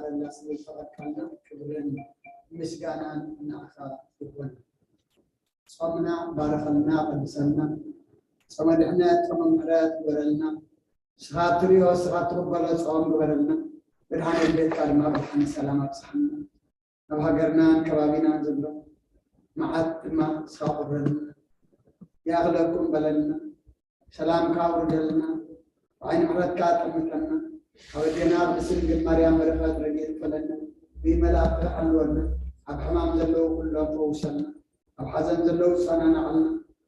ንመሃረና ስለ ዝፈቐድካልና ክብርን ምስጋናን ንዓኻ ይኹን። ጾምና ባረኸልና፣ ቀድሰልና። ጾመ ድሕነት፣ ጾመ ምሕረት ግበረልና። ንስኻ እትሪኦ፣ ንስኻ እትቕበሎ ጾም ግበረልና። ብድሓን ቤትካ ድማ ብድሓን ሰላም ኣብጽሓልና። ኣብ ሃገርናን ከባቢናን ዘሎ መዓት ድማ ንስኻ ቁረልና። ይኣኽለኩም በለልና። ሰላምካ ኣውርደልና። ብዓይኒ ምሕረትካ ጠምተና። ካብ ኣዴና ቅድስቲ ድንግል ማርያም በረኸት ረድኤት ክፈለና። ብመላእክቲ ሓልወልና። ኣብ ሕማም ዘለዉ ኩሎም ፈውሰልና። ኣብ ሓዘን ዘለዉ ጸናናዕልና።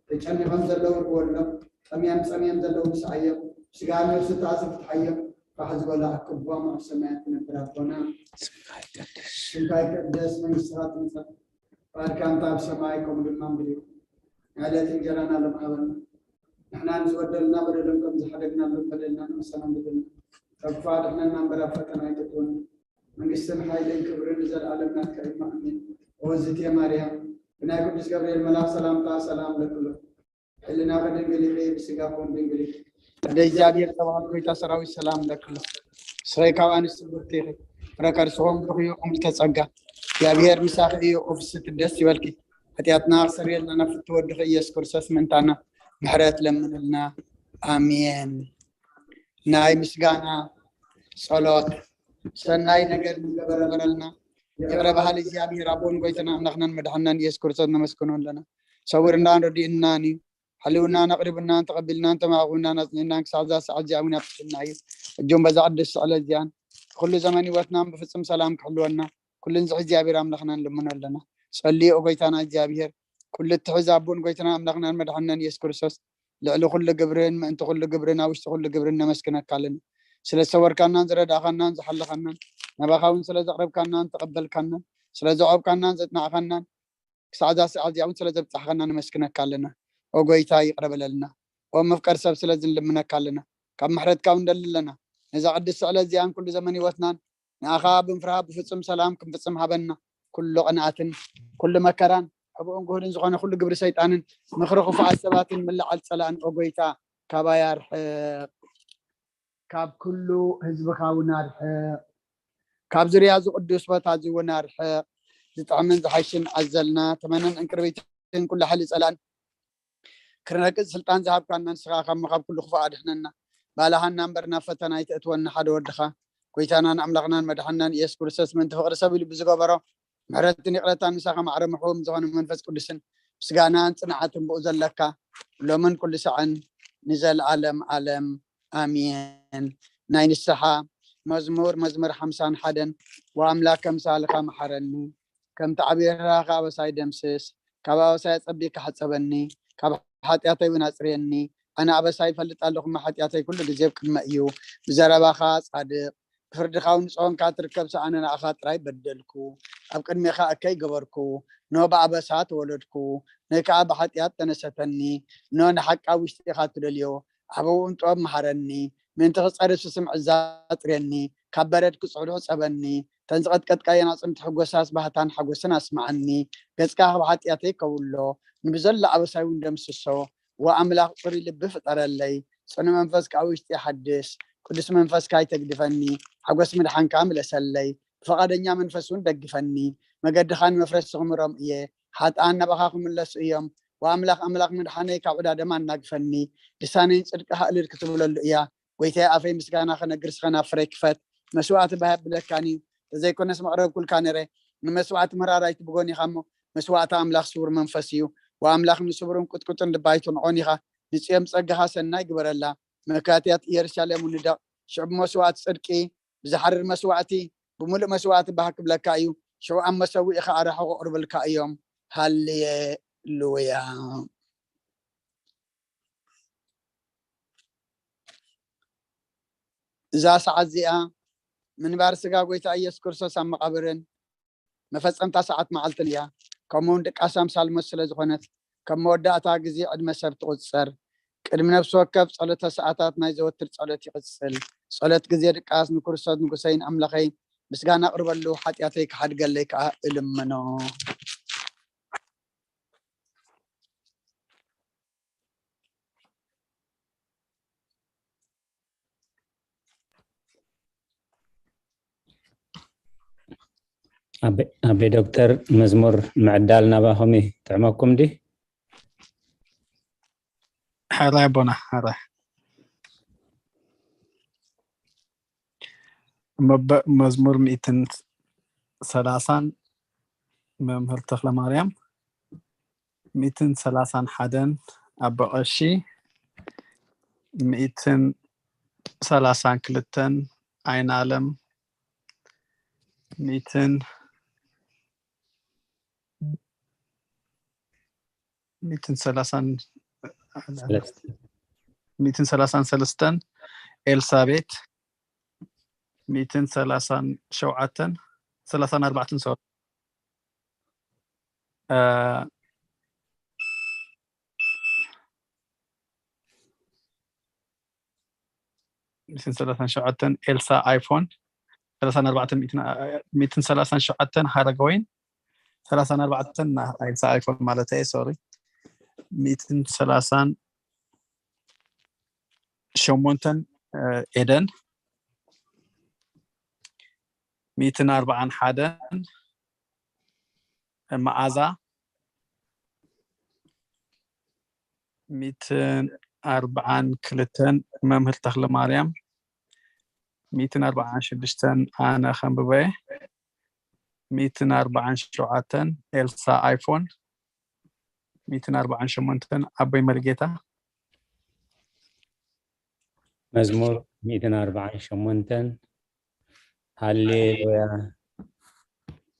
ተጨኒቖም ዘለዉ ርህወሎም። ጠምዮም ጸምዮም ዘለዉ ስዓዮም። ስጋ ነፍሲ ተኣስር ፍትሓዮም። ፋሕ ዝበሉ ኣክቦም ኣብ ሰማያት ትነብር ኣቦና። ስምካ ይቀደስ። ስምካ ይቀደስ፣ መንግስትኻ ትምጻእ። ፍቓድካ እንተ ኣብ ሰማይ ከምኡ ድማ ምድሪ ይኹን። ንዕለት እንጀራና ሎም ሃበና። ንሕና ንዝበደሉና በደሎም ከም ዝሓደግናሎም በደልና ንመሰሎም በደልና። ካብ ክፉእ ኣድሕነና እምበር ኣብ ፈተና ኣይተእትወና። መንግስትን ሓይልን ክብርን ንዘለኣለም ናትካ እዩ። ኣሜን። ኦ ዝቴ ማርያም፣ ብናይ ቅዱስ ገብርኤል መልኣኽ ሰላምታ ሰላም ለክሎ። ሕልናኺ ድንግል ኢኺ፣ ብስጋኹም ድንግል ኢኺ። ኣደ እግዚኣብሔር ዝተባህልኪ ሆይ፣ ሰራዊት ሰላም ለክሎ። ንስኺ ካብ ኣንስቲ ብርክቲ ኢኺ፣ ፍረ ከርስኹም ብሩኽ እዩ። እምልተ ጸጋ፣ እግዚኣብሔር ምሳኺ እዩ። ኦ ፍስሕቲ ደስ ይበልኪ፣ ሓጢኣትና ክሰርየልና ናብ ፍትው ወድኺ ኢየሱስ ክርስቶስ ምእንታና ምሕረት ለምንልና። ኣሜን። ናይ ምስጋና ጸሎት። ሰናይ ነገር ንገበረልና። ይቕረ በሃሊ እግዚኣብሔር ኣቦን ጎይታና ኣምላኽናን መድሓናን ኢየሱስ ክርስቶስ ነመስግኖ ኣለና። ሰዊርናን ረዲእናን እዩ። ሓልውናን ኣቕሪብናን ተቐቢልናን ተማዕቑናን ኣጽኒዕናን ክሳብ እዛ ሰዓት እዚኣ እውን ኣብጽሕና እዩ። እጆም በዛ ቅድስቲ ዕለት እዚኣን ኩሉ ዘመን ህይወትናን ብፍጹም ሰላም ክሕልወና ኩሉ ንዝሒ እግዚኣብሔር ኣምላኽና ንልምኖ ኣለና። ጸልዩ ኦ ጎይታና እግዚኣብሔር ኩሉ እትሕዝ ኣቦን ጎይታና ኣምላኽናን መድሓንናን ኢየሱስ ክርስቶስ ልዕሊ ኩሉ ግብርን ምእንቲ ኩሉ ግብርን ኣብ ውሽጢ ኩሉ ግብርን ነመስግነካ ኣለና። ስለ ዝሰወርካናን ዝረዳእኻናን ዝሓለኻናን ናባኻ እውን ስለ ዘቕረብካናን ተቐበልካናን ስለ ዘዕቆብካናን ዘጽናዕካናን ክሳዕ እዛ ሰዓት እዚኣ እውን ስለ ዘብጻሕኻና ነመስግነካ ኣለና። ኦ ጎይታ ይቕረ በለልና። ኦ መፍቀር ሰብ ስለ ዝንልምነካ ኣለና። ካብ ምሕረትካ እውን ንደሊ ኣለና። ነዛ ቅድስቲ ዕለት እዚኣን ኩሉ ዘመን ህይወትናን ንኣኻ ብምፍራህ ብፍጹም ሰላም ክንፍጽም ሃበና። ኩሉ ቅንኣትን ኩሉ መከራን ሕቡእን ግሁድን ዝኾነ ኩሉ ግብሪ ሰይጣንን ምኽሪ ክፉኣት ሰባትን ምልዓል ጸላእን ኦ ጎይታ ካባይ ኣርሕቕ። ካብ ኩሉ ህዝብኻ እውን ኣርሕቕ። ካብ ዙርያ እዚ ቅዱስ ቦታ እዚ እውን ኣርሕቕ። ዝጥዕምን ዝሓይሽን ኣዘልና ተመነን እንክርቢትን ኩሉ ሓይሊ ጸላእን ክነርግጽ ስልጣን ዝሃብካና ንስኻ ካብ ምኻብ ኩሉ ክፉእ ኣድሕነና። ባልሃና እምበር ናብ ፈተና ኣይተእትወና ሓደ ወድኻ ጎይታናን ኣምላኽናን መድሓንናን ኢየሱስ ክርስቶስ ምእንቲ ፍቕሪ ሰብ ኢሉ ብዝገበሮ ምሕረትን ይቕረታን ምሳኻ ማዕረ ምሕዎም ዝኾነ መንፈስ ቅዱስን ምስጋናን ጽንዓትን ብኡ ዘለካ ሎምን ኩሉ ሳዕን ንዘለኣለም ዓለም ኣሜን። ናይ ንስሓ መዝሙር መዝሙር ሓምሳን ሓደን ወኣምላክ ከምሳልካ መሓረኒ ከምቲ ዓብዪ ርህራኸ ኣበሳይ ደምስስ፣ ካብ ኣበሳይ ኣጸቢካ ሕጸበኒ፣ ካብ ሓጢኣተይ እውን ኣጽርየኒ። ኣነ ኣበሳይ ይፈልጥ ኣለኹ እሞ ሓጢኣተይ ኩሉ ግዜ ኣብ ቅድመይ እዩ። ብዘረባኻ ጻድቕ፣ ብፍርድኻ እውን ንጹህ ኾንካ ትርከብ፣ ሰኣነ ንኣኻ ጥራይ በደልኩ፣ ኣብ ቅድሜኻ እከይ ገበርኩ፣ እነሆ ብኣበሳ ተወለድኩ፣ ነይ ከኣ ብሓጢኣት ተነሰተኒ። እነሆ ንሓቂ ኣብ ውሽጢ ኢኻ ትደልዮ፣ ዓበቡን ጥበብ መሃረኒ፣ ምእንቲ ክጸሪ ስስምዕ እዛ ኣጽርየኒ፣ ካብ በረድ ክጽሕዱ ሕጸበኒ፣ እተን ዝቐጥቀጥካየን ኣጽንቲ ሕጎሳስ ባህታን ሓጎስን ኣስምዓኒ። ገጽካ ካብ ሓጢኣተይ ከውሎ፣ ንብዘሎ ኣበሳይ እውን ደምስሶ። ወኣምላኽ ጽሩይ ልቢ ፍጠረለይ፣ ጽኑዕ መንፈስ ከኣ ውሽጢ ሓድስ። ቅዱስ መንፈስካ ኣይተግድፈኒ፣ ሓጎስ ምድሓንካ ምለሰለይ። ብፈቓደኛ መንፈስ እውን ደግፈኒ። መገድኻ ንመፍረስቲ ክምሮም እየ፣ ሓጥኣን ናባኻ ክምለሱ እዮም። ወኣምላኽ ኣምላኽ ምድሓነይ ካብ ዕዳ ደም ኣናግፈኒ። ልሳነይ ንጽድቅኻ እልል ክትብለሉ እያ። ጎይታይ ኣፈይ ምስጋና ክነግር ስኸ ናብ ፍረይ ክፈት። መስዋእቲ ባህ የብለካን እዩ፣ ተዘይኮነስ መቕረብኩልካ ነይረ። ንመስዋእቲ መራራይቲ ብጎን ኢኻ እሞ መስዋእቲ ኣምላኽ ስውር መንፈስ እዩ። ወኣምላኽ ንስብሩን ቁጥቁጥን ልባ ኣይትንዖን ኢኻ። ንጽዮን ጸጋኻ ሰናይ ግበረላ። መካትያት ኢየሩሳሌም ንደቕ። ሽዑ ብመስዋእቲ ጽድቂ ብዝሓርር መስዋእቲ ብምሉእ መስዋእቲ ባህ ክብለካ እዩ። ሽዑ ኣብ መሰውኢኻ ኣራሕቑ ኣቕርብልካ እዮም። ሃሌሉያ። እዛ ሰዓት እዚኣ ምንባር ስጋ ጎይታ ኢየሱስ ክርስቶስ ኣብ መቓብርን መፈጸምታ ሰዓት መዓልትን እያ። ከምኡ እውን ድቃስ ኣምሳል ሞት ስለ ዝኾነት ከም መወዳእታ ግዜ ዕድመ ሰብ ትቑጸር። ቅድሚ ነፍሲ ወከፍ ጸሎተ ሰዓታት ናይ ዘወትር ጸሎት ይቕጽል። ጸሎት ግዜ ድቃስ ንክርስቶስ ንጉሰይን ኣምላኸይ ምስጋና ኣቕርበሉ፣ ሓጢኣተይ ክሓድገለይ ከኣ እልምኖ። ኣቤ ዶክተር፣ መዝሙር ምዕዳል ናባኹም ይጥዕመኩም ድዩ? ሕራይ ኣቦና፣ ሕራይ። መበ- መዝሙር ሚእትን ሰላሳን መምህር ተኽለ ማርያም፣ ሚእትን ሰላሳን ሓደን ኣቦ ቀሺ፣ ሚእትን ሰላሳን ክልተን ኣይን ኣለም፣ ሚእትን ሚእትን ሰላሳን ሰለስተ። ሚእትን ሰላሳን ሰለስተን ኤልሳቤት፣ ሚእትን ሰላሳን ሸውዓተን ሰላሳን ኣርባዕተን ሰው ሚእትን ሰላሳን ሸውዓተን ኤልሳ ኣይፎን፣ ሰላሳን ኣርባዕተን ሚእትን ሰላሳን ሸውዓተን ሃረገወይን፣ ሰላሳን ኣርባዕተን ኤልሳ ኣይፎን ማለት እየ፣ ሶሪ። ሚእትን ሰላሳን ሸሞንተን ኤደን፣ ሚእትን ኣርባዓን ሓደን መኣዛ፣ ሚእትን ኣርባዓን ክልተን መምህር ተኽለ ማርያም፣ ሚእትን ኣርባዓን ሽዱሽተን ኣነ ከንብበ፣ ሚእትን ኣርባዓን ሸውዓተን ኤልሳ ኣይፎን፣ ሚእትን ኣርባዓን ሸሞንተን ኣቦይ መርጌታ። መዝሙር ሚእትን ኣርባዓን ሸሞንተን። ሃሌሉያ፣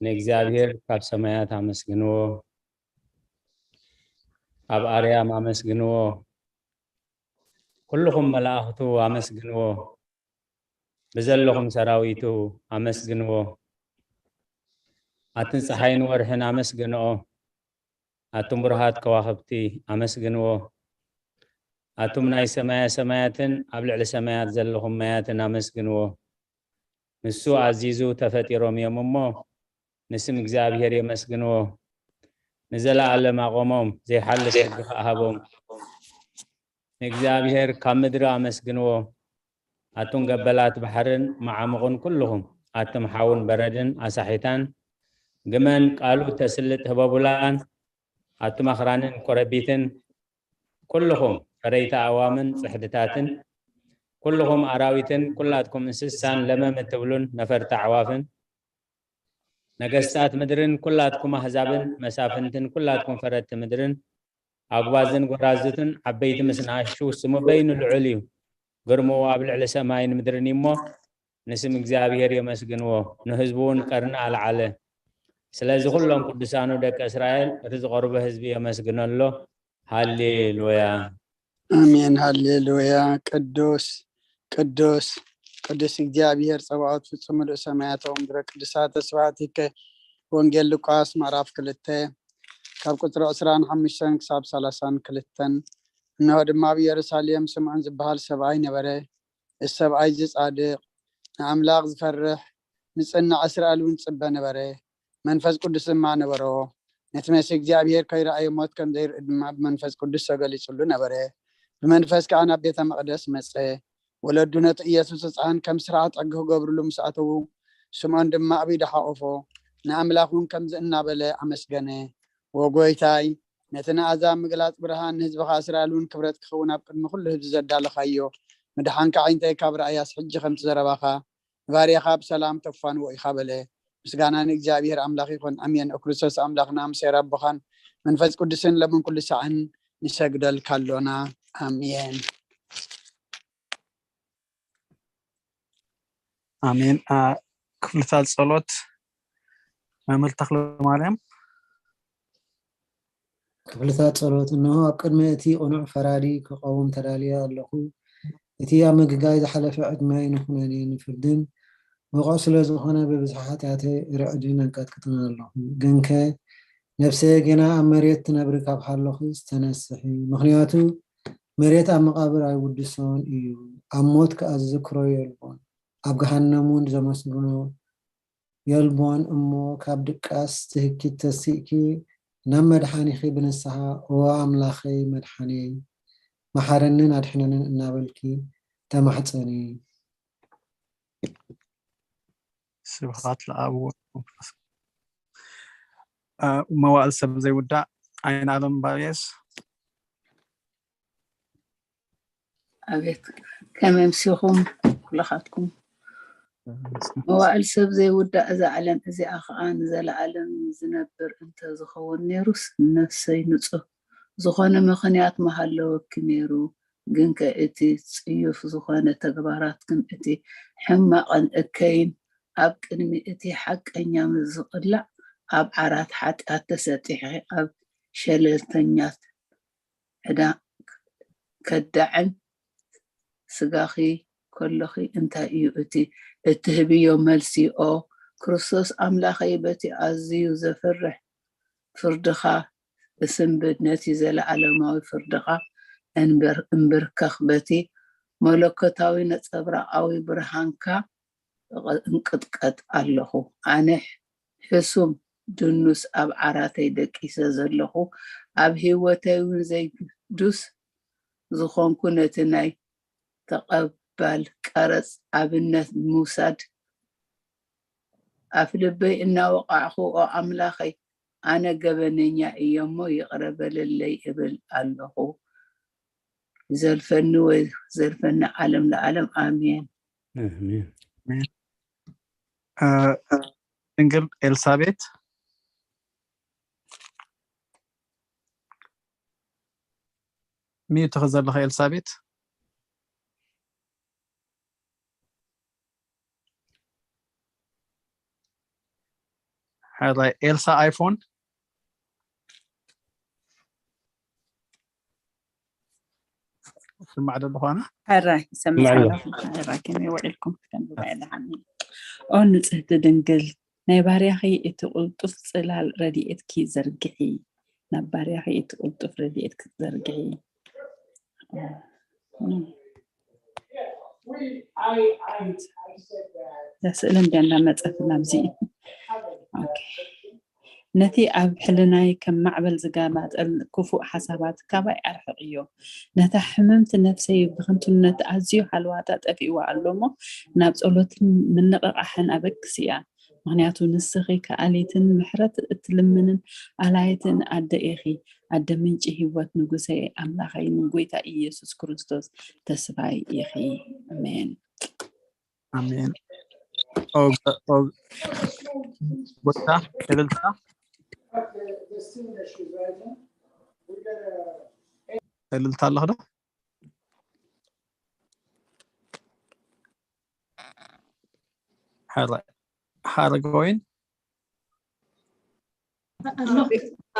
ንእግዚኣብሔር ካብ ሰማያት ኣመስግንዎ፣ ኣብ ኣርያም ኣመስግንዎ፣ ኩልኹም መላእኽቱ ኣመስግንዎ፣ ብዘለኹም ሰራዊቱ ኣመስግንዎ። ኣትን ፀሓይን ወርሕን ኣመስግንኦ፣ ኣቱም ብሩሃት ከዋኽብቲ ኣመስግንዎ። ኣቱም ናይ ሰማያ ሰማያትን ኣብ ልዕሊ ሰማያት ዘለኹም ማያትን ኣመስግንዎ። ንሱ ኣዚዙ ተፈጢሮም እዮም እሞ ንስም እግዚኣብሔር የመስግንዎ። ንዘለኣለም ኣቆሞም፣ ዘይሓልፍ ሕጊ ከኣ ሃቦም። ንእግዚኣብሔር ካብ ምድሪ ኣመስግንዎ። ኣቱም ገበላት ባሕርን መዓሙቕን ኩልኹም፣ ኣቱም ሓውን በረድን ኣሳሒታን፣ ግመን ቃሉ ተስልጥ ህበቡላን፣ ኣቱም ኣኽራንን ኮረቢትን፣ ኩልኹም ፈረይቲ ኣእዋምን ጽሕድታትን፣ ኩልኹም ኣራዊትን ኩላትኩም እንስሳን ለመም እትብሉን ነፈርቲ ኣዕዋፍን፣ ነገስታት ምድርን ኩላትኩም ኣህዛብን መሳፍንትን ኩላትኩም ፈረድቲ ምድርን፣ ኣጉባዝን ጎራዙትን ዓበይቲ ምስ ንኣሽቱ፣ ስሙ በይኑ ልዑል እዩ፣ ግርምኡ ኣብ ልዕሊ ሰማይን ምድርን እዩ እሞ፣ ንስም እግዚኣብሔር የመስግንዎ፣ ንህዝቡ እውን ቀርኒ ኣልዓለ። ስለዚ ኩሎም ቅዱሳኑ ደቂ እስራኤል፣ እቲ ዝቐርቦ ህዝቢ የመስግነሎ። ሃሌሉያ። ኣሜን። ሃሌሉያ። ቅዱስ ቅዱስ ቅዱስ እግዚኣብሔር ጸባኦት፣ ፍጹም ምሉእ ሰማያት ወምድረ ቅዱሳተ ስብሐቲከ። ወንጌል ሉቃስ ምዕራፍ ክልተ ካብ ቁጽሪ ዕስራን ሓሙሽተን ክሳብ ሰላሳን ክልተን። እንሆ ድማ ኣብ ኢየሩሳሌም ስምዖን ዝበሃል ሰብኣይ ነበረ። እዚ ሰብኣይ እዚ ጻድቕ፣ ንኣምላኽ ዝፈርሕ፣ ንጽናዕ እስራኤል እውን ዝጽበ ነበረ። መንፈስ ቅዱስ ድማ ነበሮ። ነቲ መሲህ እግዚኣብሔር ከይረኣየ ሞት ከም ዘይርኢ ድማ ብመንፈስ ቅዱስ ተገሊጹሉ ነበረ። ብመንፈስ ከኣ ናብ ቤተ መቕደስ መጸ። ወለዱ ነቲ ኢየሱስ ህጻን ከም ስርዓት ሕጊ ክገብርሉ ምስ ኣተዉ፣ ስምዖን ድማ ኣብ ኢዱ ሓቖፎ፣ ንኣምላኽ እውን ከምዚ እናበለ ኣመስገነ። ወጎይታይ፣ ነቲ ንኣሕዛብ ምግላጽ ብርሃን፣ ንህዝብኻ እስራኤል እውን ክብረት ክኸውን ኣብ ቅድሚ ኩሉ ህዝቢ ዘዳለኻዮ፣ ምድሓንካ ኣዒንተይ ካብ ረኣያስ ሕጂ ከምቲ ዘረባኻ ንባርያኻ ብሰላም ተፋንዎ ኢኻ በለ። ምስጋና ንእግዚኣብሔር ኣምላኽ ይኹን። ኣሜን። ኦ ክርስቶስ ኣምላኽና፣ ምስ ኄር ኣቦኻን መንፈስ ቅዱስን ለምን ኩሉ ሳዕን ንሰግደልካ ኣሎና። ኣሜን። ኣሜን። ኣ፣ ክፍልታት ጸሎት መምህር ተኽለ ማርያም። ክፍልታት ጸሎት። እንሆ ኣብ ቅድሚ እቲ ቅኑዕ ፈራዲ ክቐውም ተዳልየ ኣለኹ። እቲ ኣብ ምግጋይ ዝሓለፈ ዕድመይ ንኹነኔ ንፍርድን ብቑዕ ስለ ዝኾነ ብብዝሒ ሓጢኣተይ ርዕድን ኣንቀጥቅጥን ኣለኹ። ግንከ ነፍሰየ ጌና ኣብ መሬት ትነብሪ ካብ ሃለኹስ ተነስሒ። ምኽንያቱ መሬት ኣብ መቓብር ኣይውድሶን እዩ፣ ኣብ ሞት ከኣ ዝዝክሮ የልቦን፣ ኣብ ገሃነም እውን ዘመስግኖ የልቦን እሞ ካብ ድቃስ ትህኪት ተሲእኪ ናብ መድሓኒኺ ብንስሓ፣ እወ ኣምላኸይ መድሓንየይ፣ መሓረንን ኣድሕነንን እናበልኪ ተማሕፀኒ። ስብሐት ለኣብ ወወልድ ወመንፈስ መዋእል ሰብ ዘይውዳእ። ኣይን ኣለም ባርየስ። ኣቤት ከመይ ኣምሲኹም ኩልኻትኩም። መዋእል ሰብ ዘይውዳእ እዛ ዓለም እዚኣ ኸዓ ንዘለኣለም ዝነብር እንተ ዝኸውን ነይሩስ፣ ነፍሰይ ንጹህ ዝኾነ ምኽንያት ምሃለወኪ ነይሩ። ግንከ እቲ ጽዩፍ ዝኾነ ተግባራትክን እቲ ሕማቕን እከይን ኣብ ቅድሚ እቲ ሓቀኛ ምስ ዝቕላዕ፣ ኣብ ዓራት ሓጢኣት ተሰጢሕኺ ኣብ ሸለልተኛት ዕዳ ከዳዕን ስጋኺ ከሎኺ እንታይ እዩ እቲ እትህብዮ መልሲ? ኦ ክርስቶስ ኣምላኸይ፣ በቲ ኣዝዩ ዘፍርሕ ፍርድኻ እስንብድ፣ ነቲ ዘለኣለማዊ ፍርድኻ እንብርከኽ፣ በቲ መለኮታዊ ነጸብራቓዊ ብርሃንካ እንቅጥቀጥ ኣለኹ። ኣነ ሕሱም ድኑስ ኣብ ዓራተይ ደቂሰ ዘለኹ፣ ኣብ ህይወተይ እውን ዘይግዱስ ዝኾንኩ፣ ነቲ ናይ ተቐባል ቀረጽ ኣብነት ብምውሳድ ኣፍልበይ እናወቓዕኹ፣ ኦ ኣምላኸይ፣ ኣነ ገበነኛ እየ እሞ ይቕረ በለለይ እብል ኣለኹ። ይዘልፈኒ ወይ ዘልፈኒ ዓለም ለዓለም ኣሜን። ኣሜን። ድንግል ኤልሳቤት ሚዩት ተኸዘለኸ ኤልሳቤት። ሕራይ ኤልሳ ኣይፎን ስማዕ ዶ ዝኾነ? ሕራይ ይሰምዕ ኣለኹ። ሕራይ ከመይ ውዒልኩም? ከም ጉባኤ ደሓን። ኦ ንጽህቲ ድንግል ናይ ባርያኺ እቲ ቅልጡፍ ጽላል ረድኤትኪ ዘርግሒ፣ ናብ ባርያኺ እቲ ቅልጡፍ ረድኤትኪ ዘርግሒ። እዛ ስእሊ እንድያ እንዳመፀትና ኣብዚ። ነቲ ኣብ ሕልናይ ከም ማዕበል ዝጋባጠል ክፉእ ሓሳባት ካባይ ኣርሕቕዮ። ነታ ሕምምቲ ነፍሰይ ብክንቱነት ኣዝዩ ሃልዋታ ጠፊእዋ ኣሎ እሞ ናብ ጸሎትን ምንቕቓሕን ኣበግስያ። ምኽንያቱ ንስኺ ከኣሊትን ምሕረት እትልምንን ኣላይትን ኣደ ኢኺ። ኣደ ምንጪ ህይወት ንጉሰይ ኣምላኸይን ጎይታ ኢየሱስ ክርስቶስ ተስፋይ ኢኺ። ኣሜን። ኣሜን። ኦግ- ኦግ- ቦታ እልልታ እልልታ ኣለኹ ዶ? ሓረ ሓረገወይን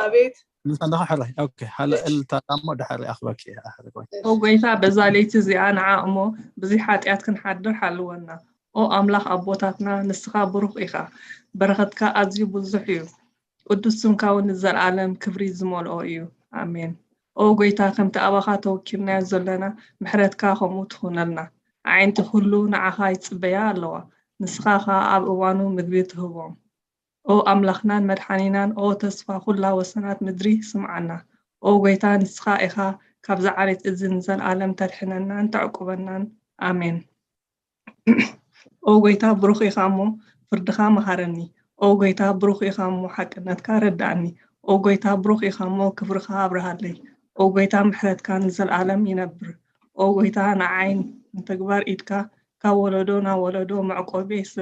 ኣቤት እልልታ ኣለኹ። ሓረ ኦኬ። ሓለ እልልታ ዳሞ ድሓር ኣኽበኪ ሓረገወይን። ኦ ጎይታ፣ በዛ ለይቲ እዚኣ ንዓ እሞ ብዙሕ ሓጢኣት ክንሓድር ሓልወና። ኦ ኣምላኽ ኣቦታትና፣ ንስኻ ብሩኽ ኢኻ፣ በረኸትካ ኣዝዩ ብዙሕ እዩ። ቅዱስ ስምካ እውን ንዘለኣለም ክብሪ ዝመልኦ እዩ። ኣሜን። ኦ ጎይታ፣ ከምቲ ኣባኻ ተወኪልናዮ ዘለና፣ ምሕረትካ ከምኡ ትኹነልና። ኣዒንቲ ኩሉ ንዓኻ ይጽበያ ኣለዋ፣ ንስኻ ኸኣ ኣብ እዋኑ ምግቢ ትህቦም። ኦ ኣምላኽናን መድሓኒናን፣ ኦ ተስፋ ኩላ ወሰናት ምድሪ፣ ስምዓና። ኦ ጎይታ፣ ንስኻ ኢኻ ካብዚ ዓሌት እዚ ንዘለኣለም ተድሕነናን ተዕቁበናን። ኣሜን። ኦ ጎይታ፣ ብሩኽ ኢኻ እሞ ፍርድኻ መሃረኒ። ኦ ጎይታ፣ ብሩኽ ኢኻ እሞ ሓቅነትካ ረድኣኒ። ኦ ጎይታ፣ ብሩኽ ኢኻ እሞ ክብርኻ ኣብርሃለይ። ኦ ጎይታ፣ ምሕረትካ ንዘለኣለም ይነብር። ኦ ጎይታ፣ ንዓይ ንተግባር ኢድካ ካብ ወለዶ ናብ ወለዶ መዕቆቢየይ ስለ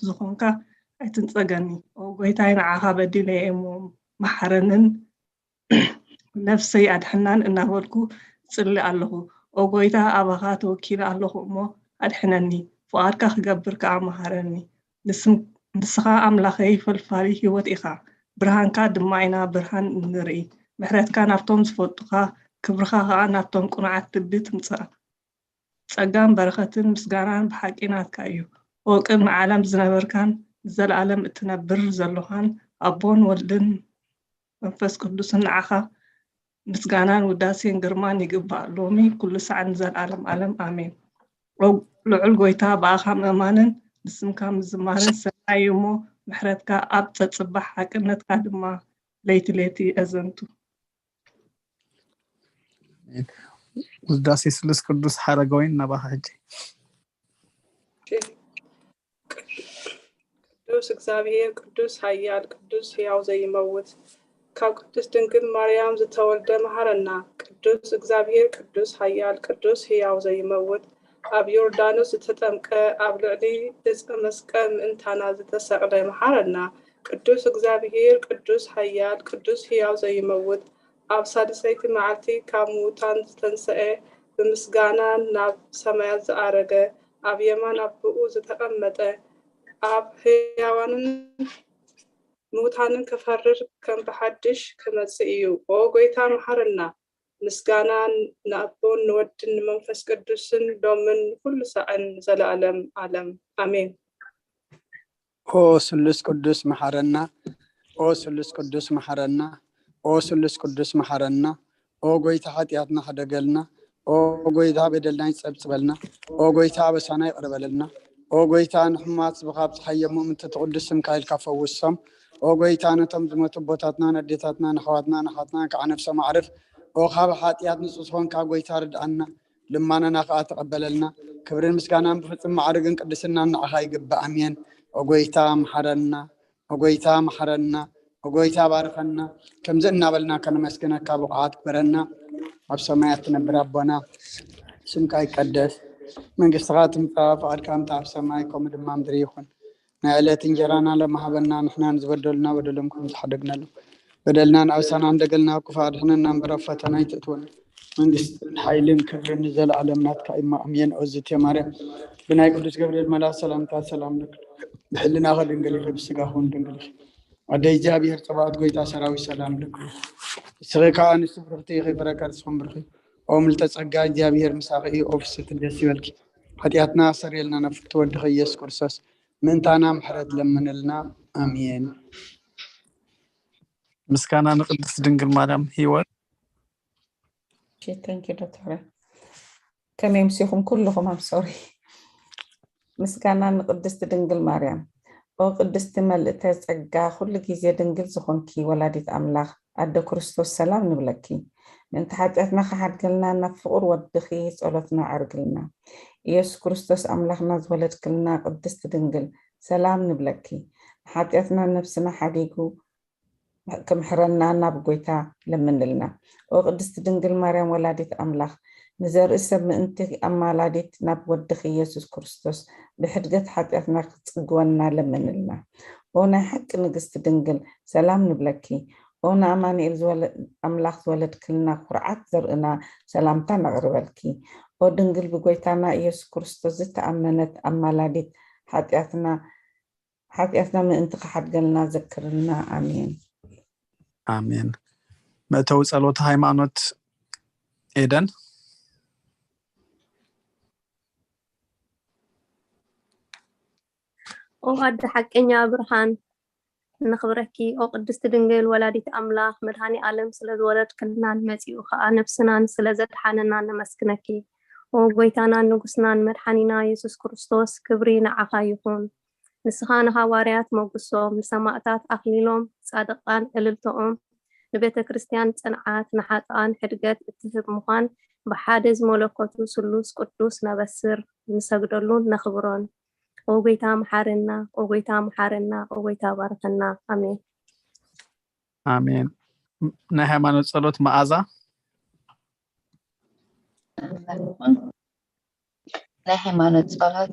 ዝኾንካ ኣይትንጸገኒ። ኦ ጎይታይ፣ ንዓኻ በዲለየ እሞ መሓረንን ነፍሰይ ኣድሕናን እናበልኩ እጽሊ ኣለኹ። ኦ ጎይታ፣ ኣባኻ ተወኪለ ኣለኹ እሞ ኣድሕነኒ፣ ፍቓድካ ክገብር ከኣ መሃረኒ። ንስም- ንስኻ ኣምላኸይ ፈልፋሊ ህይወት ኢኻ፣ ብርሃንካ ድማ ኢና ብርሃን እንርኢ። ምሕረትካ ናብቶም ዝፈልጡኻ፣ ክብርኻ ኸኣ ናብቶም ቅኑዓት ልቢ ትምጻእ። ጸጋን በረኸትን ምስጋናን ብሓቂ ናትካ እዩ። ኦ ቅድሚ ዓለም ዝነበርካን ንዘለኣለም እትነብር ዘሎኻን ኣቦን ወልድን መንፈስ ቅዱስን ንዓኻ ምስጋናን ውዳሴን ግርማን ይግባእ፣ ሎሚ ኩሉ ሳዕ ንዘለኣለም ኣለም ኣሜን። ኦ ልዑል ጎይታ፣ ብኣኻ ምእማንን ንስምካ ምዝማርን ሰናይ እዩ እሞ፣ ምሕረትካ ኣብ ጸጽባሕ ሓቅነትካ ድማ ለይቲ ለይቲ የዘንቱ። ውዳሴ ስሉስ ቅዱስ ሓረገወይን ናባኻ ሕጂ። ቅዱስ እግዚኣብሔር፣ ቅዱስ ኃያል፣ ቅዱስ ሕያው ዘይመውት፣ ካብ ቅድስት ድንግል ማርያም ዝተወልደ መሐረና። ቅዱስ እግዚኣብሔር፣ ቅዱስ ኃያል፣ ቅዱስ ሕያው ዘይመውት፣ ኣብ ዮርዳኖስ ዝተጠምቀ፣ ኣብ ልዕሊ ዕፀ መስቀል ምእንታና ዝተሰቕለ መሐረና። ቅዱስ እግዚኣብሔር፣ ቅዱስ ኃያል፣ ቅዱስ ሕያው ዘይመውት፣ ኣብ ሳልሰይቲ መዓልቲ ካብ ምዉታን ዝተንሰኤ፣ ብምስጋና ናብ ሰማያት ዝኣረገ፣ ኣብ የማን ኣቦኡ ዝተቐመጠ፣ ኣብ ሕያዋንን ምዉታንን ክፈርድ ከም ብሓድሽ ክመጽእ እዩ። ኦ ጐይታ መሓረና። ምስጋና ንኣቦን ንወድን ንመንፈስ ቅዱስን ሎምን ንኹሉ ሳዕን ንዘለኣለም ዓለም። ኣሜን። ኦ ስሉስ ቅዱስ መሓረና። ኦ ስሉስ ቅዱስ መሓረና። ኦ ስሉስ ቅዱስ መሓረና። ኦ ጐይታ ሓጢኣትና ሕደገልና። ኦ ጐይታ በደልና ይጸብጽበልና። ኦ ጐይታ ኣበሳና ይቕረ በለልና። ኦ ጐይታ ንሕሙማት ስብኻ ኣብጽሓዮም፣ ምእንቲ ትቕዱስ ስምካ ኢልካ ፈውሶም። ኦ ጐይታ ነቶም ዝሞቱ ኣቦታትናን ኣዴታትናን ኣሕዋትናን ኣሓትናን ከዓ ነፍሶም ኣዕርፍ። ኦ ካብ ሓጢኣት ንጹህ ዝኾንካ ጐይታ ርድኣና። ልማናና ከኣ ተቐበለልና። ክብርን ምስጋናን ብፍጹም ማዕርግን ቅድስናን ንዓኻ ይግባእ። ኣሜን። ኦ ጐይታ መሓረና፣ ኦ ጐይታ መሓረና፣ ኦ ጐይታ ባርኸና። ከምዚ እናበልና ከነመስግነካ ብቑዓት ግበረና። ኣብ ሰማያት ትነብር ኣቦና፣ ስምካ ይቀደስ፣ መንግስትኻ ትምጻእ፣ ፍቓድካ ከምቲ ኣብ ሰማይ ከምኡ ድማ ምድሪ ይኹን። ናይ ዕለት እንጀራና ሎሚ ሃበና፣ ንሕና ንዝበደሉና በደሎም ከም ዝሓደግናሎም በደልና ንኣበሳና እንደገልና፣ ክፉእ ኣድሕነና እምበር ኣብ ፈተና ኣይተእትወና። መንግስትን ሓይልን ክብርን ንዘለኣለም ናትካ እማ ኣሜን። ኦዝቴ ማርያም ብናይ ቅዱስ ገብርኤል መልኣክ ሰላምታ ሰላም ልክ ብሕልናኸ ድንግል ኢኺ ብስጋኹን ድንግል ኢኺ። ኣደ እግዚኣብሔር ጸባኦት ጐይታ ሰራዊት ሰላም ልክ ንስኺ ከኣ ንሱ ብርኽቲ ኢኺ ፍረ ከርስኹም ብርኺ። ኦ ምልተ ጸጋ እግዚኣብሔር ምሳኺ እዩ። ኦ ፍስሕቲ ደስ ይበልኪ። ሓጢኣትና ኣሰርየልና ነፍቅቲ ወድኺ ኢየሱስ ክርስቶስ ምእንታና ምሕረት ለምንልና። ኣሜን። ምስጋና ንቅድስት ድንግል ማርያም ህይወት። Thank you ዶክተር። ከመይ ምሲኹም ኩልኹም? ኣብ ሶሪ ምስጋና ንቅድስት ድንግል ማርያም። ኦ ቅድስቲ መልእተ ጸጋ፣ ኩሉ ግዜ ድንግል ዝኾንኪ ወላዲት ኣምላኽ ኣዶ ክርስቶስ ሰላም ንብለኪ። ምእንቲ ሓጢኣትና ክሓድገልና ናብ ፍቑር ወድኺ ጸሎትና ኣዕርግልና። ኢየሱስ ክርስቶስ ኣምላኽና ዝወለድክልና ቅድስቲ ድንግል ሰላም ንብለኪ። ንሓጢኣትና ነብስና ሓዲጉ ክምሕረና ናብ ጐይታ ለምንልና። ኦ ቅድስቲ ድንግል ማርያም ወላዲት ኣምላኽ፣ ንዘርኢ ሰብ ምእንቲ ኣማላዲት ናብ ወድኺ ኢየሱስ ክርስቶስ ብሕድገት ሓጢኣትና ክትጽግወና ለምንልና። ኦ ናይ ሓቂ ንግስቲ ድንግል ሰላም ንብለኪ። ኦ ንኣማኑኤል ኣምላኽ ዝወለድክልና ኩርዓት ዘርእና ሰላምታ ነቕርበልኪ። ኦ ድንግል ብጐይታና ኢየሱስ ክርስቶስ ዝተኣመነት ኣማላዲት ሓጢኣትና ሓጢኣትና ምእንቲ ክሓድገልና ዘክርልና። ኣሜን። ኣሜን። መእተዊ ጸሎት ሃይማኖት ኤደን። ኦ ኣደ ሓቀኛ ብርሃን ነኽብረኪ። ኦ ቅድስቲ ድንግል ወላዲት ኣምላኽ መድሃኒ ዓለም ስለ ዝወለድክልናን መጺኡ ኸኣ ነፍስናን ስለ ዘድሓነናን ነመስግነኪ። ኦ ጐይታናን ንጉስናን መድሓኒና የሱስ ክርስቶስ ክብሪ ንዓኻ ይኹን። ንስኻ ንሃዋርያት ሞግሶም፣ ንሰማእታት ኣኽሊሎም ጻድቓን እልልተኦም፣ ንቤተ ክርስቲያን ጽንዓት፣ ንሓጥኣን ሕድገት እትህብ ምዃን ብሓደ ዝመለኮቱ ስሉስ ቅዱስ ነበስር፣ ንሰግደሉን ነኽብሮን። ኦ ጐይታ መሓረና፣ ኦ ጐይታ መሓረና፣ ኦ ጐይታ ባርኸና። ኣሜን። ኣሜን። ናይ ሃይማኖት ጸሎት መኣዛ። ናይ ሃይማኖት ጸሎት።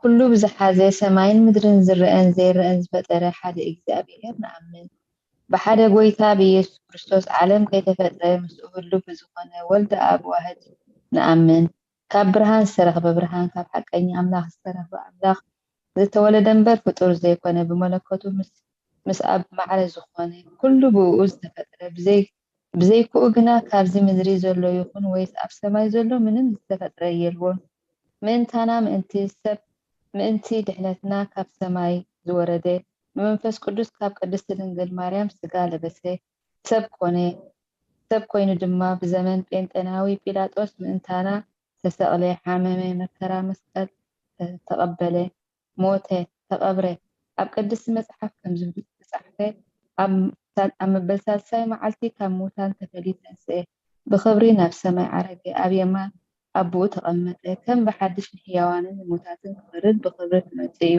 ኩሉ ብዝሓዘ ሰማይን ምድርን ዝረኣን ዘይረኣን ዝፈጠረ ሓደ እግዚኣብሔር ንኣምን። ብሓደ ጐይታ ብኢየሱስ ክርስቶስ ዓለም ከይተፈጥረ ምስኡ ህሉው ብዝኾነ ወልድ ኣብ ዋህድ ንኣምን። ካብ ብርሃን ዝተረኽበ ብርሃን፣ ካብ ሓቀኛ ኣምላኽ ዝተረኽበ ኣምላኽ፣ ዝተወለደ እምበር ፍጡር ዘይኮነ፣ ብመለኮቱ ምስ ምስ ኣብ ማዕረ ዝኾነ፣ ኩሉ ብእኡ ዝተፈጥረ፣ ብዘይክኡ ግና ካብዚ ምድሪ ዘሎ ይኹን ወይስ ኣብ ሰማይ ዘሎ ምንም ዝተፈጥረ የልቦን። ምእንታና ምእንቲ ሰብ ምእንቲ ድሕነትና ካብ ሰማይ ዝወረደ ብመንፈስ ቅዱስ ካብ ቅድስቲ ድንግል ማርያም ስጋ ለበሰ፣ ሰብ ኮነ። ሰብ ኮይኑ ድማ ብዘመን ጴንጤናዊ ጲላጦስ ምእንታና ተሰቕለ፣ ሓመመ፣ መከራ መስቀል ተቐበለ። ሞተ፣ ተቐብረ። ኣብ ቅድስቲ መጽሓፍ ከም ዝተጻሕፈ፣ ኣብ መበል ሳልሳይ መዓልቲ ካብ ሙታን ተፈልዩ ተንስኤ፣ ብኽብሪ ናብ ሰማይ ዓረገ፣ ኣብ የማን ኣቦኡ ተቐመጠ፣ ከም ብሓድሽ ንሕያዋንን ንሙታትን ክፈርድ ብኽብሪ ክመጽእ እዩ።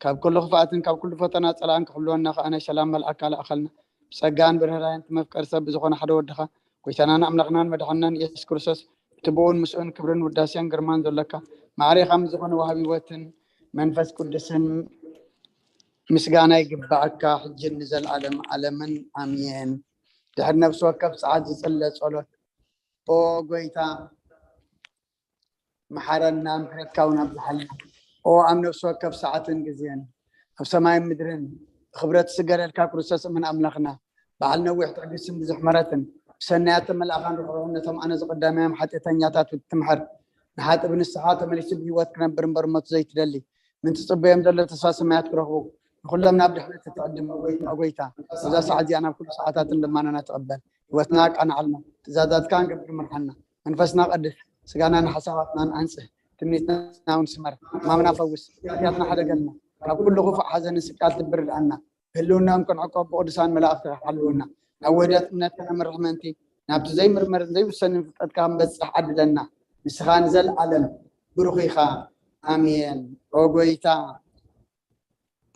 ካብ ኩሉ ክፍኣትን ካብ ኩሉ ፈተና ጸላእን ክሕልወና ከኣ ናይ ሰላም መልኣካ ለኣኸልና። ብጸጋን ብርህራይን እቲ መፍቀሪ ሰብ ብዝኾነ ሓደ ወድኻ፣ ጎይታናን ኣምላኽናን መድሓንናን ኢየሱስ ክርስቶስ፣ እቲ ብኡን ምስኡን ክብርን ውዳሴን ግርማን ዘሎካ፣ ማዕሬኻ ምስ ዝኾነ ወሃቢ ህይወትን መንፈስ ቅዱስን ምስጋና ይግባኣካ፣ ሕጅን ንዘለኣለም ዓለምን ኣሜን። ድሕሪ ነፍሲ ወከፍ ሰዓት ዝጽለ ጸሎት። ኦ ጎይታ፣ መሓረና፣ ምሕረትካ እውን ኣብዝሓልና። ኦ ኣብ ነፍሲ ወከፍ ሰዓትን ግዜን፣ ኣብ ሰማይን ምድርን፣ ብኽብረት ዝስገደልካ ክርስቶስ እምን ኣምላኽና፣ በዓል ነዊሕ ትዕግስትን ብዙሕ ምሕረትን፣ ብሰናያት ተመላእኻን ርሕሩሕነቶም ኣነ ዝቐዳማዮም ሓጢኣተኛታት ትምሕር፣ ንሓጥእ ብንስሓ ተመሊሱ ብህይወት ክነብር እምበር ሞት ዘይትደሊ፣ ምን ትጽበዮም ዘሎ ተስፋ ሰማያት ክረኽቡ፣ ንኹሎም ናብ ድሕነት እትዕድም፣ ኦ ጎይታ፣ ኦ ጎይታ፣ ኣብዛ ሰዓት እዚኣ ናብ ኩሉ ሰዓታትን ልማናና ትቐበል። ህይወትና ኣቃንዓልና፣ ትእዛዛትካ ንገብር ምርሓና። መንፈስና ቀድስ፣ ስጋናን ሓሳባትናን ኣንጽህ፣ ትምኒትና እውን ስመር፣ ሕማምና ፈውስ፣ ሓጢኣትና ሓደገልና፣ ካብ ኩሉ ክፉእ ሓዘንን ስቃል ትብርድኣና፣ ብህልውናኦም ክንዕቆብ ብቅዱሳን መላእኽትኻ ሓልወና፣ ናብ ውህደት እምነትካ ነምርሕ ምእንቲ፣ ናብቲ ዘይምርመርን ዘይውሰንን ፍልጠትካ ክንበጽሕ ዓድለና። ንስኻ ንዘለኣለም ብሩኽ ኢኻ። ኣሜን። ኦ ጎይታ፣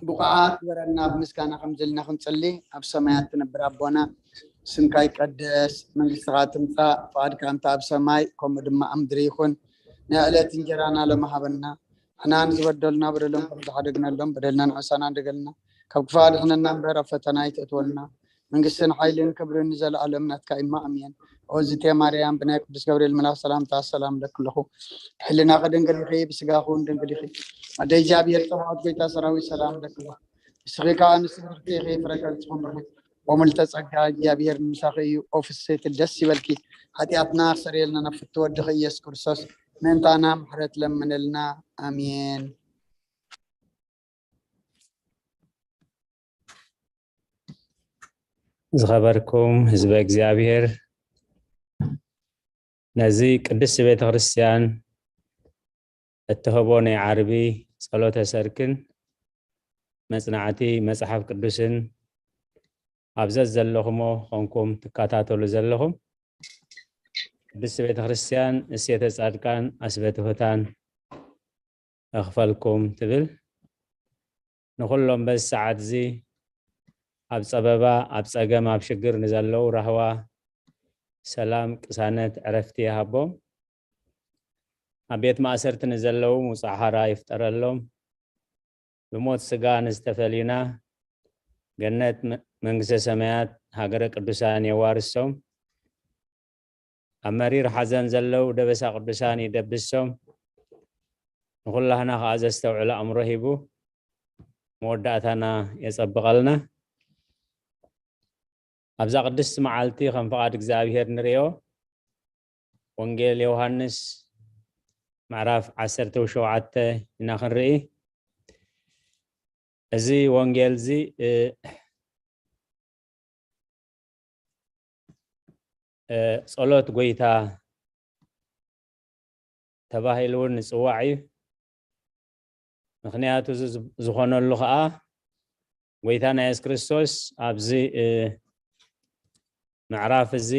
ብቑዓት ግበረና፣ ብምስጋና ከምዚ ኢልና ክንጽሊ። ኣብ ሰማያት ትነብር ኣቦና፣ ስምካ ይቀደስ፣ መንግስትኻ ትምጻእ፣ ፍቓድካ እንተ ኣብ ሰማይ ከምኡ ድማ ኣብ ምድሪ ይኹን። ናይ ዕለት እንጀራና ሎሚ ሃበና፣ ንሕና ንዝበደሉና በደሎም ከም ዝሓደግነሎም በደልና ንዕሳና እንደገልና፣ ካብ ክፉእ ኣድሕነና እምበር ኣብ ፈተና ኣይተእትወልና። መንግስትን ሓይልን ክብርን ንዘለኣለም ናትካ እማ ኣሜን። ኦ ዝቴ ማርያም፣ ብናይ ቅዱስ ገብርኤል መልኣኽ ሰላምታ ሰላም እለኪ ኣለኹ። ብሕልናኺ ድንግል ኢኺ፣ ብስጋኺ እውን ድንግል ኢኺ። ኣደ እግዚኣብሔር ጸባኦት፣ ጎይታ ሰራዊት ሰላም እለኪ ኣለኹ። ንስኺ ከኣ ኣንስቲ ብርኽቲ ኢኺ፣ ፍረ ከርሥኺ እውን ብሩኽ እዩ። ኦ ምልዕተ ጸጋ፣ እግዚኣብሔር ምሳኺ እዩ። ኦ ፍስሕቲ፣ ደስ ይበልኪ፣ ሓጢኣትና ክሰርየልና ናብ ፍትወ ወድኺ ኢየሱስ ክርስቶስ ምእንታና ምሕረት ለምንልና። ኣሜን። ዝኸበርኩም ህዝበ እግዚኣብሔር፣ ነዚ ቅድስቲ ቤተ ክርስቲያን እትህቦ ናይ ዓርቢ ጸሎተ ሰርክን መጽናዕቲ መጽሓፍ ቅዱስን ኣብ ዘዘለኹሞ ኾንኩም ትከታተሉ ዘለኹም፣ ቅድስቲ ቤተ ክርስቲያን እሴተ ጻድቃን ኣስበትሑታን እኽፈልኩም ትብል። ንኹሎም በዚ ሰዓት እዚ ኣብ ጸበባ፣ ኣብ ጸገም፣ ኣብ ሽግር ንዘለዉ ራህዋ፣ ሰላም፣ ቅሳነት፣ ዕረፍቲ ይሃቦም። ኣብ ቤት ማእሰርቲ ንዘለዉ ምውጻእ ሓራ ይፍጠረሎም። ብሞት ስጋ ንዝተፈልዩና ገነት መ-፣ መንግስተ ሰማያት ሃገረ ቅዱሳን የዋርሶም። ኣብ መሪር ሓዘን ዘለዉ ደበሳ ቅዱሳን ይደብሶም። ንኹላህና ከኣ ዘስተውዕል ኣእምሮ ሂቡ መወዳእታና የጸብቐልና። ኣብዛ ቅድስቲ መዓልቲ ከም ፍቓድ እግዚኣብሔር ንርእዮ ወንጌል ዮሃንስ ምዕራፍ ዓሰርተ ሸውዓተ ኢና ክንርኢ። እዚ ወንጌል እዚ፣ እ፣ እ፣ ጸሎት ጐይታ ተባሂሉ እውን ዝጽዋዕ እዩ። ምኽንያቱ እዚ ዝ-፣ ዝኾነሉ ኸኣ ጐይታና የሱስ ክርስቶስ ኣብዚ፣ እ፣ ምዕራፍ እዚ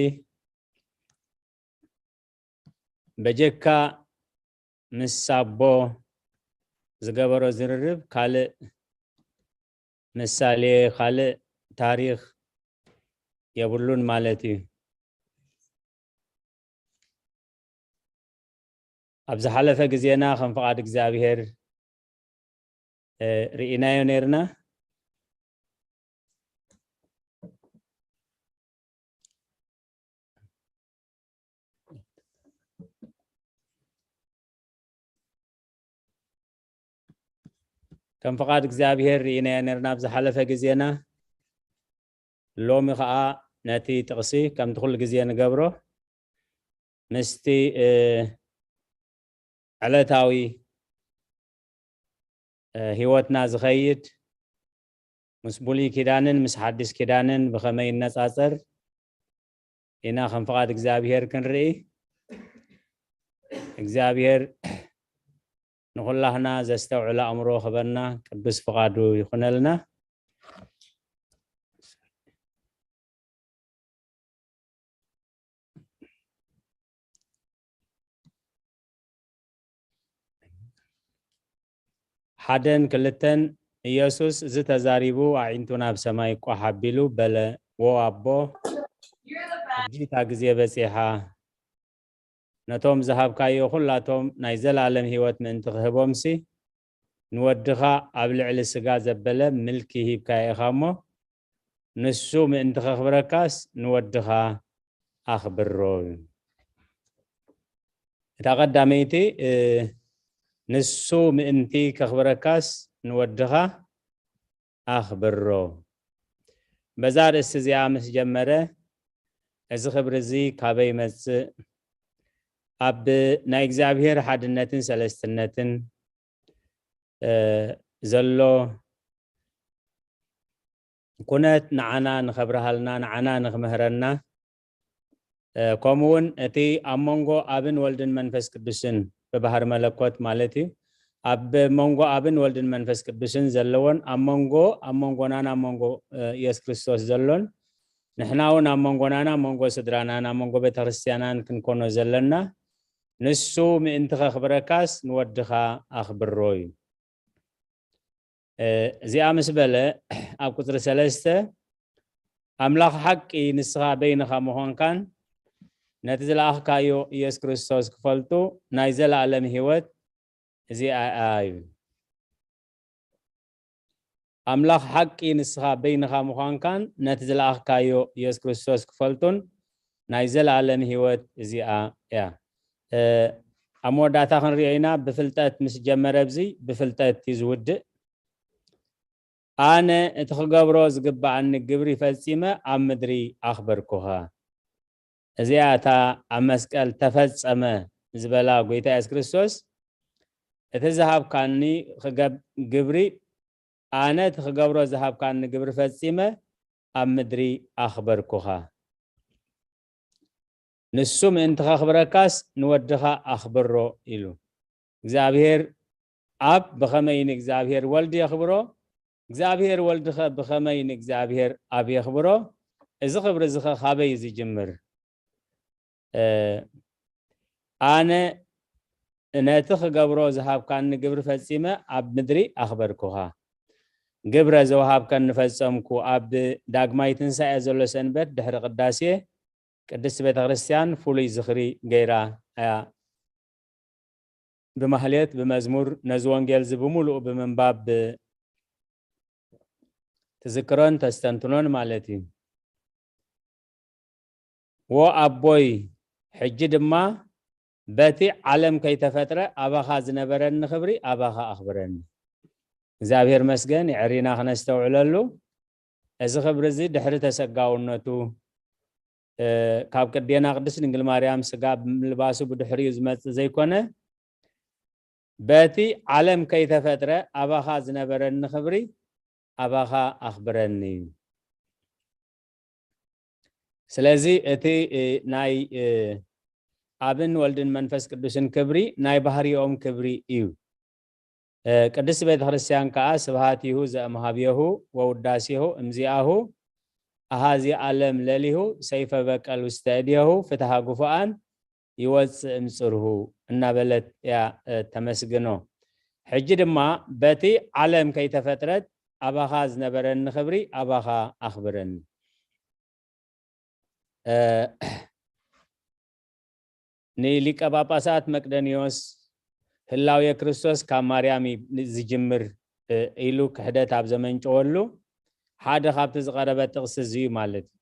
በጀካ ምስ ኣቦ ዝገበሮ ዝርርብ ካልእ ምሳሌ፣ ካልእ ታሪኽ የብሉን ማለት እዩ። ኣብ ዝሓለፈ ግዜና ከም ፍቓድ እግዚኣብሔር፣ እ፣ ርኢናዮ ነይርና። ከም ፍቓድ እግዚኣብሔር ርኢናዮ ነይርና ኣብ ዝሓለፈ ግዜና። ሎሚ ኸኣ ነቲ ጥቕሲ ከምቲ ኩሉ ግዜ ንገብሮ ምስቲ፣ እ፣ ዕለታዊ፣ እ፣ ህይወትና ዝኸይድ ምስ ብሉይ ኪዳንን ምስ ሓድሽ ኪዳንን ብኸመይ ይነጻጸር ኢና ከም ፍቓድ እግዚኣብሔር ክንርኢ። እግዚኣብሔር ንኹላህና ዘስተውዕል ኣእምሮ ክበና ቅዱስ ፍቓዱ ይኹነልና። ሓደን ክልተን ኢየሱስ እዚ ተዛሪቡ ኣዒንቱ ናብ ሰማይ ቋሕ ኣቢሉ በለ፣ "ዎ ኣቦ፣ ሕጂ እታ ግዜ በጺሓ፣ ነቶም ዝሃብካዮ ኩላቶም ናይ ዘለኣለም ህይወት ምእንቲ ክህቦምሲ፣ ንወድኻ ኣብ ልዕሊ ስጋ ዘበለ ምልኪ ሂብካዮ ኢኻ እሞ፣ ንሱ ምእንቲ ከኽብረካስ ንወድኻ ኣኽብሮ" እዩ። እታ ቀዳመይቲ፣ እ፣ ንሱ ምእንቲ ከኽብረካስ ንወድኻ ኣኽብሮ። በዛ ርእሲ እዚኣ ምስ ጀመረ፣ እዚ ክብሪ እዚ ካበይ ይመጽእ? ኣብ ናይ እግዚኣብሔር ሓድነትን ሰለስትነትን፣ እ፣ ዘሎ ኩነት ንዓና ንኸብርሃልና፣ ንዓና ንኽምህረና፣ እ፣ ከምኡ እውን እቲ ኣብ መንጎ ኣብን ወልድን መንፈስ ቅዱስን ብባህሪ መለኮት ማለት እዩ፣ ኣብ መንጎ ኣብን ወልድን መንፈስ ቅዱስን ዘለዎን ኣብ መንጎ፣ ኣብ መንጎናን ኣብ መንጎ፣ እ፣ ኢየሱስ ክርስቶስ ዘሎን ንሕና እውን ኣብ መንጎናን ኣብ መንጎ ስድራናን ኣብ መንጎ ቤተ ክርስቲያናን ክንኮኖ ዘለና ንሱ ምእንቲ ከኽብረካስ ንወድኻ ኣኽብሮ እዩ። እ፣ እዚኣ ምስ በለ ኣብ ቁጽሪ ሰለስተ፣ "ኣምላኽ ሓቂ ንስኻ በይንኻ ምዃንካን ነቲ ዝለኣኽካዮ ኢየሱስ ክርስቶስ ክፈልጡ ናይ ዘለኣለም ህይወት እዚኣ እያ" ይብል። "ኣምላኽ ሓቂ ንስኻ በይንኻ ምዃንካን ነቲ ዝለኣኽካዮ ኢየሱስ ክርስቶስ ክፈልጡን ናይ ዘለኣለም ህይወት እዚኣ እያ።" እ፣ ኣብ መወዳእታ ክንሪኦ ኢና። ብፍልጠት ምስ ጀመረ፣ እዚ ብፍልጠት እዩ ዝውድእ። "ኣነ እቲ ክገብሮ ዝግብኣኒ ግብሪ ፈጺመ ኣብ ምድሪ ኣኽበርኩኻ።" እዚኣ እታ ኣብ መስቀል "ተፈጸመ" ዝበላ ጎይታ የሱስ ክርስቶስ፣ "እቲ ዝሃብካኒ ክገብ-፣ ግብሪ፣ ኣነ እቲ ክገብሮ ዝሃብካኒ ግብሪ ፈጺመ ኣብ ምድሪ ኣኽበርኩኻ። ንሱ ምእንቲ ከኽብረካስ ንወድኻ ኣኽብሮ" ኢሉ። እግዚኣብሔር ኣብ ብኸመይ ንእግዚኣብሔር ወልድ የኽብሮ? እግዚኣብሔር ወልድኸ ብኸመይ ንእግዚኣብሔር ኣብ የኽብሮ? እዚ ክብሪ እዚ ኸ ካበይ እዩ ዝጅምር? እ፣ ኣነ ነቲ ክገብሮ ዝሃብካኒ ግብሪ ፈጺመ ኣብ ምድሪ ኣኽበርኩኻ። ግብረ ዘውሃብከኒ ፈጸምኩ። ኣብ ዳግማይ ትንሳኤ ዘሎ ሰንበት ድሕሪ ቅዳሴ ቅድስቲ ቤተ ክርስቲያን ፍሉይ ዝኽሪ ገይራ እያ። ብማህሌት፣ ብመዝሙር ነዚ ወንጌል እዚ ብምሉኡ ብምንባብ ትዝክሮን ተስተንትኖን ማለት እዩ። "ዎ ኣቦይ፣ ሕጂ ድማ በቲ ዓለም ከይተፈጥረ ኣባኻ ዝነበረኒ ክብሪ ኣባኻ ኣኽብረኒ።" እግዚኣብሔር መስገን፣ የዕሪና ክነስተውዕለሉ። እዚ ክብሪ እዚ ድሕሪ ተሰጋውነቱ፣ እ፣ ካብ ቅዴና ቅድስት ድንግል ማርያም ስጋ ብምልባሱ ብድሕሪኡ ዝመጽእ ዘይኮነ፣ በቲ ዓለም ከይተፈጥረ ኣባኻ ዝነበረኒ ክብሪ ኣባኻ ኣኽብረኒ እዩ። ስለዚ እቲ፣ እ፣ ናይ፣ እ፣ ኣብን ወልድን መንፈስ ቅዱስን ክብሪ ናይ ባህሪኦም ክብሪ እዩ። እ፣ ቅድስት ቤተ ክርስቲያን ከኣ "ስብሐቲሁ ዘእምሃብየሁ ወውዳሴሁ እምዚኣሁ፣ ኣሃዚ ዓለም ለሊሁ፣ ሰይፈ በቀል ውስተ እዴሁ፣ ፍትሐ ግፉኣን ይወፅእ እምፅርሁ" እናበለት እያ፣ እ፣ ተመስግኖ። ሕጂ ድማ በቲ ዓለም ከይተፈጥረት ኣባኻ ዝነበረኒ ክብሪ ኣባኻ ኣኽብረኒ። እ፣ ንሊቀ ጳጳሳት መቅደንዮስ "ህላዌ ክርስቶስ ካብ ማርያም እዩ ዝጅምር" ኢሉ ክሕደት ኣብ ዘመንጨወሉ፣ ሓደ ካብቲ ዝቐረበ ጥቕሲ እዚ እዩ ማለት እዩ።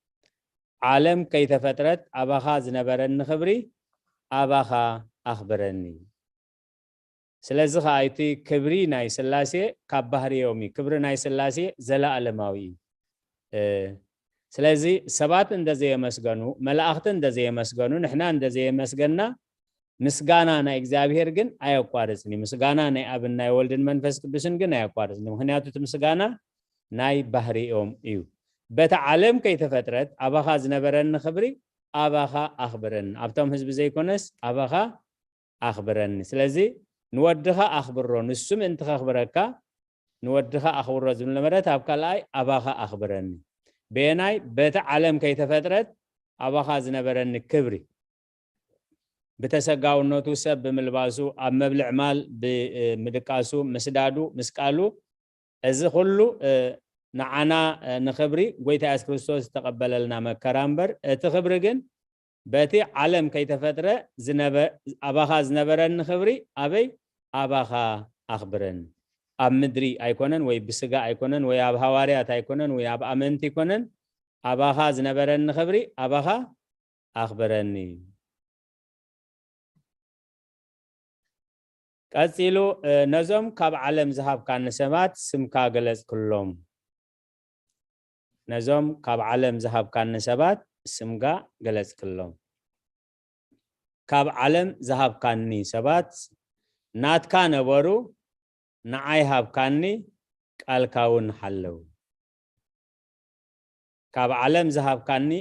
"ዓለም ከይተፈጥረት ኣባኻ ዝነበረኒ ክብሪ ኣባኻ ኣኽብረኒ።" ስለዚ ኸዓ እቲ ክብሪ ናይ ስላሴ ካብ ባህርዮም እዩ። ክብሪ ናይ ስላሴ ዘለኣለማዊ እዩ። እ፣ ስለዚ ሰባት እንተዘየመስገኑ፣ መላእኽቲ እንተዘየመስገኑ፣ ንሕና እንተዘየመስገና፣ ምስጋና ናይ እግዚኣብሔር ግን ኣየቋርጽን እዩ። ምስጋና ናይ ኣብን ናይ ወልድን መንፈስ ቅዱስን ግን ኣየቋርጽን እዩ። ምኽንያቱ እቲ ምስጋና ናይ ባህሪኦም እዩ። "በታ ዓለም ከይተፈጥረት ኣባኻ ዝነበረኒ ክብሪ ኣባኻ ኣኽብረኒ። ኣብቶም ህዝቢ ዘይኮነስ ኣባኻ ኣኽብረኒ።" ስለዚ ንወድኻ ኣኽብሮ፣ ንሱ ምእንቲ ከኽብረካ ንወድኻ ኣኽብሮ ዝብል ነበረት፣ ኣብ ካልኣይ ኣባኻ ኣኽብረኒ። በየናይ? በቲ ዓለም ከይተፈጥረት ኣባኻ ዝነበረኒ ክብሪ። ብተሰጋውነቱ ሰብ ብምልባሱ፣ ኣብ መብልዕ ማል ብምድቃሱ፣ ምስዳዱ፣ ምስቃሉ፣ እዚ ኩሉ ንዓና ንኽብሪ ጎይታ የሱስ ክርስቶስ ዝተቐበለልና መከራ እምበር፣ እቲ ክብሪ ግን በቲ ዓለም ከይተፈጥረ ኣባኻ ዝነበረኒ ክብሪ ኣበይ? ኣባኻ ኣኽብረኒ። ኣብ ምድሪ ኣይኮነን ወይ ብስጋ ኣይኮነን ወይ ኣብ ሃዋርያት ኣይኮነን ወይ ኣብ ኣመንቲ ኣይኮነን፣ ኣባኻ ዝነበረኒ ክብሪ ኣባኻ ኣኽብረኒ። ቀጺሉ ነዞም ካብ ዓለም ዝሃብካኒ ሰባት ስምካ ገለጽክሎም። ነዞም ካብ ዓለም ዝሃብካኒ ሰባት ስምካ ገለጽክሎም። ካብ ዓለም ዝሃብካኒ ሰባት ናትካ ነበሩ፣ ንዓይ ሃብካኒ፣ ቃልካ እውን ሓለው። ካብ ዓለም ዝሃብካኒ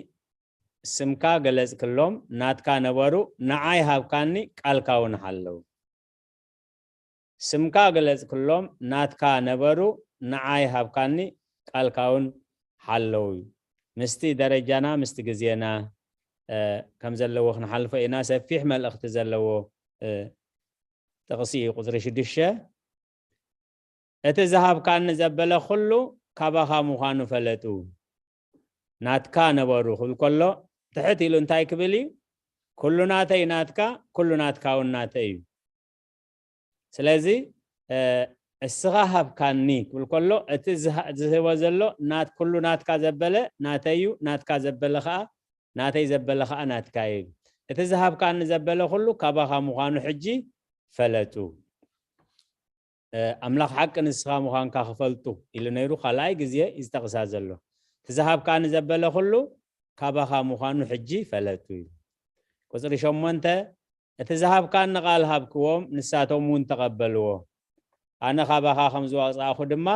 ስምካ ገለጽክሎም፣ ናትካ ነበሩ፣ ንዓይ ሃብካኒ፣ ቃልካ እውን ሓለው። ስምካ ገለጽክሎም፣ ናትካ ነበሩ፣ ንዓይ ሃብካኒ፣ ቃልካ እውን ሓለው እዩ። ምስቲ ደረጃና ምስቲ ግዜና ከም ዘለዎ ክንሓልፎ ኢና። ሰፊሕ መልእኽቲ ዘለዎ ጥቕሲ እዩ። ቁፅሪ ሽዱሽተ፣ እቲ ዝሃብካኒ ዘበለ ኩሉ ካባኻ ምዃኑ ፈለጡ፣ ናትካ ነበሩ ክብል ከሎ ትሕት ኢሉ እንታይ ክብል እዩ? ኩሉ ናተይ ናትካ፣ ኩሉ ናትካ እውን ናተይ እዩ። ስለዚ እስኻ ሃብካኒ ክብል ከሎ እቲ ዝሃ- ዝህቦ ዘሎ ናት ኩሉ ናትካ ዘበለ ናተይ እዩ፣ ናትካ ዘበለ ከዓ ናተይ ዘበለ ከዓ ናትካ እዩ። እቲ ዝሃብካኒ ዘበለ ኩሉ ካባኻ ምዃኑ ሕጂ ፈለጡ። ኣምላኽ ሓቂ ንስኻ ምዃንካ ክፈልጡ ኢሉ ነይሩ። ካልኣይ ግዜ እዩ ዝጠቕሳ ዘሎ። እቲ ዝሃብካኒ ዘበለ ኩሉ ካባኻ ምዃኑ ሕጂ ፈለጡ እዩ። ቁፅሪ ሸሞንተ፣ እቲ ዝሃብካኒ ቃል ሃብክዎም፣ ንሳቶም እውን ተቐበልዎ። ኣነ ካባኻ ከም ዝወፃእኹ ድማ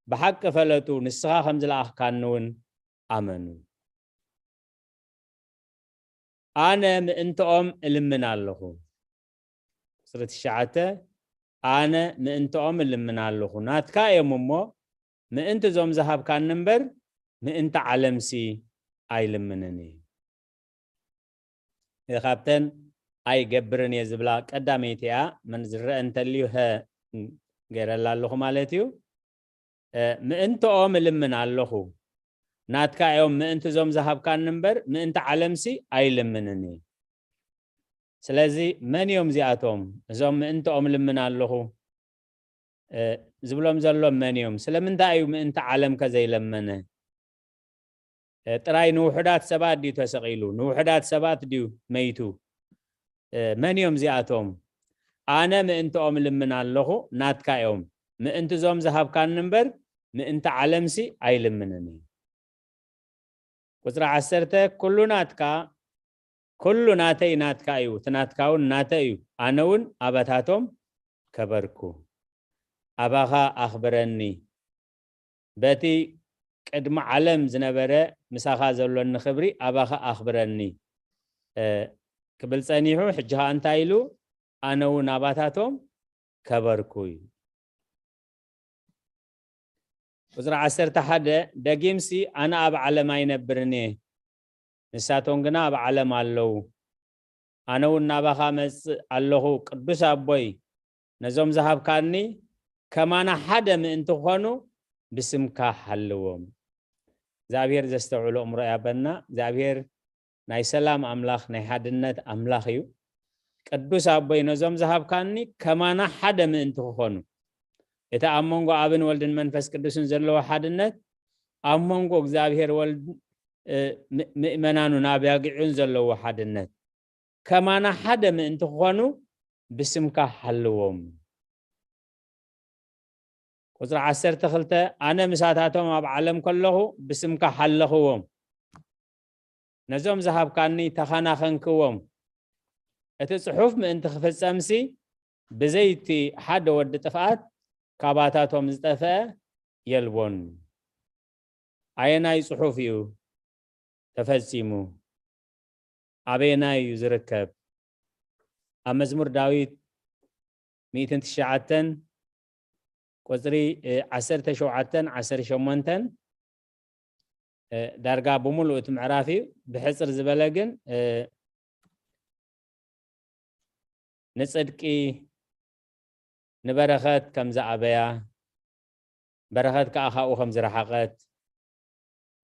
ብሓቂ ፈለጡ፣ ንስኻ ከም ዝለኣኽካኒ እውን ኣመኑ። ኣነ ምእንትኦም እልምን ኣለኹ። ቁፅሪ ትሽዓተ፣ ኣነ ምእንትኦም እልምን ኣለኹ፣ ናትካ እዮም እሞ፣ ምእንቲ እዞም ዝሃብካኒ እምበር፣ ምእንቲ ዓለምሲ ኣይልምንን እየ። እዛ ካብተን ኣይገብርን እየ ዝብላ ቀዳመይቲ እያ። መን ዝረአ እንተልዩ፣ ሀ ገይረላ ኣለኹ ማለት እዩ። ምእንትኦም እልምን ኣለኹ፣ ናትካ እዮም ምእንቲ እዞም ዝሃብካኒ እምበር፣ ምእንቲ ዓለምሲ ኣይልምንን እየ። ስለዚ መን እዮም እዚኣቶም? እዞም ምእንትኦም እልምን ኣለኹ ዝብሎም ዘሎ መን እዮም? ስለምንታይ እዩ ምእንቲ ዓለምከ ዘይለመነ? ጥራይ ንውሑዳት ሰባት ድዩ ተሰቒሉ? ንውሑዳት ሰባት ድዩ መይቱ? መን እዮም እዚኣቶም? ኣነ ምእንትኦም ልምን ኣለኹ፣ ናትካ እዮም። ምእንቲ እዞም ዝሃብካኒ እምበር፣ ምእንቲ ዓለምሲ ኣይልምንን እየ። ቁፅሪ ዓሰርተ፣ ኩሉ ናትካ፣ ኩሉ ናተይ ናትካ እዩ፣ እቲ ናትካ እውን ናተይ እዩ። ኣነ እውን ኣባታቶም ከበርኩ። ኣባኻ ኣኽብረኒ። በቲ ቅድሚ ዓለም ዝነበረ ምሳኻ ዘሎኒ ክብሪ ኣባኻ ኣኽብረኒ፣ እ፣ ክብል ጸኒሑ፣ ሕጂ ኸኣ እንታይ ኢሉ? ኣነ እውን ኣባታቶም ከበርኩ እዩ። ቁጽሪ ዓሰርተ ሓደ፣ ደጊምሲ ኣነ ኣብ ዓለም ኣይነብርን እየ፣ ንሳቶም ግና ኣብ ዓለም ኣለዉ። ኣነ እውን ናባኻ መጽእ ኣለኹ፣ ቅዱስ ኣቦይ፣ ነዞም ዝሃብካኒ ከማና ሓደ ምእንቲ ክኾኑ ብስምካ ሓልዎም። እግዚኣብሔር ዘስተውዕሎ እምሮ ያበና። እግዚኣብሔር ናይ ሰላም ኣምላኽ፣ ናይ ሓድነት ኣምላኽ እዩ። ቅዱስ ኣቦይ፣ ነዞም ዝሃብካኒ ከማና ሓደ ምእንቲ ክኾኑ፣ እቲ ኣብ መንጎ ኣብን ወልድን መንፈስ ቅዱስን ዘለዎ ሓድነት፣ ኣብ መንጎ እግዚኣብሔር ወልድ፣ እ፣ ም-፣ ምእመናኑን ኣባጊዑን ዘለዎ ሓድነት፣ ከማና ሓደ ምእንቲ ክኾኑ ብስምካ ሓልዎም። ቁጽሪ ዓሰርተ ክልተ፣ ኣነ ምሳታቶም ኣብ ዓለም ከለኹ ብስምካ ሓለኽዎም። ነዞም ዝሃብካኒ ተኸናኸንክዎም። እቲ ጽሑፍ ምእንቲ ክፍጸምሲ፣ ብዘይቲ ሓደ ወዲ ጥፍኣት ካባታቶም ዝጠፍአ የልቦን። ኣየናይ ጽሑፍ እዩ ተፈጺሙ? ኣበየናይ እዩ ዝርከብ? ኣብ መዝሙር ዳዊት ሚእትን ትሽዓተን ቁጽሪ፣ እ፣ ዓሰርተ ሸውዓተን ዓሰርተ ሸሞንተን፣ እ፣ ዳርጋ ብምሉእ እቲ ምዕራፍ እዩ። ብሕጽር ዝበለ ግን፣ እ፣ ንጽድቂ፣ ንበረኸት ከም ዝኣበያ፣ በረኸት ከዓ ካብኡ ከም ዝረሓቐት፣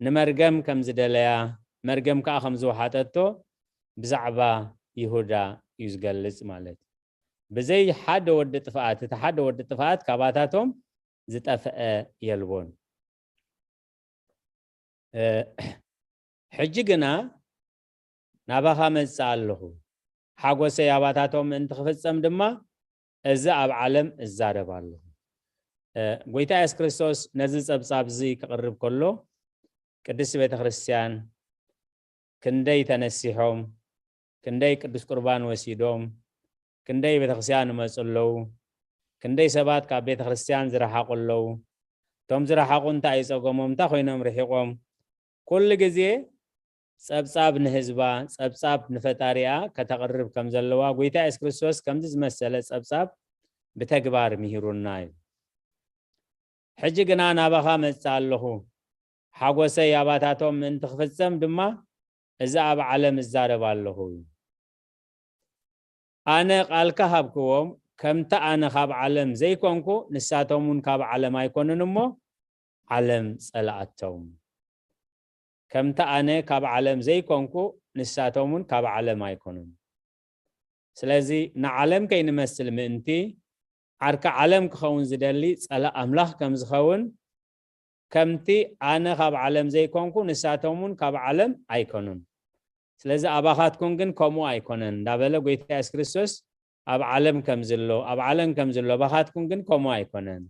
ንመርገም ከም ዝደለያ፣ መርገም ከዓ ከም ዝወሓጠቶ ብዛዕባ ይሁዳ እዩ ዝገልጽ ማለት እዩ። ብዘይ ሓደ ወዲ ጥፍኣት፣ እቲ ሓደ ወዲ ጥፍኣት ካባታቶም ዝጠፍአ የልቦን። እ፣ ሕጂ ግና ናባኻ መጽእ ኣለኹ፣ ሓጎሰይ ኣባታቶም ምእንቲ ክፍጸም ድማ እዚ ኣብ ዓለም እዛረብ ኣለኹ። እ፣ ጎይታ የሱስ ክርስቶስ ነዚ ጸብጻብ እዚ ክቕርብ ከሎ፣ ቅድስቲ ቤተ ክርስቲያን ክንደይ ተነሲሖም፣ ክንደይ ቅዱስ ቁርባን ወሲዶም፣ ክንደይ ቤተ ክርስቲያን ይመጹ ኣለዉ፣ ክንደይ ሰባት ካብ ቤተ ክርስቲያን ዝረሓቑ ኣለዉ። እቶም ዝረሓቑ እንታይ እዩ ጸገሞም? እንታይ ኮይኖም ርሒቖም? ኩሉ ግዜ ጸብጻብ ንህዝባ፣ ጸብጻብ ንፈጣሪኣ ከተቕርብ ከም ዘለዋ፣ ጎይታ የሱስ ክርስቶስ ከምዚ ዝመሰለ ጸብጻብ ብተግባር ምሂሩና እዩ። ሕጂ ግና ናባኻ መጽእ ኣለኹ፣ ሓጎሰይ ኣባታቶም ምእንቲ ክፍጸም ድማ፣ እዚ ኣብ ዓለም እዛረብ ኣለኹ። ኣነ ቃልካ ሃብክዎም፣ ከምቲ ኣነ ካብ ዓለም ዘይኮንኩ፣ ንሳቶም እውን ካብ ዓለም ኣይኮኑን እሞ፣ ዓለም ጸላኣቶም። ከምቲ ኣነ ካብ ዓለም ዘይኮንኩ፣ ንሳቶም እውን ካብ ዓለም ኣይኮኑን። ስለዚ ንዓለም ከይንመስል ምእንቲ፣ ዓርኪ ዓለም ክኸውን ዝደሊ ጸላእ ኣምላኽ ከም ዝኸውን፣ ከምቲ ኣነ ካብ ዓለም ዘይኮንኩ፣ ንሳቶም እውን ካብ ዓለም ኣይኮኑን። ስለዚ ኣባኻትኩም ግን ከምኡ ኣይኮነን እንዳበለ ጎይታ የሱስ ክርስቶስ ኣብ ዓለም ከም ዝሎ፣ ኣብ ዓለም ከም ዝሎ፣ ኣባኻትኩም ግን ከምኡ ኣይኮነን።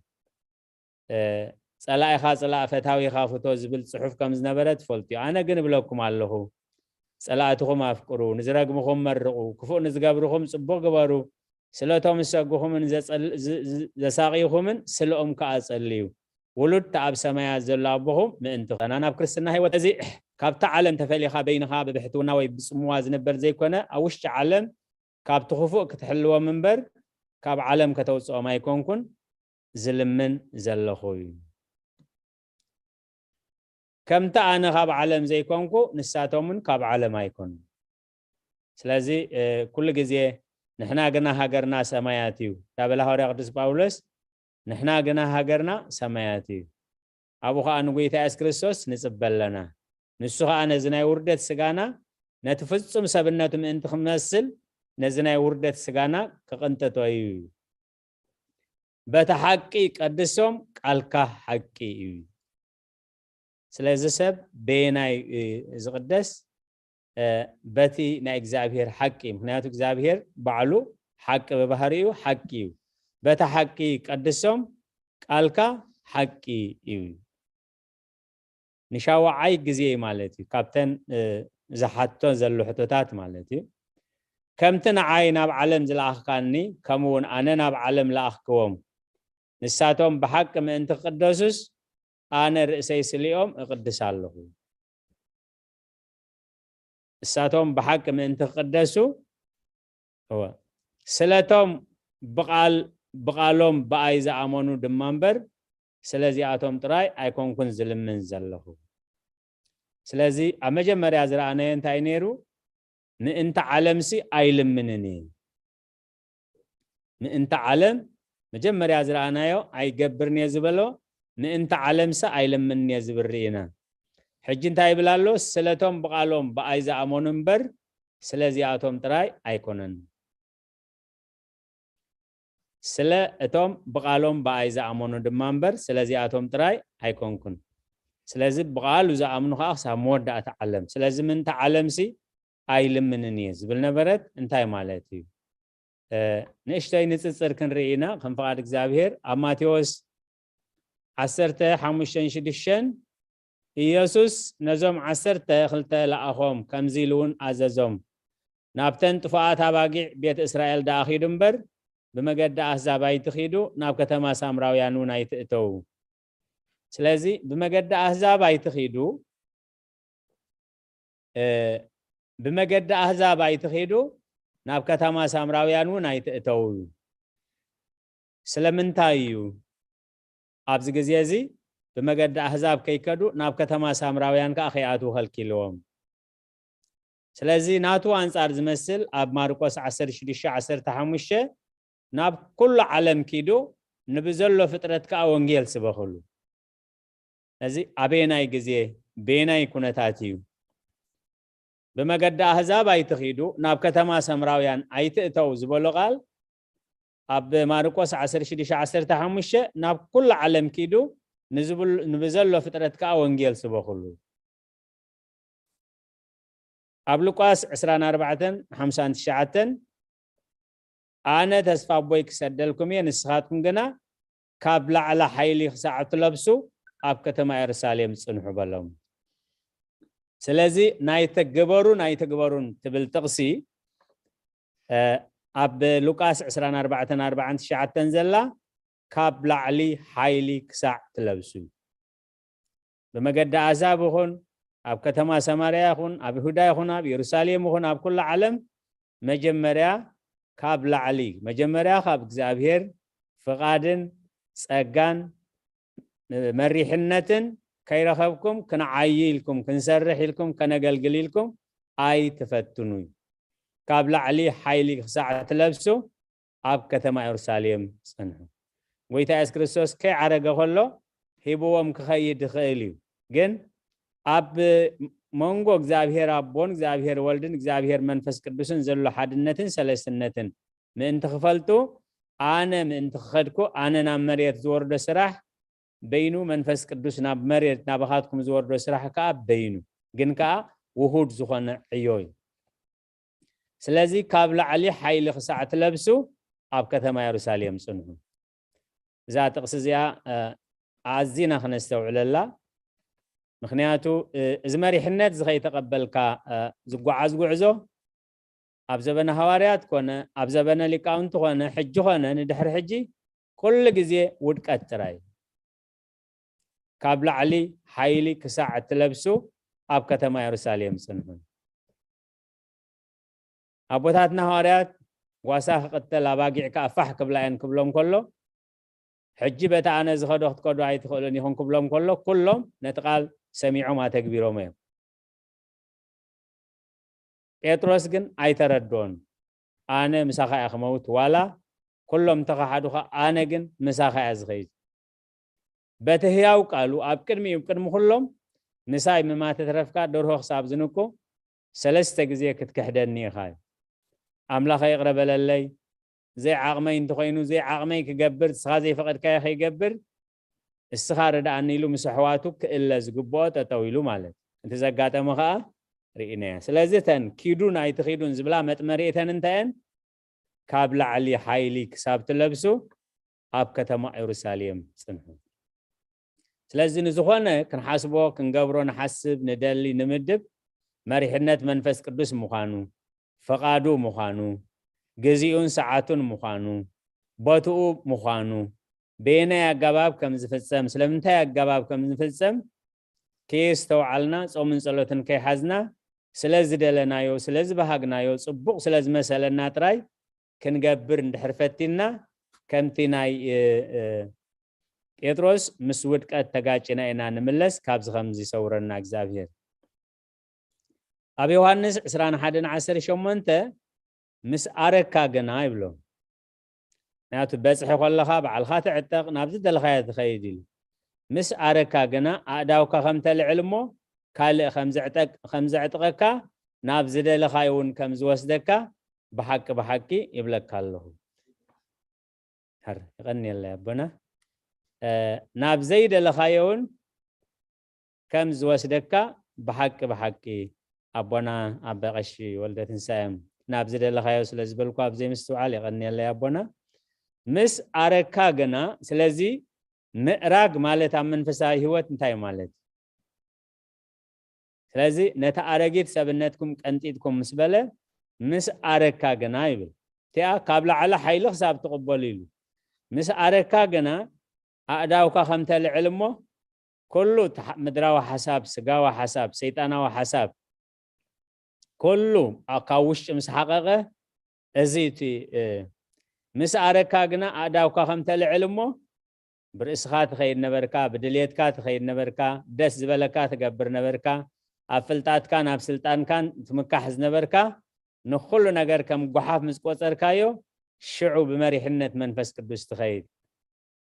እ፣ ጸላኢኻ ጽላእ፣ ፈታዊኻ ፍቶ ዝብል ጽሑፍ ከም ዝነበረ ትፈልጡ እዩ። ኣነ ግን እብለኩም ኣለኹ፣ ጸላእትኹም ኣፍቅሩ፣ ንዝረግምኹም መርቑ፣ ክፉእ ንዝገብርኹም ጽቡቕ ግበሩ፣ ስለቶም ዝሰጉኹምን ዘጸል-፣ ዝ-፣ ዝ-፣ ዘሳቕዩኹምን ስለኦም ከኣ ጸልዩ። ውሉድ እቲ ኣብ ሰማያት ዘሎ ኣቦኹም ምእንቲ ኸና ናብ ክርስትና ህይወት። እዚ ካብታ ዓለም ተፈሊኻ በይንኻ ብብሕትውና ወይ ብጽምዋ ዝንበር ዘይኮነ፣ ኣብ ውሽጢ ዓለም ካብቲ ክፉእ ክትሕልዎም እምበር፣ ካብ ዓለም ከተውጽኦም ኣይኮንኩን ዝልምን ዘለኹ እዩ። ከምቲ ኣነ ካብ ዓለም ዘይኮንኩ፣ ንሳቶም እውን ካብ ዓለም ኣይኮኑን። ስለዚ፣ እ፣ ኩሉ ግዜ ንሕና ግና ሃገርና ሰማያት እዩ። እንዳበለ ሃዋርያ ቅዱስ ጳውሎስ፣ ንሕና ግና ሃገርና ሰማያት እዩ። ኣብኡ ኸኣ ንጎይታ የሱስ ክርስቶስ ንጽበ ኣለና። ንሱ ኸኣ ነዚ ናይ ውርደት ስጋና፣ ነቲ ፍጹም ሰብነቱ ምእንቲ ክመስል፣ ነዚ ናይ ውርደት ስጋና ክቕንጥጦ እዩ። በቲ ሓቂ ቀድሶም፣ ቃልካ ሓቂ እዩ። ስለዚ ሰብ በየናይ፣ እ፣ ዝቕደስ? እ፣ በቲ ናይ እግዚኣብሔር ሓቂ። ምኽንያቱ እግዚኣብሔር ባዕሉ ሓቂ ብባህሪኡ ሓቂ እዩ። በቲ ሓቂ ቀድሶም፣ ቃልካ ሓቂ እዩ። ንሻውዓይ ግዜ ማለት እዩ። ካብተን፣ እ፣ ዝሓቶ ዘሎ ሕቶታት ማለት እዩ። ከምቲ ንዓይ ናብ ዓለም ዝለኣኽካኒ፣ ከምኡ እውን ኣነ ናብ ዓለም ለኣኽክዎም። ንሳቶም ብሓቂ ምእንቲ ክቅደሱስ፣ ኣነ ርእሰይ ስሊኦም እቅድስ ኣለኹ። ንሳቶም ብሓቂ ምእንቲ ክቅደሱ፣ እወ፣ ስለቶም ብቓል-፣ ብቓሎም ብኣይ ዝኣመኑ ድማ እምበር፣ ስለዚኣቶም ጥራይ ኣይኮንኩን ዝልምን ዘለኹ። ስለዚ ኣብ መጀመርያ ዝረኣናዮ እንታይ ነይሩ? ምእንቲ ዓለምሲ ኣይልምንን እየ። ምእንቲ ዓለም መጀመርያ ዝረኣናዮ ኣይገብርን እየ ዝበሎ፣ ምእንቲ ዓለምሲ ኣይልምንን እየ ዝብል ርኢና። ሕጂ እንታይ ይብል ኣሎ? ስለቶም ብቓሎም ብኣይ ዝኣመኑ እምበር፣ ስለዚኣቶም ጥራይ ኣይኮነን። ስለ እቶም ብቓሎም ብኣይ ዝኣመኑ ድማ እምበር፣ ስለዚኣቶም ጥራይ ኣይኮንኩን። ስለዚ ብቓሉ ዝኣምኑ ኸዓ ክሳብ መወዳእታ ዓለም። ስለዚ ምእንቲ ዓለምሲ ኣይልምንን እየ ዝብል ነበረት እንታይ ማለት እዩ? እ፣ ንእሽተይ ንጽጽር ክንርኢ ኢና። ከም ፍቓድ እግዚኣብሔር ኣብ ማቴዎስ ዓሰርተ ሓሙሽተን ሽዱሽተን፣ ኢየሱስ ነዞም ዓሰርተ ክልተ ለኣኾም፣ ከምዚ ኢሉ እውን ኣዘዞም፣ "ናብተን ጥፉኣት ኣባጊዕ ቤት እስራኤል ደኣ ኺዱ እምበር፣ ብመገዲ ኣህዛብ ኣይትኺዱ፣ ናብ ከተማ ሳምራውያን እውን ኣይትእተዉ። ስለዚ ብመገዲ ኣህዛብ ኣይትኺዱ፣ እ፣ ብመገዲ ኣህዛብ ኣይትኺዱ፣ ናብ ከተማ ሳምራውያን እውን ኣይትእተዉ" እዩ። ስለምንታይ እዩ ኣብዚ ግዜ እዚ ብመገዲ ኣህዛብ ከይከዱ፣ ናብ ከተማ ሳምራውያን ከኣ ከይኣትዉ ከልኪልዎም? ስለዚ ናቱ ኣንጻር ዝመስል ኣብ ማርቆስ ዓሰርተ ሽዱሽተ ዓሰርተ ሓሙሽተ፣ "ናብ ኩሉ ዓለም ኪዱ፣ ንብዘሎ ፍጥረት ከኣ ወንጌል ስበኽሉ። እዚ ኣበየናይ ግዜ፣ በየናይ ኩነታት እዩ? ብመገዲ ኣህዛብ ኣይትኺዱ፣ ናብ ከተማ ሰምራውያን ኣይትእተው ዝበሎ ቃል ኣብ ማርቆስ ዓሰርተ ሽዱሽተ ዓሰርተ ሓሙሽተ፣ ናብ ኩሉ ዓለም ኪዱ፣ ንዝብል-፣ ንብዘሎ ፍጥረት ከኣ ወንጌል ስበኹሉ። ኣብ ሉቃስ ዕስራን ኣርባዕተን ሓምሳን ትሽዓተን፣ ኣነ ተስፋ ኣቦይ ክሰደልኩም እየ፣ ንስኻትኩም ግና ካብ ላዕሊ ሓይሊ ክሳዕ እትለብሱ ኣብ ከተማ የሩሳሌም ጽንሑ በሎም። ስለዚ ናይ ተግበሩ፣ ናይ ተግበሩን ትብል ጥቕሲ፣ እ፣ ኣብ ሉቃስ ዕስራን ኣርባዕተን ኣርባዓን ትሽዓተን ዘላ ካብ ላዕሊ ሓይሊ ክሳዕ ትለብሱ እዩ። ብመገዲ ኣሕዛብ ይኹን፣ ኣብ ከተማ ሰማርያ ይኹን፣ ኣብ ይሁዳ ይኹን፣ ኣብ የሩሳሌም ይኹን፣ ኣብ ኩሉ ዓለም መጀመርያ ካብ ላዕሊ፣ መጀመርያ ካብ እግዚኣብሔር ፍቓድን ጸጋን መሪሕነትን ከይረኸብኩም ክንዓዪ ኢልኩም፣ ክንሰርሕ ኢልኩም፣ ከነገልግል ኢልኩም ኣይትፈትኑ እዩ። ካብ ላዕሊ ሓይሊ ክሳዕ ትለብሱ ኣብ ከተማ የሩሳሌም ጽንሑ። ጎይታ የሱስ ክርስቶስ ከይዓረገ ከሎ ሂብዎም ክኸይድ ይኽእል እዩ። ግን ኣብ መንጎ እግዚኣብሔር ኣቦን እግዚኣብሔር ወልድን እግዚኣብሔር መንፈስ ቅዱስን ዘሎ ሓድነትን ሰለስትነትን ምእንቲ ክፈልጡ፣ ኣነ ምእንቲ ክኸድኩ፣ ኣነ ናብ መሬት ዝወርዶ ስራሕ በይኑ፣ መንፈስ ቅዱስ ናብ መሬት ናባኻትኩም ዝወርዶ ስራሕ ከኣ በይኑ፣ ግን ከኣ ውሁድ ዝኾነ ዕዮ እዩ። ስለዚ ካብ ላዕሊ ሓይሊ ክሳዕ ትለብሱ ኣብ ከተማ የሩሳሌም ጽንሑ። እዛ ጥቕሲ እዚኣ፣ እ፣ ኣዚና ክነስተውዕለላ። ምኽንያቱ፣ እ፣ እዚ መሪሕነት እዚ ከይተቐበልካ፣ እ፣ ዝጓዓዝ ጉዕዞ ኣብ ዘበነ ሃዋርያት ኮነ፣ ኣብ ዘበነ ሊቃውንቲ ኮነ፣ ሕጂ ኮነ፣ ንድሕሪ ሕጂ፣ ኩሉ ግዜ ውድቀት ጥራይ። ካብ ላዕሊ ሓይሊ ክሳዕ እትለብሱ ኣብ ከተማ የሩሳሌም ጽንሑ። ኣቦታትና ሃዋርያት ጓሳ ክቕተል ኣባጊዕ ከኣ ፋሕ ክብላ እየን ክብሎም ከሎ፣ ሕጂ በቲ ኣነ ዝኸዶ ክትከዱ ኣይትኽእሉን ኢኹም ክብሎም ከሎ፣ ኩሎም ነቲ ቃል ሰሚዖም ኣተግቢሮም እዮም። ጴጥሮስ ግን ኣይተረድኦን። ኣነ ምሳኻ እየ ክመውት፣ ዋላ ኩሎም እንተኸሓዱኻ፣ ኣነ ግን ምሳኻ እየ ዝኸይድ። በቲ ህያው ቃሉ ኣብ ቅድሚኡ፣ ቅድሚ ኩሎም፣ ምሳይ ምማት ተረፍካ፣ ደርሆ ክሳብ ዝንኩ ሰለስተ ግዜ ክትክሕደኒ ኢኻ እዩ። ኣምላኸ ይቕረ በለለይ፣ ዘይዓቕመይ እንተኾይኑ፣ ዘይዓቕመይ ክገብር፣ ንስኻ ዘይፈቐድካዮ ከይገብር፣ እስኻ ርድኣኒ ኢሉ ምስ ኣሕዋቱ ክእለ ዝግብኦ ጠጠው ኢሉ ማለት። እቲ ዘጋጠመ ኸኣ ርኢናዮ። ስለዚ እተን ኪዱን ኣይትኺዱን ዝብላ መጥመሪእተን እንታይ እየን? ካብ ላዕሊ ሓይሊ ክሳብ ትለብሱ ኣብ ከተማ የሩሳሌም ጽንሑ። ስለዚ ንዝኾነ ክንሓስቦ፣ ክንገብሮ፣ ንሓስብ፣ ንደሊ፣ ንምድብ መሪሕነት መንፈስ ቅዱስ ምዃኑ፣ ፈቓዱ ምዃኑ፣ ግዜኡን ሰዓቱን ምዃኑ፣ ቦትኡ ምዃኑ፣ በየናይ ኣገባብ ከም ዝፍጸም፣ ስለምንታይ ኣገባብ ከም ዝፍጸም ከየስተውዓልና፣ ጾምን ጸሎትን ከይሓዝና፣ ስለ ዝደለናዮ፣ ስለ ዝበሃግናዮ፣ ጽቡቕ ስለ ዝመሰለና ጥራይ ክንገብር እንድሕር ፈቲንና፣ ከምቲ ናይ፣ እ፣ እ፣ ጴጥሮስ ምስ ውድቀት ተጋጭና ኢና ንምለስ፣ ካብዚ ከም ዝሰውረና እግዚኣብሔር። ኣብ ዮሃንስ ዕስራን ሓደን ዓሰርተ ሸሞንተ፣ ምስ ኣረካ ግና ይብሎ። ምክንያቱ በጽሒ ከለኻ ባዕልኻ ትዕጠቕ፣ ናብ ዝደለኻዮ ትኸይድ ኢሉ። ምስ ኣረካ ግና ኣእዳውካ ከም ተልዕል እሞ ካልእ ከም ዘዕጠቅ-፣ ከም ዘዕጥቀካ፣ ናብ ዝደለኻዮ እውን ከም ዝወስደካ ብሓቂ ብሓቂ ይብለካ ኣለኹ። ሃር፣ የቐንየለይ ኣቦና። እ፣ ናብ ዘይደለኻዮ እውን ከም ዝወስደካ ብሓቂ ብሓቂ ኣቦና ኣባ ቀሺ ወልደ ትንሳኤ እዮም። ናብ ዝደለኻዮ ስለ ዝበልኩ ኣብ ዘይምስትውዓል የቐንየለይ ኣቦና። ምስ ኣረካ ግና፣ ስለዚ ምእራግ ማለት ኣብ መንፈሳዊ ህይወት እንታይ ማለት? ስለዚ ነቲ ኣረጊት ሰብነትኩም ቀንጢጥኩም ምስ በለ፣ ምስ ኣረካ ግና ይብል። እቲኣ ካብ ላዕሊ ሓይሊ ክሳብ ትቕበሉ ኢሉ። ምስ ኣረካ ግና ኣእዳውካ ከም ተልዕል እሞ፣ ኩሉ እቲ ሓ-፣ ምድራዊ ሓሳብ፣ ስጋዊ ሓሳብ፣ ሰይጣናዊ ሓሳብ፣ ኩሉ ኣ-፣ ካብ ውሽጢ ምስ ሓቐቐ፣ እዚ እቲ፣ እ፣ ምስ ኣረካ ግና ኣእዳውካ ከም ተልዕል እሞ፣ ብርእስኻ ትኸይድ ነበርካ፣ ብድልየትካ ትኸይድ ነበርካ፣ ደስ ዝበለካ ትገብር ነበርካ፣ ኣብ ፍልጣትካን ኣብ ስልጣንካን ትምካሕ ዝነበርካ፣ ንኹሉ ነገር ከም ጓሓፍ ምስ ቆጸርካዮ፣ ሽዑ ብመሪሕነት መንፈስ ቅዱስ ትኸይድ።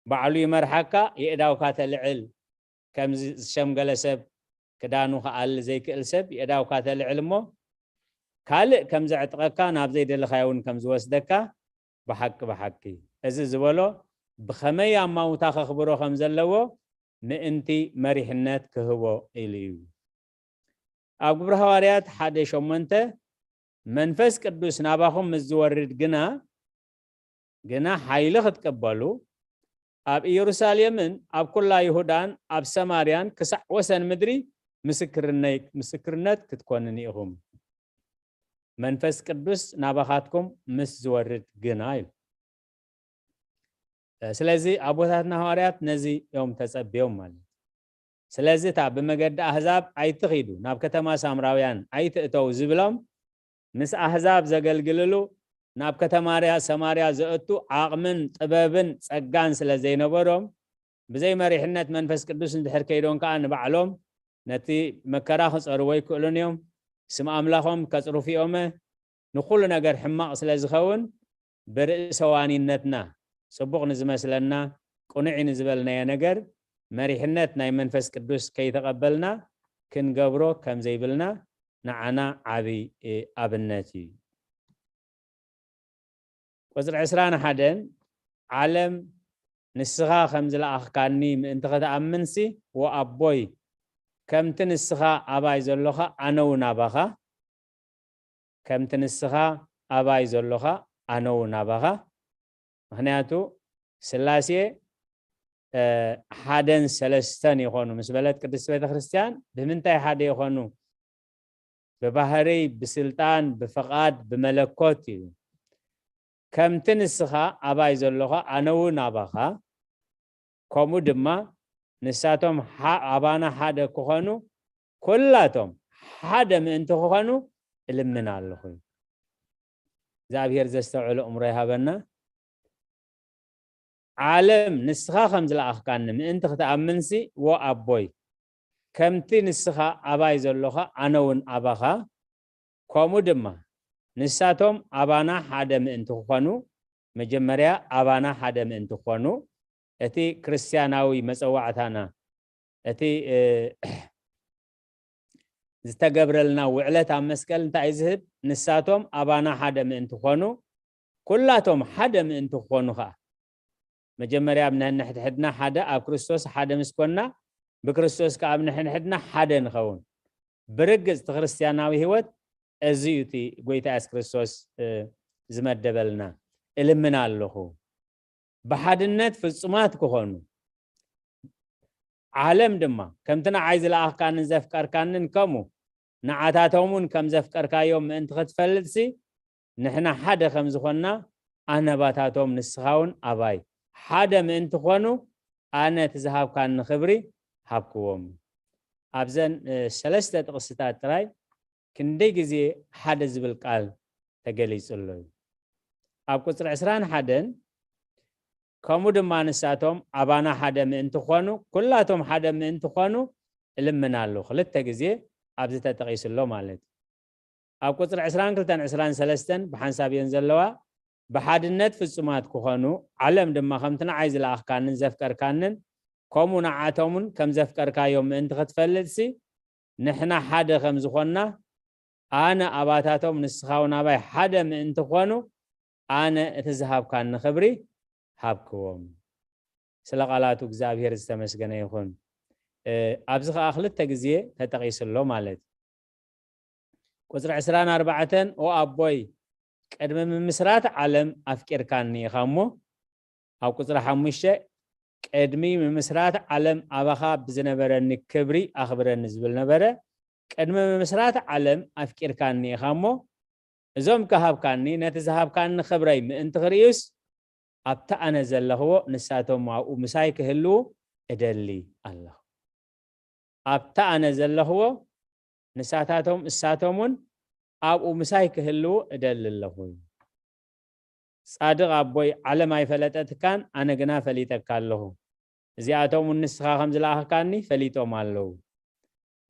ባዕሉ ይመርሓካ፣ የእዳውካ ተልዕል። ከምዚ ዝሸምገለ ሰብ ክዳኑ ክኣሊ ዘይክእል ሰብ የእዳውካ ተልዕል እሞ ካልእ ከም ዘዕጥቐካ ናብ ዘይደለኻዮ እውን ከም ዝወስደካ ብሓቂ ብሓቂ እዚ ዝበሎ ብኸመይ ኣማውታ ከኽብሮ ከም ዘለዎ ምእንቲ መሪሕነት ክህቦ ኢሉ እዩ። ኣብ ግብሪ ሃዋርያት ሓደ ሸሞንተ መንፈስ ቅዱስ ናባኹም ምስ ዝወርድ ግና ግና ሓይሊ ክትቅበሉ ኣብ ኢየሩሳሌምን ኣብ ኩላ ይሁዳን ኣብ ሰማርያን ክሳዕ ወሰን ምድሪ ምስክርነይ ምስክርነት ክትኮኑኒ ኢኹም። መንፈስ ቅዱስ ናባኻትኩም ምስ ዝወርድ ግና ኢሉ። ስለዚ ኣቦታትና ሃዋርያት ነዚ እዮም ተጸብዮም ማለት እዩ። ስለዚ እታ ብመገዲ ኣህዛብ ኣይትኺዱ፣ ናብ ከተማ ሳምራውያን ኣይትእተው ዝብሎም ምስ ኣህዛብ ዘገልግልሉ ናብ ከተማርያ ሰማርያ ዘእቱ ዓቕምን ጥበብን ጸጋን ስለ ዘይነበሮም ብዘይ መሪሕነት መንፈስ ቅዱስ እንድሕር ከይዶም ከኣ ንባዕሎም ነቲ መከራ ክጸርዎ ኣይክእሉን እዮም። ስም ኣምላኾም ከጽርፉ እዮመ። ንኹሉ ነገር ሕማቕ ስለ ዝኸውን ብርእሰዋኒነትና ጽቡቕ ንዝመስለና ቅኑዕ ንዝበልናዮ ነገር መሪሕነት ናይ መንፈስ ቅዱስ ከይተቐበልና ክንገብሮ ከም ዘይብልና ንዓና ዓቢ ኣብነት እዩ። ቁጽሪ ዕስራን ሓደን ዓለም ንስኻ ከም ዝለኣኽካኒ ምእንቲ ክትኣምንሲ ወኣቦይ ከምቲ ንስኻ ኣባይ ዘሎኻ ኣነ እውን ኣባኻ ከምቲ ንስኻ ኣባይ ዘሎኻ ኣነ እውን ኣባኻ። ምኽንያቱ ስላሴ ሓደን ሰለስተን ይኾኑ ምስ በለት ቅድስቲ ቤተ ክርስቲያን ብምንታይ ሓደ ይኾኑ? ብባህርይ፣ ብስልጣን፣ ብፍቓድ፣ ብመለኮት እዩ። ከምቲ ንስኻ ኣባይ ዘሎኻ ኣነ እውን ኣባኻ፣ ከምኡ ድማ ንሳቶም ኣባና ሓደ ክኾኑ ኩላቶም ሓደ ምእንቲ ክኾኑ እልምን ኣለኹ። እግዚኣብሔር ዘስተውዕሎ እምሮ ይሃበና። ዓለም ንስኻ ከም ዝለኣኽካኒ ምእንቲ ክትኣምንሲ፣ ወ ኣቦይ፣ ከምቲ ንስኻ ኣባይ ዘሎኻ ኣነ እውን ኣባኻ፣ ከምኡ ድማ ንሳቶም ኣባና ሓደ ምእንቲ ክኾኑ፣ መጀመርያ ኣባና ሓደ ምእንቲ ክኾኑ፣ እቲ ክርስትያናዊ መጸዋዕታና፣ እቲ ዝተገብረልና ውዕለት ኣብ መስቀል እንታይ እዩ ዝህብ? ንሳቶም ኣባና ሓደ ምእንቲ ክኾኑ፣ ኩላቶም ሓደ ምእንቲ ክኾኑ ኸኣ። መጀመርያ ኣብ ነንሕድሕድና ሓደ፣ ኣብ ክርስቶስ ሓደ ምስ ኮንና፣ ብክርስቶስ ከኣ ኣብ ነንሕድሕድና ሓደ ንኸውን። ብርግጽ እቲ ክርስትያናዊ ህይወት እዚ እዩ እቲ ጎይታ የሱስ ክርስቶስ ዝመደበልና። እልምን ኣለኹ ብሓድነት ፍጹማት ክኾኑ፣ ዓለም ድማ ከምቲ ንዓይ ዝለኣኽካንን ዘፍቀርካንን ከምኡ ንዓታቶም እውን ከም ዘፍቀርካዮም ምእንቲ ክትፈልጥሲ፣ ንሕና ሓደ ከም ዝኾንና፣ ኣነ ኣባታቶም ንስኻ እውን ኣባይ ሓደ ምእንቲ ኮኑ፣ ኣነ እቲ ዝሃብካኒ ክብሪ ሃብክዎም። ኣብዘን ሰለስተ ጥቕስታት ጥራይ ክንደይ ግዜ ሓደ ዝብል ቃል ተገሊጹ ኣሎ እዩ። ኣብ ቁጽሪ ዕስራን ሓደን ከምኡ ድማ ንሳቶም ኣባና ሓደ ምእንቲ ክኾኑ፣ ኩላቶም ሓደ ምእንቲ ክኾኑ እልምን ኣለኹ። ክልተ ግዜ ኣብዚ ተጠቒሱ ኣሎ ማለት እዩ። ኣብ ቁጽሪ ዕስራን ክልተን ዕስራን ሰለስተን ብሓንሳብ እየን ዘለዋ። ብሓድነት ፍጹማት ክኾኑ፣ ዓለም ድማ ከምቲ ንዓይ ዝለኣኽካንን ዘፍቀርካንን ከምኡ ንዓቶምን ከም ዘፍቀርካዮም ምእንቲ ክትፈልጥሲ፣ ንሕና ሓደ ከም ዝኾንና፣ ኣነ ኣባታቶም ንስኻ እውን ኣባይ ሓደ ምእንቲ ክኾኑ፣ ኣነ እቲ ዝሃብካኒ ክብሪ ሃብክዎም። ስለ ቃላቱ እግዚኣብሔር ዝተመስገነ ይኹን። ኣብዚ ኸዓ ክልተ ግዜ ተጠቒሱ ኣሎ ማለት እዩ። ቁጽሪ ዕስራን ኣርባዕተን ኦ ኣቦይ ቅድሚ ምምስራት ዓለም ኣፍቂርካኒ ኢኻ እሞ ኣብ ቁጽሪ ሓሙሽተ ቅድሚ ምምስራት ዓለም ኣባኻ ብዝነበረኒ ክብሪ ኣኽብረኒ ዝብል ነበረ። ቅድሚ ምምስራት ዓለም ኣፍቂርካኒ ኢኻ እሞ እዞም ከሃብካኒ ነቲ ዝሃብካኒ ክብረይ ምእንቲ ክርእዩስ ኣብቲ ኣነ ዘለኽዎ ንሳቶም ኣብኡ ምሳይ ክህልዉ እደሊ ኣለኹ። ኣብቲ ኣነ ዘለኽዎ ንሳታቶም እሳቶም እውን ኣብኡ ምሳይ ክህልዉ እደሊ ኣለኹ። ጻድቕ ኣቦይ ዓለም ኣይፈለጠትካን ኣነ ግና ፈሊጠካ ኣለኹ። እዚኣቶም እውን ንስኻ ከም ዝለኣኽካኒ ፈሊጦም ኣለዉ።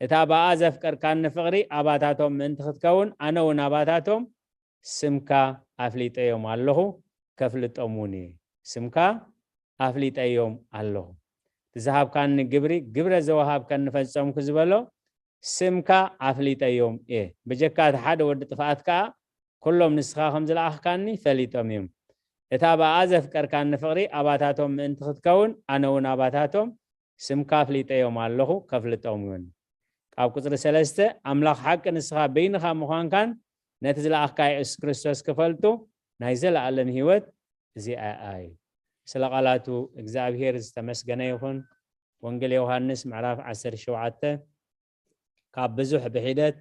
እታ ብኣ ዘፍቀርካኒ ፍቕሪ ኣባታቶም ምእንቲ ክትከውን ኣነ እውን ኣባታቶም ስምካ ኣፍሊጠዮም ኣለኹ፣ ከፍልጦም እውን እየ። ስምካ ኣፍሊጠዮም ኣለኹ። እቲ ዝሃብካኒ ግብሪ፣ ግብረ ዘወሃብከኒ ፈጸምኩ ዝበሎ፣ ስምካ ኣፍሊጠዮም እየ። ብጀካ እቲ ሓደ ወዲ ጥፍኣት ከኣ፣ ኩሎም ንስኻ ከም ዝለኣኽካኒ ፈሊጦም እዮም። እታ ብኣኣ ዘፍቀርካኒ ፍቕሪ ኣባታቶም ምእንቲ ክትከውን፣ ኣነ እውን ኣባታቶም ስምካ ኣፍሊጠዮም ኣለኹ፣ ከፍልጦም እውን። ካብ ቁጽሪ ሰለስተ፣ ኣምላኽ ሓቂ ንስኻ በይንኻ ምዃንካን ነቲ ዝለኣኽካዮ የሱስ ክርስቶስ ክፈልጡ ናይ ዘለኣለም ህይወት እዚኣ እያ። ስለ ቃላቱ እግዚኣብሔር ዝተመስገነ ይኹን። ወንጌል ዮሃንስ ምዕራፍ ዓሰርተ ሸውዓተ፣ ካብ ብዙሕ ብሒደት፣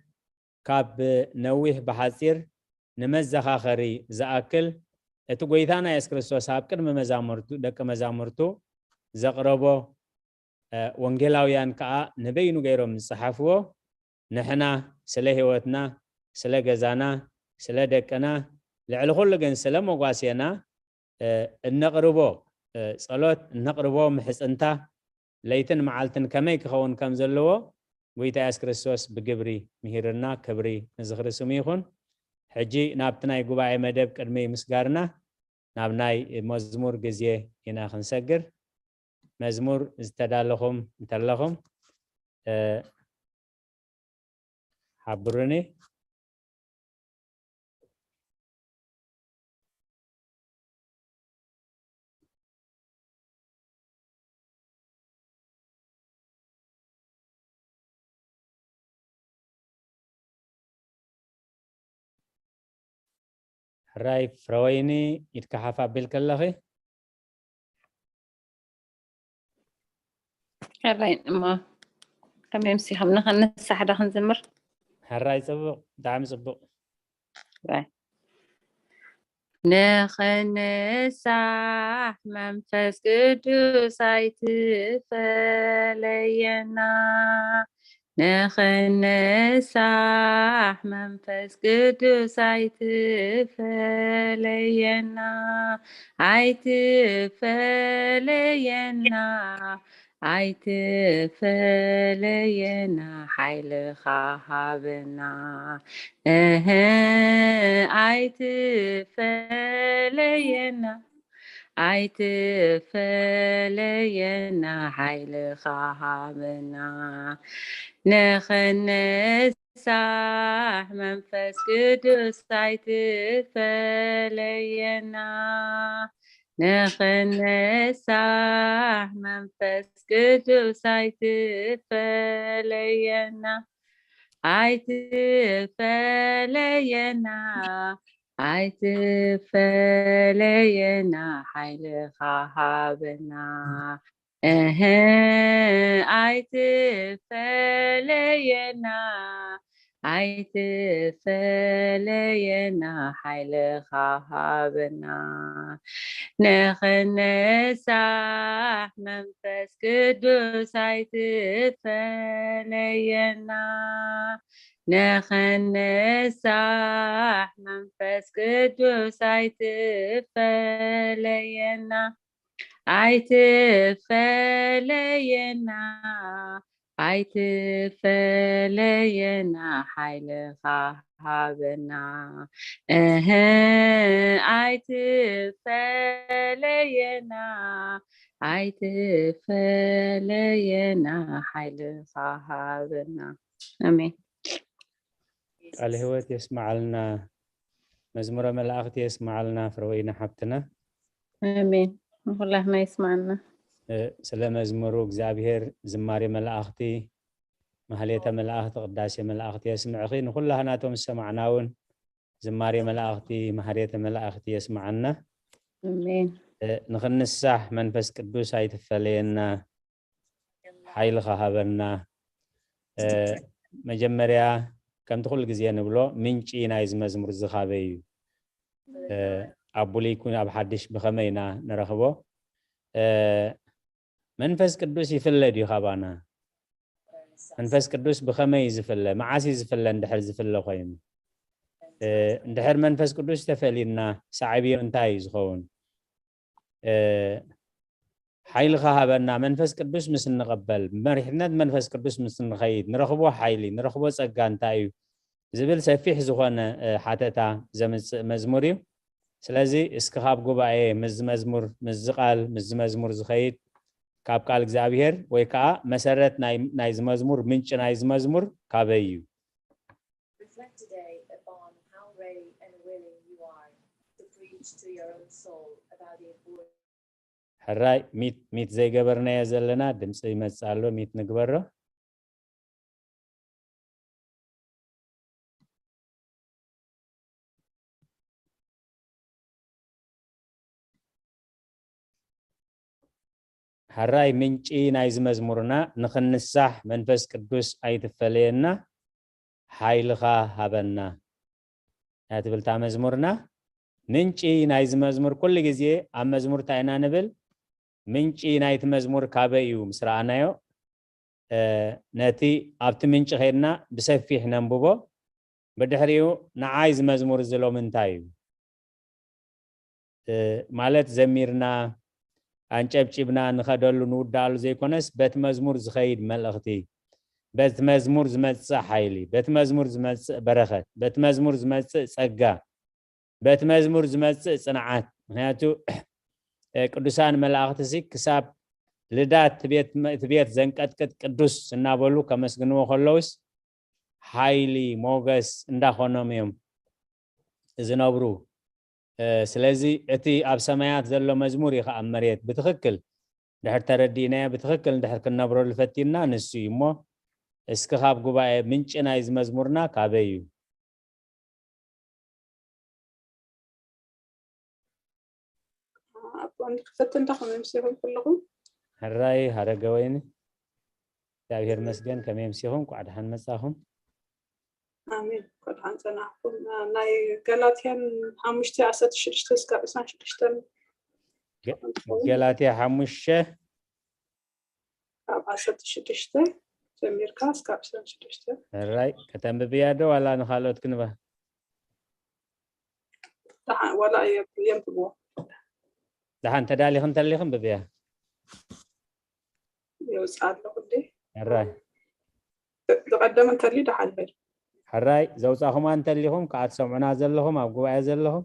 ካብ ነዊሕ ብሓጺር፣ ንመዘኻኸሪ ዝኣክል፣ እቲ ጐይታና የሱስ ክርስቶስ ኣብ ቅድሚ መዛሙርቱ፣ ደቂ መዛሙርቱ ዘቕረቦ፣ እ፣ ወንጌላውያን ከኣ ንበይኑ ገይሮም ዝጸሓፍዎ፣ ንሕና ስለ ህይወትና፣ ስለ ገዛና፣ ስለ ደቅና፣ ልዕሊ ኩሉ ግን ስለ መጓስየና፣ እ፣ እነቕርቦ፣ እ፣ ጸሎት፣ እነቕርቦ ምሕጽንታ ለይትን መዓልትን ከመይ ክኸውን ከም ዘለዎ ጐይታ የሱስ ክርስቶስ ብግብሪ ምሂርና። ክብሪ ንዝኽሪ ስሙ ይኹን። ሕጂ ናብቲ ናይ ጉባኤ መደብ ቅድሚ ምስጋርና ናብ ናይ መዝሙር ግዜ ኢና ክንሰግር። መዝሙር ዝተዳለኹም እንተለኹም፣ እ፣ ሓብሩኒ። ሕራይ ፍረወይኒ፣ ኢድካ ሓፍ ኣቢልኪ ኣለኺ። ሕራይ እሞ ከመይ ምሲኹም? ንኸንሳሕ ዶ ክንዝምር? ሕራይ ጽቡቕ፣ ብጣዕሚ ጽቡቕ። ሕራይ። ንኽንሳሕ መንፈስ ቅዱስ ኣይትፈለየና። ንኽንሳሕ መንፈስ ቅዱስ ኣይትፈለየና። ኣይትፈለየና። ኣይትፈለየና፣ ሓይልኻ ሃበና። እህ፣ ኣይትፈለየና። ኣይትፈለየና፣ ሓይልኻ ሃበና። ንኽንሳሕ መንፈስ ቅዱስ ኣይትፈለየና። ንኽንሳሕ መንፈስ ቅዱስ ኣይትፈለየና። ኣይትፈለየና። ኣይትፈለየና፣ ሓይልኻ ሃበና። እህ፣ ኣይትፈለየና። ኣይትፈለየና፣ ሓይልኻ ሃበና። ንኽንሳሕ መንፈስ ቅዱስ ኣይትፈለየና። ንኽንሳሕ መንፈስ ቅዱስ ኣይትፈለየና። ኣይትፈለየና። ኣይትፈለየና፣ ሓይልኻ ሃበና። እህ፣ ኣይትፈለየና። ኣይትፈለየና፣ ሓይልኻ ሃበና። ኣሜን። ቃለ ህይወት የስምዓልና። መዝሙረ መላእኽቲ የስምዓልና፣ ፍረወይኒ ሓብትና። ኣሜን። ንኹላህና የስምዓልና። እ፣ ስለ መዝሙሩ እግዚኣብሔር ዝማሬ መላእኽቲ፣ ማህሌተ መላእኽቲ፣ ቅዳሴ መላእኽቲ የስምዕኺ። ንኹላህና እቶም ዝሰማዕና እውን ዝማሬ መላእኽቲ፣ ማህሌተ መላእኽቲ የስምዓና። ኣሜን። እ፣ ንኽንሳሕ መንፈስ ቅዱስ ኣይትፈለየና፣ ሓይልኻ ሃበና። እ፣ መጀመርያ ከምቲ ኩሉ ግዜ ንብሎ ምንጪ ናይዚ መዝሙር እዚ ካበይ እዩ? እ፣ ኣብ ብሉይ ይኩን ኣብ ሓድሽ ብኸመይ ኢና ንረኽቦ? እ፣ መንፈስ ቅዱስ ይፍለ ድዩ ካባና? መንፈስ ቅዱስ ብኸመይ እዩ ዝፍለ? መዓስ እዩ ዝፍለ? እንድሕር ዝፍለ ኮይኑ፣ እ፣ እንድሕር መንፈስ ቅዱስ ተፈሊና ሳዕቤኑ እንታይ እዩ ዝኸውን? እ፣ ሓይልኻ ሃበና። መንፈስ ቅዱስ ምስ እንቐበል፣ ብመሪሕነት መንፈስ ቅዱስ ምስ እንኸይድ ንረኽቦ ሓይሊ፣ ንረኽቦ ጸጋ እንታይ እዩ ዝብል ሰፊሕ ዝኾነ፣ እ፣ ሓተታ ዘምጽእ መዝሙር እዩ። ስለዚ እስኪ ካብ ጉባኤ ምስዚ መዝሙር፣ ምስዚ ቃል፣ ምስዚ መዝሙር ዝኸይድ ካብ ቃል እግዚኣብሔር ወይ ከዓ መሰረት ናይ ናይዚ መዝሙር፣ ምንጪ ናይዚ መዝሙር ካበይ እዩ? Reflect today upon how ready and willing you are to preach to your own soul about the importance. ሕራይ ሚት ሚት ዘይገበርናዮ ዘለና ድምፂ ይመፅእ ኣሎ። ሚት ንግበሮ። ሕራይ ምንጪ ናይዚ መዝሙርና ንኽንሳሕ መንፈስ ቅዱስ ኣይትፈለየና፣ ሓይልኻ ሃበና እያ ትብል እታ መዝሙርና። ምንጪ ናይዚ መዝሙር ኩሉ ግዜ ኣብ መዝሙር እንታይ ኢና ንብል? ምንጪ ናይቲ መዝሙር ካበይ እዩ ምስ ረኣናዮ፣ እ፣ ነቲ ኣብቲ ምንጪ ከይድና ብሰፊሕ ነንብቦ። ብድሕሪኡ ንዓይ እዚ መዝሙር እዚ ሎሚ እንታይ እዩ? እ፣ ማለት ዘሚርና፣ ኣንጨብጪብና ንኸደሉ ንውዳኣሉ ዘይኮነስ፣ በቲ መዝሙር ዝኸይድ መልእኽቲ፣ በቲ መዝሙር ዝመጽእ ሓይሊ፣ በቲ መዝሙር ዝመጽእ በረኸት፣ በቲ መዝሙር ዝመጽእ ጸጋ፣ በቲ መዝሙር ዝመጽእ ጽንዓት። ምኽንያቱ፣ እ፣ ቅዱሳን መላእኽትሲ ክሳብ ልዳት እቲ ቤት፣ እቲ ቤት ዘንቀጥቅጥ ቅዱስ እናበሉ ከመስግንዎ ከለውስ፣ ሓይሊ፣ ሞገስ እንዳኾኖም እዮም ዝነብሩ። እ፣ ስለዚ እቲ ኣብ ሰማያት ዘሎ መዝሙር እዩ ኸዓ ኣብ መሬት ብትኽክል ድሕር ተረዲእናዮ፣ ብትኽክል እንድሕር ክንነብረሉ ፈቲንና፣ ንሱ እዩ እሞ፣ እስኪ ካብ ጉባኤ ምንጪ ናይዚ መዝሙርና ካበይ እዩ? ኣቦ፣ እንዲ ክፈትን ዶ ከመይ ኣምሲኹም ኩልኹም? ሕራይ ሃረገ ወይኒ፣ እግዚኣብሔር መስገን፣ ከመይ ኣምሲኹም? እንኳዕ ደሓን መጻኹም። ኣሜን። እንኳዕ ደሓን ጸናሕኩም። ናይ ገላትያን ሓሙሽተ ዓሰርተ ሽዱሽተ እስካብ ዕስራን ሽዱሽተን ገ-፣ ገላትያ ሓሙሽተ ካብ ዓሰርተ ሽዱሽተ ጀሚርካ እስካብ ዕስራን ሽዱሽተ። ሕራይ ከተንብብያ ዶ ዋላ ንኻልኦት ክንባ? ደሓን ዋላ የብ-፣ የንብብዎ። ደሓን ተዳሊኽን እንተሊኽን ብብያ። የውፅእ ኣለኹ እንዴ? ሕራይ። ዝቐደም እንተልዩ ደሓን በል። ሕራይ፣ ዘውፃኹማ እንተሊኹም፣ ከዓ ትሰምዑና ዘለኹም፣ ኣብ ጉባኤ ዘለኹም፣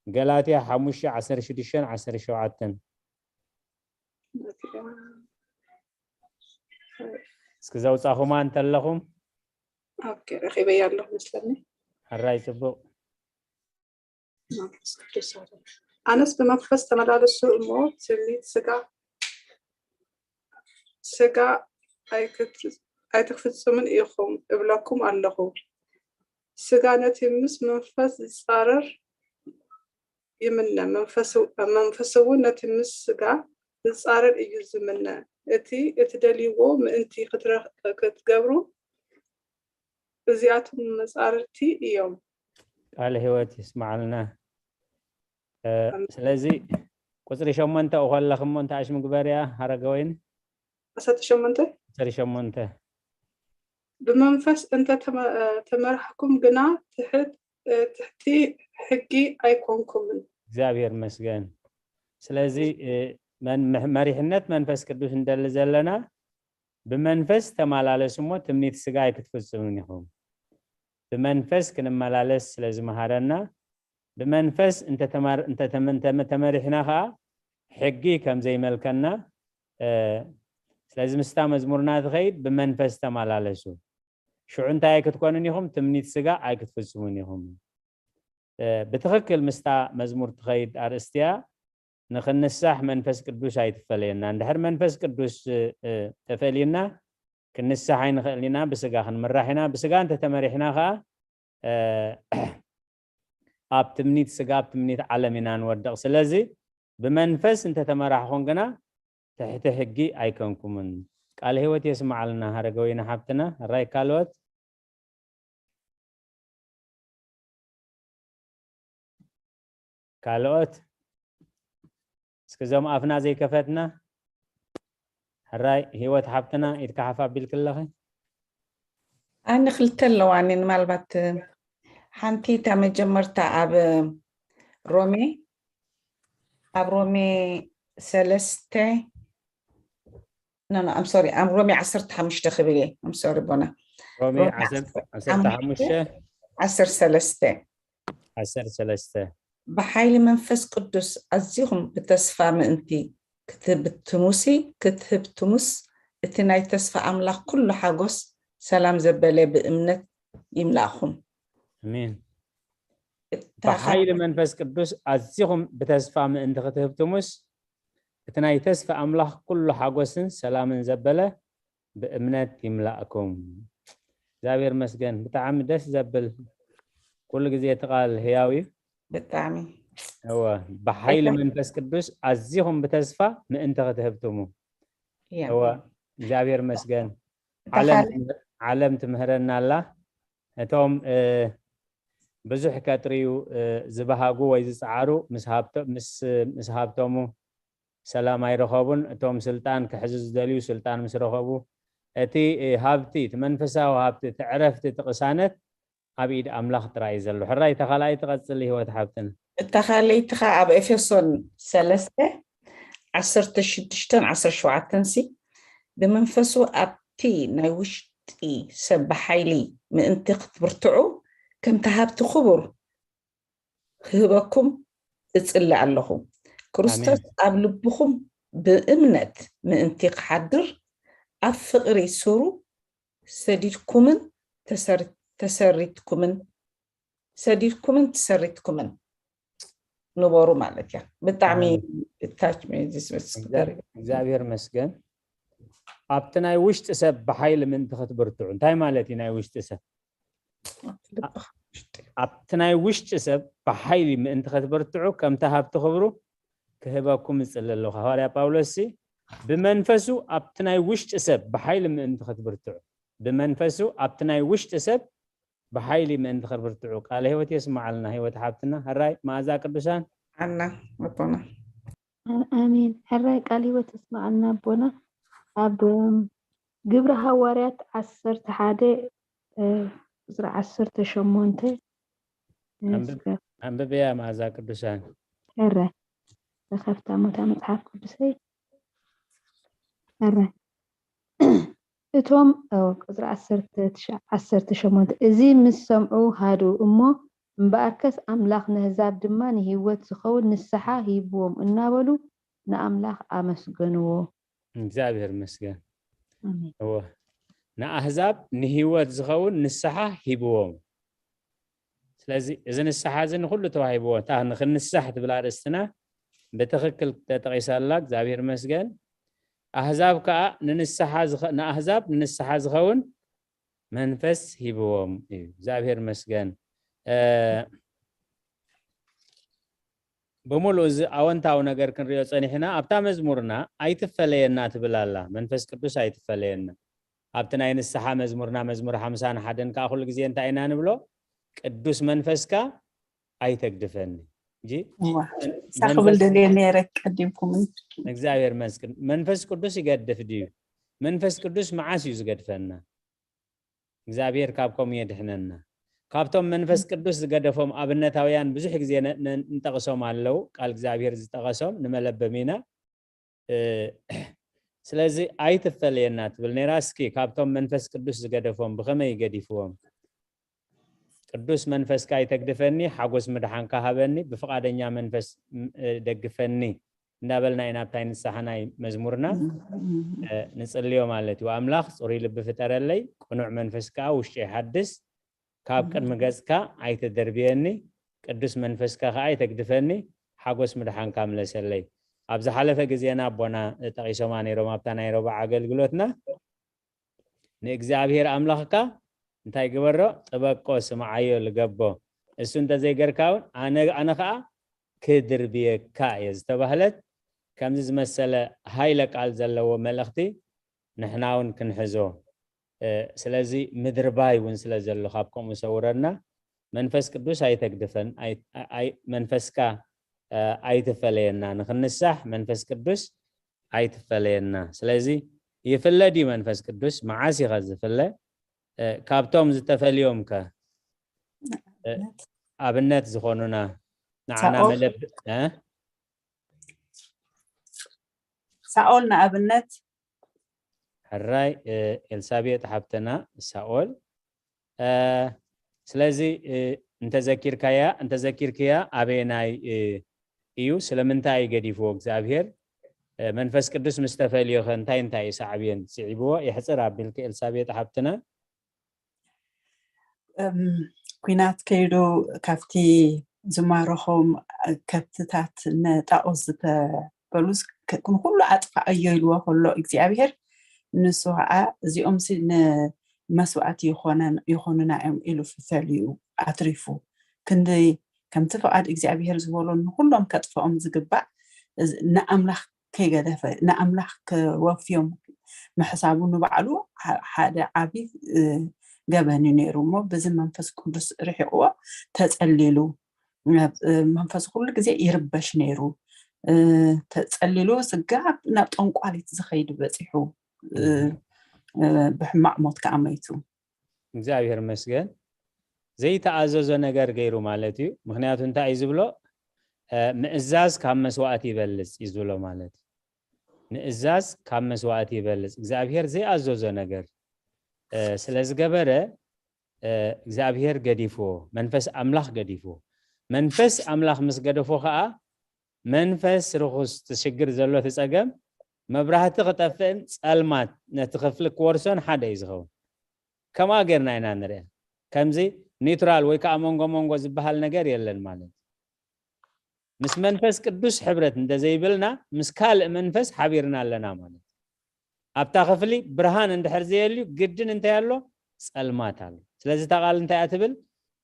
ገላትያ ሓሙሽተ ዓሰርተ ሽዱሽተን ዓሰርተ ሸውዓተን። እስኪ ዘውፃኹማ እንተለኹም። ኦኬ፣ ረኺበያ ኣለኹ መስለኒ። ሕራይ፣ ፅቡቕ። መንፈስ ቅዱስ ኣለ። ኣነስ ብመንፈስ ተመላለሱ እሞ ትምኒት ስጋ፣ ስጋ ኣይክት-፣ ኣይትፍጽሙን ኢኹም እብለኩም ኣለኹ። ስጋ ነቲ ምስ መንፈስ ዝጻረር ይምነ፣ መንፈስ፣ መንፈስ እውን ነቲ ምስ ስጋ ዝጻረር እዩ ዝምነ። እቲ እትደልይዎ ምእንቲ ክትረ-፣ ክትገብሩ እዚኣቶም መጻርርቲ እዮም። ቃለ ህይወት ይስማዓልና። እ፣ ኣሜን። ስለዚ ቁጽሪ ሸሞንተ እኮ ኣለኽሞ፣ እንታይ ኣሽ ምግበርያ ሃረገወይን? ዓሰርተ ሸሞንተ? ቁጽሪ ሸሞንተ። ብመንፈስ እንተ ተመ-፣ ተመራሕኩም ግና ትሕት-፣ ትሕቲ ሕጊ ኣይኮንኩምን። እግዚኣብሔር ይመስገን። ስለዚ፣ እ፣ መን-፣ መ-፣ መሪሕነት መንፈስ ቅዱስ እንደሊ ዘለና፣ ብመንፈስ ተመላለሱ እሞ ትምኒት ስጋ ኣይክትፍጽሙን ኢኹም። ብመንፈስ ክንመላለስ ስለ ዝመሃረና፣ ብመንፈስ እንተተማር-፣ እንተተመ-፣ እንተመ-፣ ተመሪሕና ኸዓ ሕጊ ከም ዘይመልከና፣ እ፣ ስለዚ ምስታ መዝሙርና ትኸይድ ብመንፈስ ተመላለሱ። ሽዑ እንታይ ኣይክትኮኑን ኢኹም? ትምኒት ስጋ ኣይክትፍጽሙን ኢኹም። እ፣ ብትኽክል ምስታ መዝሙር ትኸይድ ኣርእስቲ እያ። ንኽንሳሕ መንፈስ ቅዱስ ኣይትፈለየና። እንድሕር መንፈስ ቅዱስ፣ እ፣ እ፣ ተፈልዩና፣ ክንሳሕ ኣይንኽእልን ኢና። ብስጋ ክንምራሕ ኢና። ብስጋ እንተተመሪሕና ኸዓ፣ እ፣ ኣብ ትምኒት ስጋ፣ ኣብ ትምኒት ዓለም ኢና ንወድቕ። ስለዚ ብመንፈስ እንተተመራሕኹም ግና ትሕቲ ሕጊ ኣይኮንኩምን። ቃለ ህይወት የስምዓልና ሃረገወይኒ ሓብትና። ሕራይ ካልኦት? ካልኦት? እስኪ እዞም ኣፍና ዘይከፈትና። ሕራይ ህይወት ሓብትና፣ ኢድካ ሓፍ ኣቢልኪ ኣለኺ። ኣነ ክልተ ኣለዋኒ፣ ምናልባት ሓንቲ እታ መጀመርታ ኣብ ሮሜ፣ ኣብ ሮሜ ሰለስተ፣ ኖ፣ ኖ፣ I'm sorry፣ ኣብ ሮሜ ዓሰርተ ሓሙሽተ ክብል እየ። I'm sorry፣ ቦና። ሮሜ ሮሜ ዓሰርተ፣ ዓሰርተ ሓሙሽተ፣ ዓሰርተ ሰለስተ። ዓሰርተ ሰለስተ። ብሓይሊ መንፈስ ቅዱስ ኣዚኹም ብተስፋ ምእንቲ ክትብትሙሲ ክትህብትሙስ እቲ ናይ ተስፋ ኣምላኽ ኩሉ ሓጎስ ሰላም ዘበለ ብእምነት ይምላእኹም። ኣሜን። እታ ብሓይሊ መንፈስ ቅዱስ ኣዚኹም ብተስፋ ምእንቲ ክትህብትሙስ እቲ ናይ ተስፋ ኣምላኽ ኩሉ ሓጎስን ሰላምን ዘበለ ብእምነት ይምላእኩም። እግዚኣብሔር መስገን። ብጣዕሚ ደስ ዘብል፣ ኩሉ ግዜ እቲ ቃል ህያው እዩ። ብጣዕሚ እወ፣ ብሓይሊ መንፈስ ቅዱስ ኣዚኹም ብተስፋ ምእንቲ ክትህብትሙ። እያ። እወ፣ እግዚኣብሔር መስገን። እታ ዓለም ካልእ ትምህር- ዓለም ትምህረና ኣላ። እቶም እ፣ ብዙሕ ከጥርዩ እ፣ ዝበሃጉ ወይ ዝፀዓሩ ምስ ሃብቶ- ምስ ምስ ሃብቶሙ ሰላም ኣይረኸቡን። እቶም ስልጣን ክሕዙ ዝደልዩ ስልጣን ምስ ረኸቡ፣ እቲ እ፣ ሃብቲ፣ እቲ መንፈሳዊ ሃብቲ፣ እቲ ዕረፍቲ፣ እቲ ቅሳነት ኣብ ኢድ ኣምላኽ ጥራይ እዩ ዘሎ። ሕራይ እታ ካልኣይ ትቐጽል ህይወት ሓብትና። እታ ካልኣይቲ ኸዓ ኣብ ኤፌሶን ሰለስተ ዓሰርተ ሽዱሽተን ዓሰርተ ሸውዓተን ሲ ብመንፈሱ ኣብቲ ናይ ውሽጢ ሰብ ብሓይሊ ምእንቲ ክትብርትዑ ከምቲ ሃብቲ ክቡር ክህበኩም እጽሊ ኣለኹ። ክርስቶስ ኣብ ልብኹም ብእምነት ምእንቲ ክሓድር ኣብ ፍቕሪ ሱሩ ሰዲድኩምን ተሰር- ተሰሪትኩምን ሰዲድኩምን ተሰሪትኩምን ንበሩ ማለት እያ። ብጣዕሚ ኣሜን። ታች ሜዚስ እግዚኣብሔር መስገን። ኣብቲ ናይ ውሽጢ ሰብ ብሓይሊ ምእንቲ ክትብርትዑ። እንታይ ማለት እዩ ናይ ውሽጢ ሰብ? ኣብቲ ናይ ውሽጢ ሰብ ብሓይሊ ምእንቲ ክትብርትዑ ከምቲ ሃብቲ ክብሩ ክህበኩም እጽሊ ኣለኹ። ሃዋርያ ጳውሎስ ሲ ብመንፈሱ ኣብቲ ናይ ውሽጢ ሰብ ብሓይሊ ምእንቲ ክትብርትዑ፣ ብመንፈሱ ኣብቲ ናይ ውሽጢ ሰብ ብሓይሊ ምእንቲ ክትብርትዑ ቃለ ህይወት የስምዓልና። ህይወት ሓብትና። ሕራይ መኣዛ ቅዱሳን። ኣና ኣቦና ኣሜን። ሕራይ ቃል ህይወት የስምዓልና ኣቦና። ኣብ እም፣ ግብሪ ሃዋርያት ዓሰርተ ሓደ እ፣ ቁፅሪ ዓሰርተ ሸሞንተ ኣንብብ- እስከ ኣንብብያ መኣዛ ቅዱሳን። ሕራይ ተኸፍታ ሞታ መፅሓፍ ቅዱሰይ። ሕራይ እቶም ኦ፣ ቁፅሪ ዓሰርተ ትሽዓ ዓሰርተ ሸሞንተ፣ እዚ ምስ ሰምዑ ሃድኡ እሞ፣ እምበኣርከስ ኣምላኽ ነህዛብ ድማ ንህይወት ዝኸውን ንስሓ ሂብዎም እናበሉ ንኣምላኽ ኣመስገንዎ። እግዚኣብሔር ይመስገን። ኣሜን። እወ፣ ንኣህዛብ ንህይወት ዝኸውን ንስሓ ሂብዎም። ስለዚ እዚ ንስሓ እዚ ንኹሉ ተዋሂብዎ። እታ ንክንሳሕ ትብል ኣርእስትና ብትኽክል ተጠቒሳ ኣላ። እግዚኣብሔር ይመስገን። ኣህዛብ ከዓ ንንስሓ ዝኸ- ንኣህዛብ ንንስሓ ዝኸውን መንፈስ ሂብዎም እዩ። እግዚኣብሔር ይመስገን። እ፣ ብምሉእ እዚ ኣወንታዊ ነገር ክንሪኦ ጸኒሕና። ኣብታ መዝሙርና ኣይትፈለየና ትብል ኣላ። መንፈስ ቅዱስ ኣይትፈለየና። ኣብቲ ናይ ንስሓ መዝሙርና መዝሙር ሓምሳን ሓደን ከዓ ኩሉ ግዜ እንታይ ኢና ንብሎ? ቅዱስ መንፈስካ ኣይተግድፈኒ። እንጂ እዋ፣ እሳ ክብል ደልየ ነይረ ቀዲምኩም። እግዚኣብሔር መስቅን መንፈስ ቅዱስ ይገድፍ ድዩ? መንፈስ ቅዱስ መዓስ እዩ ዝገድፈና? እግዚኣብሔር ካብ ከምኡ የድሕነና። ካብቶም መንፈስ ቅዱስ ዝገደፎም ኣብነታውያን ብዙሕ ግዜ ነ- ነ- ንጠቕሶም ኣለዉ። ቃል እግዚኣብሔር ዝጠቐሶም ንመለበም ኢና። እ፣ ስለዚ ኣይትፈለየና ትብል ነይራ። እስኪ ካብቶም መንፈስ ቅዱስ ዝገደፎም ብኸመይ ገዲፍዎም? ቅዱስ መንፈስካ ኣይተግድፈኒ፣ ሓጎስ ምድሓንካ ሃበኒ፣ ብፍቓደኛ መንፈስ ም- እ፣ ደግፈኒ እንዳበልና ኢና ኣብታይ ንስሓ ናይ መዝሙርና እ፣ ንጽልዮ ማለት እዩ። ኣምላኽ ጽሩይ ልቢ ፍጠረለይ፣ ቅኑዕ መንፈስ ከኣ ውሽጢ ይሓድስ፣ ካብ ቅድሚ ገጽካ ኣይተደርብየኒ፣ ቅዱስ መንፈስካ ከኣ ኣይተግድፈኒ፣ ሓጎስ ምድሓንካ ምለሰለይ። ኣብ ዝሓለፈ ግዜና ኣቦና ጠቒሶማ ነይሮም ኣብታ ናይ ረቡዕ ኣገልግሎትና። ንእግዚኣብሔር ኣምላኽካ እንታይ ግበሮ? ጥበቆ፣ ስምዓዮ፣ ልገቦ። እሱ እንተዘይገርካ እውን ኣነ ኣነ ከኣ ክድርብየካ እየ ዝተባህለት ከምዚ ዝመሰለ ሃይለ ቃል ዘለዎ መልእኽቲ ንሕና እውን ክንሕዞ። እ፣ ስለዚ ምድርባይ እውን ስለ ዘሎ ካብ ከምኡ ሰውረና። መንፈስ ቅዱስ ኣይተግድፈን፣ ኣይ- ኣይ- መንፈስካ እ፣ ኣይትፈለየና። ንክንሳሕ መንፈስ ቅዱስ ኣይትፈለየና። ስለዚ ይፍለ ድዩ መንፈስ ቅዱስ? መዓስ ኢኸ ዝፍለ? እ፣ ካብቶም ዝተፈልዮም ከ እ፣ ኣብነት ዝኾኑና ንዓና ሳኦል። መለብ እ? ሳኦል ንኣብነት ሕራይ እ፣ ኤልሳቤጥ ሓብትና ሳኦል እ፣ ስለዚ እ፣ እንተዘኪርካያ እንተዘኪርክያ ኣበየናይ እ፣ እዩ? ስለምንታይ እዩ ገዲፍዎ እግዚኣብሔር? መንፈስ ቅዱስ ምስ ተፈልዮ ከ እንታይ እንታይ እዩ ሳዕብዮን ስዒብዎ? የሕፅር ኣቢልኪ ኤልሳቤጥ ሓብትና። ኲናት ከይዱ ካብቲ ዝማረኾም ከብትታት ንጣኦስ ዝተበሉ ንኩሉ ኣጥፋኣዮ ኢልዎ ከሎ እግዚኣብሔር፣ ንሱ ከዓ እዚኦም ንመስዋእቲ ይኾኑና እዮም ኢሉ ፈፈልዩ ኣትሪፉ። ክንዲ ከምቲ ፍቓድ እግዚኣብሔር ዝበሎ ንኩሎም ከጥፍኦም ዝግባእ ንኣምላኽ ከይገደፈ ንኣምላኽ ክወፍዮም ምሕሳቡ ንባዕሉ ሓደ ዓብዪ ገበን እዩ ነይሩ። እሞ በዚ መንፈስ ቅዱስ ርሒቕዎ ተጸሊሉ፣ መንፈሱ ኩሉ ግዜ ይርበሽ ነይሩ። ተጸሊሉ ስጋብ ናብ ጠንቋሊት ዝኸይድ በጺሑ፣ ብሕማቕ ሞት ከዓ መይቱ። እግዚኣብሔር ይመስገን። ዘይተኣዘዞ ነገር ገይሩ ማለት እዩ። ምክንያቱ እንታይ እዩ ዝብሎ? ምእዛዝ ካብ መስዋእቲ ይበልፅ እዩ ዝብሎ ማለት እዩ። ምእዛዝ ካብ መስዋእቲ ይበልፅ። እግዚኣብሔር ዘይኣዘዞ ነገር ስለ ዝገበረ እግዚኣብሔር ገዲፍዎ፣ መንፈስ ኣምላኽ ገዲፍዎ። መንፈስ ኣምላኽ ምስ ገደፎ ከዓ መንፈስ ርኹስ ትሽግር ዘሎ ትፀገም መብራህቲ ክጠፍእን ፀልማት ነቲ ክፍሊ ክወርሶን ሓደ እዩ ዝኸውን። ከምኣ ጌርና ኢና ንሪኣ። ከምዚ ኒውትራል ወይ ከዓ መንጎ መንጎ ዝበሃል ነገር የለን ማለት እዩ። ምስ መንፈስ ቅዱስ ሕብረት እንተዘይብልና ምስ ካልእ መንፈስ ሓቢርና ኣለና ማለት እዩ። ኣብታ ክፍሊ ብርሃን እንድሕር ዘየልዩ ግድን እንታይ ኣሎ? ፀልማት ኣሎ። ስለዚ እታ ቃል እንታይ እያ ትብል?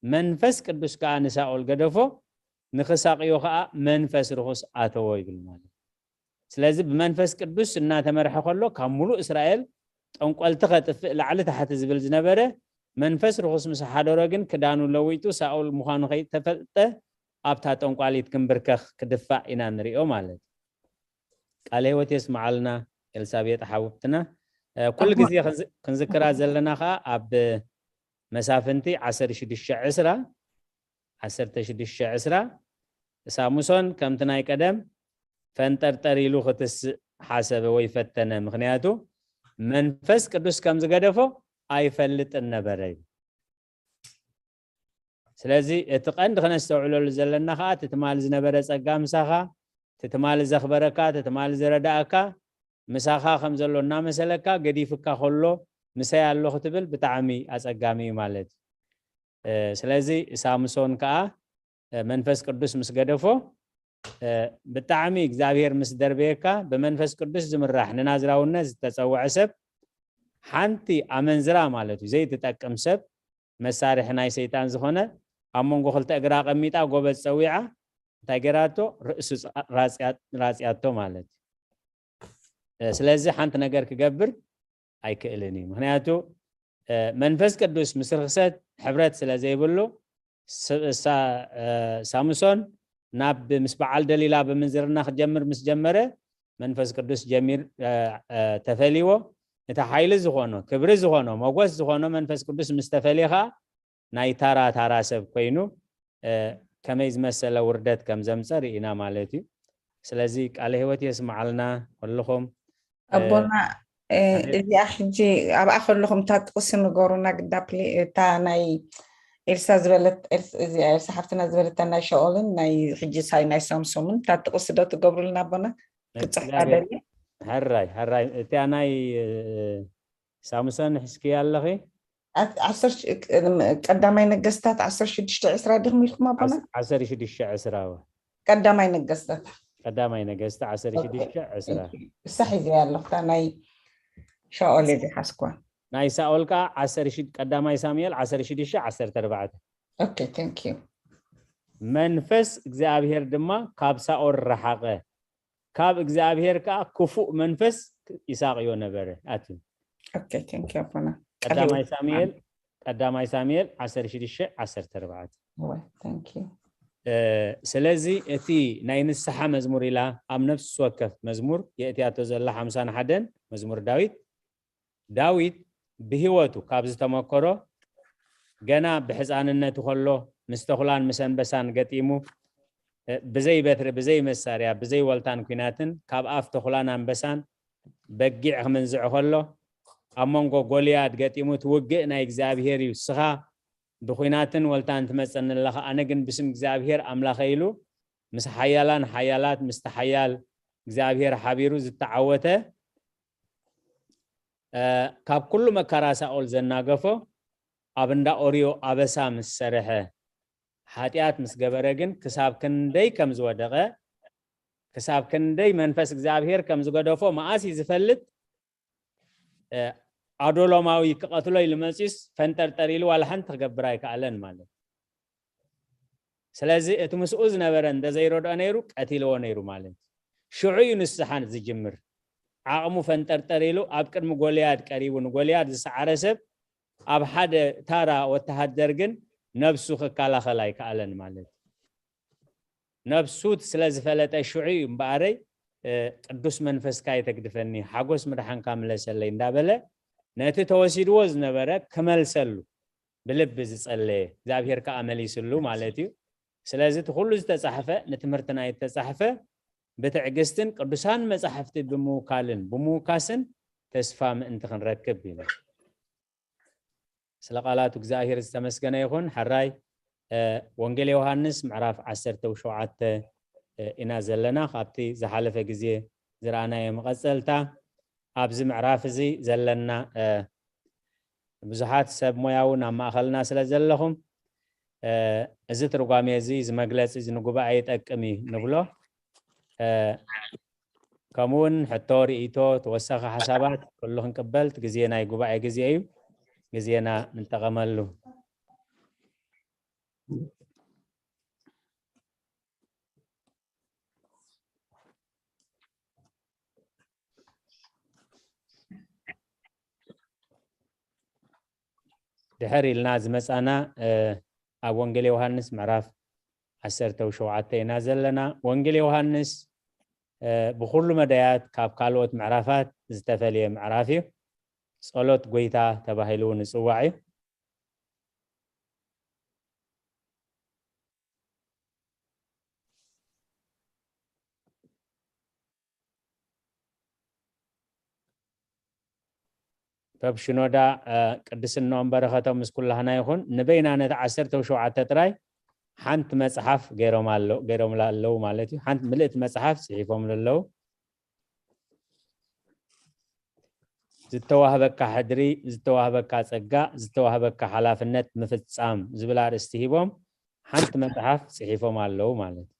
መንፈስ ቅዱስ ከዓ ንሳኦል ገደፎ፣ ንኽሳቕዮ ከዓ መንፈስ ርኹስ ኣተዎ ይብል ማለት እዩ። ስለዚ ብመንፈስ ቅዱስ እናተመርሐ ከሎ ካብ ሙሉእ እስራኤል ጠንቆልቲ ከጥፍእ ላዕሊ ታሕቲ ዝብል ዝነበረ መንፈስ ርኹስ ምስ ሓደሮ ግን ክዳኑ ለዊጡ ሳኦል ምዃኑ ከይተፈልጠ ኣብታ ጠንቋሊት ክንብርከኽ ክድፋእ ኢና ንሪኦ ማለት እዩ። ቃለ ህይወት የስምዓልና ኤልሳቤጥ ሓውብትና። ኩሉ ግዜ ክንዝክራ ዘለና ከዓ ኣብ መሳፍንቲ ዓሰርተ ሽዱሽተ ዕስራ ዓሰርተ ሽዱሽተ ዕስራ ሳምሶን ከምቲ ናይ ቀደም ፈንጠርጠር ኢሉ ክትስእ ሓሰበ ወይ ፈተነ። ምክንያቱ መንፈስ ቅዱስ ከም ዝገደፎ ኣይፈልጥን ነበረ እዩ። ስለዚ እቲ ቀንዲ ክነስተውዕለሉ ዘለና ከዓ እቲ ትማሊ ዝነበረ ጸጋ ምሳኻ፣ እቲ ትማሊ ዘኽበረካ፣ እቲ ትማሊ ዝረዳእካ ምሳኻ ከም ዘሎ እናመሰለካ ገዲፍካ ከሎ ምሳይ ኣሎ ክትብል ብጣዕሚ ኣጸጋሚ እዩ ማለት እዩ። ስለዚ ሳምሶን ከዓ መንፈስ ቅዱስ ምስ ገደፎ ብጣዕሚ እግዚኣብሔር ምስ ደርበየካ ብመንፈስ ቅዱስ ዝምራሕ ንናዝራውነት ዝተጸውዐ ሰብ ሓንቲ ኣመንዝራ ማለት እዩ ዘይትጠቅም ሰብ መሳርሒ ናይ ሰይጣን ዝኾነ ኣብ መንጎ ክልተ እግራ ኣቐሚጣ ጎበዝ ጸዊዓ እንታይ ገይራቶ ርእሱ ራጽያቶ ማለት እዩ። ስለዚ ሓንቲ ነገር ክገብር ኣይክእልን እዩ። ምክንያቱ መንፈስ ቅዱስ ምስ ርክሰት ሕብረት ስለ ዘይብሉ ሳምሶን ናብ ምስ በዓል ደሊላ ብምንዝርና ክጀምር ምስ ጀመረ መንፈስ ቅዱስ ጀሚር ተፈሊዎ። እቲ ሓይሊ ዝኾኖ ክብሪ ዝኾኖ መጎስ ዝኾኖ መንፈስ ቅዱስ ምስ ተፈልየ ከዓ ናይ ታራ ታራ ሰብ ኮይኑ ከመይ ዝመሰለ ውርደት ከም ዘምፀ ርኢና ማለት እዩ። ስለዚ ቃለ ህይወት የስምዓልና ኩልኹም። ኣቦና እዚኣ ሕጂ ኣብኣ ከለኹም እታ ጥቕሲ ንገሩና ግዳ ፕሊ እታ ናይ ኤልሳ ዝበለት እዚኣ ኤልሳ ሓፍትና ዝበለታ ናይ ሸኦልን ናይ ሕጂ ሳይ ናይ ሳምሶምን እታ ጥቕሲ ዶ ትገብሩልና ኣቦና? ክፅሕፋ ደልየ። ሕራይ ሕራይ እቲኣ ናይ ሳምሶን ሒዝክያ ኣለኺ? ቀዳማይ ነገስታት ዓሰርተ ሽዱሽተ ዕስራ ድኹም ኢልኩም ኣቦና? ዓሰርተ ሽዱሽተ ዕስራ ቀዳማይ ነገስታት ቀዳማይ ነገስቲ ዓሰርተ ሽዱሽተ ዕስራ እሳ ሒዘያ ኣለኹ እታ ናይ ሻኦል ዝሓዝኳ ናይ ሳኦል ከዓ ዓሰርተ ሽዱሽተ ቀዳማይ ሳሙኤል ዓሰርተ ሽዱሽተ ዓሰርተ ኣርባዕተ ኦኬ thank you መንፈስ እግዚኣብሔር ድማ ካብ ሳኦል ረሓቐ ካብ እግዚኣብሔር ከዓ ክፉእ መንፈስ ይሳቕዮ ነበረ ኣትዩ ኦኬ thank you ኣቦና ቀዳማይ ሳሙኤል ቀዳማይ ሳሙኤል ዓሰርተ ሽዱሽተ ዓሰርተ ኣርባዕተ እወ thank you ስለዚ እቲ ናይ ንስሓ መዝሙር ኢላ ኣብ ነፍሲ ወከፍ መዝሙር የእትያቶ ዘላ ሓምሳን ሓደን መዝሙር ዳዊት ዳዊት ብህይወቱ ካብ ዝተመከሮ ገና ብሕፃንነቱ ከሎ ምስ ተኹላን ምስ ኣንበሳን ገጢሙ ብዘይ በትሪ ብዘይ መሳርያ ብዘይ ወልታን ኲናትን ካብ ኣፍ ተኹላን ኣንበሳን በጊዕ ክምንዝዕ ከሎ ኣብ መንጎ ጎልያድ ገጢሙ እቲ ውግእ ናይ እግዚኣብሄር እዩ እስኻ ብኹናትን ወልታን ትመፀኒ ኣለኻ ኣነ ግን ብስም እግዚኣብሄር ኣምላኸ ኢሉ ምስ ሓያላን ሓያላት ምስቲ ሓያል እግዚኣብሔር ሓቢሩ ዝተዓወተ፣ እ፣ ካብ ኩሉ መከራ ሳኦል ዘናገፎ፣ ኣብ እንዳ ኦርዮ ኣበሳ ምስ ሰርሐ፣ ሓጢኣት ምስ ገበረ ግን ክሳብ ክንደይ ከም ዝወደቐ፣ ክሳብ ክንደይ መንፈስ እግዚኣብሔር ከም ዝገደፎ መኣስ እዩ ዝፈልጥ? እ፣ ኣዶሎማዊ ክቐትሎ ኢሉ መፂኡስ ፈንጠርጠር ኢሉ ዋላ ሓንቲ ክገብር ኣይከኣለን ማለት። ስለዚ እቲ ምስኡ ዝነበረ እንተዘይረድኦ ነይሩ ቀቲልዎ ነይሩ ማለት። ሽዑ እዩ ንስሓ ዝጅምር። ዓቕሙ ፈንጠርጠር ኢሉ ኣብ ቅድሚ ጎልያድ ቀሪቡ ንጎልያድ ዝሰዓረ ሰብ ኣብ ሓደ ታራ ወተሃደር ግን ነብሱ ክከላኸል ኣይከኣለን ማለት። ነብሱ ስለ ዝፈለጠ ሽዑ እዩ እምበኣረይ፣ እ፣ ቅዱስ መንፈስካ የተግድፈኒ፣ ሓጎስ ምድሓንካ ምለሰለይ እንዳበለ ነቲ ተወሲድዎ ዝነበረ ክመልሰሉ ብልቢ ዝጸለየ እግዚኣብሔር ከኣ መሊስሉ ማለት እዩ። ስለዚ እቲ ኩሉ ዝተጻሕፈ ንትምህርትና እዩ ዝተጻሕፈ። ብትዕግስትን ቅዱሳን መጻሕፍቲ ብምውካልን ብምውካስን ተስፋ ምእንቲ ክንረክብ እዩ። ስለ ቃላቱ እግዚኣብሔር ዝተመስገነ ይኹን። ሕራይ፣ እ፣ ወንጌል ዮሃንስ ምዕራፍ ዓሰርተ ሸውዓተ፣ እ፣ ኢና ዘለና። ካብቲ ዝሓለፈ ግዜ ዝረኣናዮ መቐጸልታ፣ ኣብዚ ምዕራፍ እዚ ዘለና፣ እ፣ ብዙሓት ሰብ ሞያ እውን ኣብ ማእኸልና ስለ ዘለኹም፣ እ፣ እዚ ትርጓሜ እዚ፣ እዚ መግለጺ እዚ ንጉባኤ ይጠቅም እዩ ንብሎ። እ፣ ከምኡ እውን ሕቶ፣ ርእይቶ፣ ተወሳኺ ሓሳባት ኩሉ ክንቅበል፣ እቲ ግዜ ናይ ጉባኤ ግዜ እዩ። ግዜና ንጠቐመሉ። ድሕር ኢልና ዝመጻና፣ እ፣ ኣብ ወንጌል ዮሃንስ ምዕራፍ ዓሰርተ ሸውዓተ ኢና ዘለና። ወንጌል ዮሃንስ፣ እ፣ ብኹሉ መዳያት ካብ ካልኦት ምዕራፋት ዝተፈልየ ምዕራፍ እዩ። ጸሎት ጐይታ ተባሂሉ እውን ይጽዋዕ እዩ። ፖፕ ሽኖዳ፣ እ፣ ቅድስናኦም በረኸቶም ምስ ኩላህና ይኹን። ንበይና ነቲ ዓሰርተ ሸውዓተ ጥራይ ሓንቲ መጽሓፍ ገይሮም ኣሎ-፣ ገይሮምላ ኣለዉ ማለት እዩ። ሓንቲ ምልእቲ መጽሓፍ ጽሒፎምሉ ኣለዉ። ዝተዋህበካ ሕድሪ፣ ዝተዋህበካ ጸጋ፣ ዝተዋህበካ ሓላፍነት ምፍጻም ዝብል ኣርእስቲ ሂቦም ሓንቲ መጽሓፍ ጽሒፎም ኣለዉ ማለት እዩ።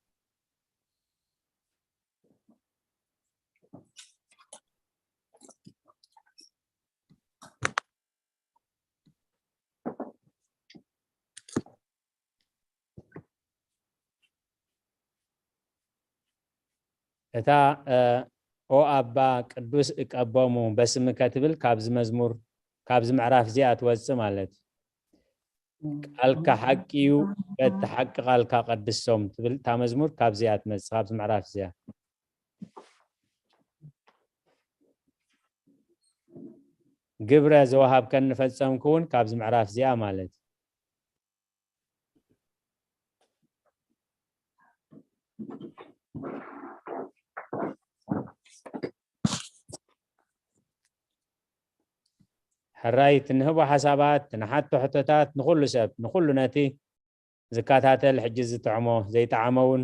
እታ፣ እ፣ "ኦ ኣባ ቅዱስ እቀቦሙ በስምከ" ትብል ካብዚ መዝሙር፣ ካብዚ ምዕራፍ እዚኣ ትወጽእ ማለት እዩ። "ቃልካ ሓቂ እዩ፣ በቲ ሓቂ ቃልካ ቀድሶም" ትብል እታ መዝሙር ካብዚኣ ትመጽእ፣ ካብዚ ምዕራፍ እዚኣ። "ግብረ ዘወሃብከኒ ፈጸምኩ" እውን ካብዚ ምዕራፍ እዚኣ ማለት እዩ። ሕራይ፣ እቲ ንህቦ ሓሳባት፣ እቲ ንሓቶ ሕቶታት ንኹሉ ሰብ፣ ንኹሉ ነቲ ዝከታተል ሕጂ ዝጥዕሞ፣ ዘይጠዓሞ እውን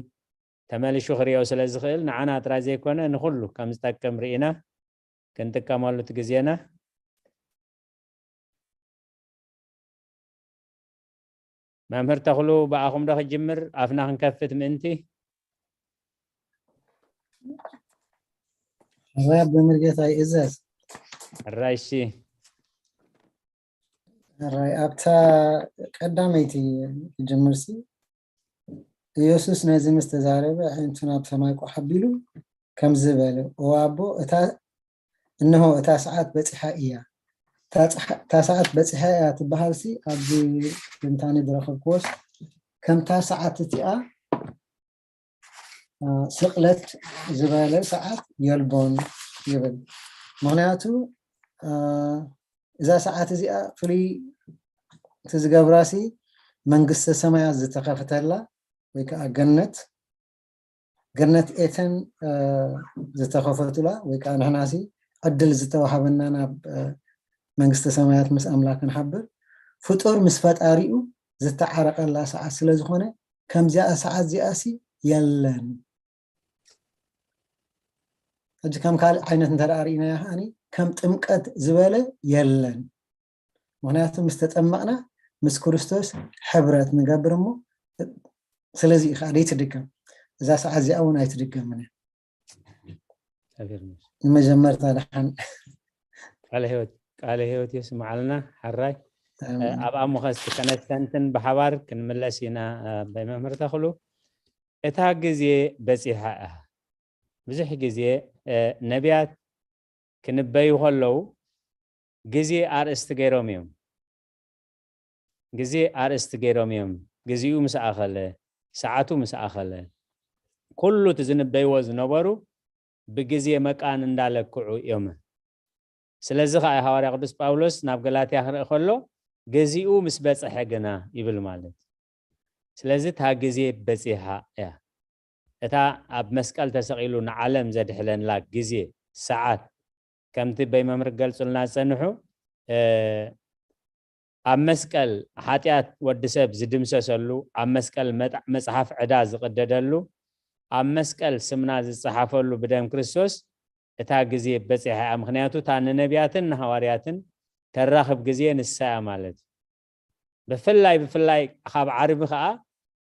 ተመሊሹ ክርእዮ ስለ ዝኽእል፣ ንዓና ጥራይ ዘይኮነ ንኹሉ ከም ዝጠቅም ርኢና ክንጥቀመሉ እቲ ግዜና። መምህር ተኽሉ፣ ብኣኹም ዶ ክጅምር? ኣፍና ክንከፍት ምእንቲ። ሕራይ ኣቦ መርጌታ ይእዘዝ። ሕራይ፣ እሺ። ሕራይ፣ ኣብታ ቀዳመይቲ ክጅምርሲ፣ ኢየሱስ ነዚ ምስ ተዛረበ፣ ኣዒንቱ ናብ ሰማይ ቋሕ ኣቢሉ ከምዚ በለ፣ "ኦ ኣቦ፣ እታ፣ እንሆ፣ እታ ሰዓት በጺሓ እያ። እታ ጸሓ-፣ እታ ሰዓት በጺሓ እያ" ትበሃልሲ፣ ኣብዚ ትንታኔ ዝረኸብክዎስ፣ ከምታ ሰዓት እቲኣ፣ እ፣ ስቕለት ዝበለ ሰዓት የልቦን ይብል። ምኽንያቱ፣ እ፣ እዛ ሰዓት እዚኣ ፍሉይ እቲ ዝገብራሲ፣ መንግስተ ሰማያት ዝተኸፍተላ ወይ ከዓ ገነት፣ ገነት ኤተን፣ እ፣ ዝተኸፈቱላ ወይ ከዓ ንሕናሲ ዕድል ዝተዋሃበና ናብ፣ እ፣ መንግስተ ሰማያት ምስ ኣምላክ ክንሓብር፣ ፍጡር ምስ ፈጣሪኡ ዝተዓረቀላ ሰዓት ስለ ዝኾነ፣ ከምዚኣ ሰዓት እዚኣሲ የለን። ሕጂ ከም ካልእ ዓይነት እንተ ደኣ ርኢናዮ ከዓኒ ከም ጥምቀት ዝበለ የለን። ምኽንያቱ ምስ ተጠመቕና ምስ ክርስቶስ ሕብረት ንገብር እሞ፣ ስለዚ እዩ ከዓ ዘይትድገም። እዛ ሰዓት እዚኣ እውን ኣይትድገምን እያ። እግዚኣብሔር ይመስገን። ንመጀመርታ ደሓን ቃለ ህይወት ቃለ ህይወት የስምዓልና። ሓራይ ኣብ ኣሙኸስ ከነስተንትን ብሓባር ክንምለስ ኢና። ኣቦይ መምህር ተኽሉ፣ እታ ግዜ በፂሓ እያ። ብዙሕ ግዜ ነቢያት ክንበዩ ከለዉ ግዜ ኣርእስቲ ገይሮም እዮም። ግዜ ኣርእስቲ ገይሮም እዮም። ግዜኡ ምስ ኣኸለ፣ ሰዓቱ ምስ ኣኸለ፣ ኩሉ እቲ ዝንበይዎ ዝነበሩ ብግዜ መቃን እንዳለክዑ እዮም። ስለዚ ከዓ ሃዋርያ ቅዱስ ጳውሎስ ናብ ገላትያ ክርኢ ከሎ ግዜኡ ምስ በፀሐ ግና ይብል ማለት እዩ። ስለዚ እታ ግዜ በፂሓ እያ። እታ ኣብ መስቀል ተሰቒሉ ንዓለም ዘድሕነላ ግዜ ሰዓት ከምቲ ኣቦይ መምህር ክገልፁልና ዝፀንሑ ኣብ መስቀል ሓጢኣት ወዲ ሰብ ዝድምሰሰሉ፣ ኣብ መስቀል መጽሓፍ ዕዳ ዝቕደደሉ፣ ኣብ መስቀል ስምና ዝጸሓፈሉ ብደም ክርስቶስ እታ ግዜ በጺሓ እያ። ምኽንያቱ እታ ንነቢያትን ንሃዋርያትን ተራኽብ ግዜ ንሳ እያ ማለት እዩ። ብፍላይ ብፍላይ ካብ ዓርቢ ከዓ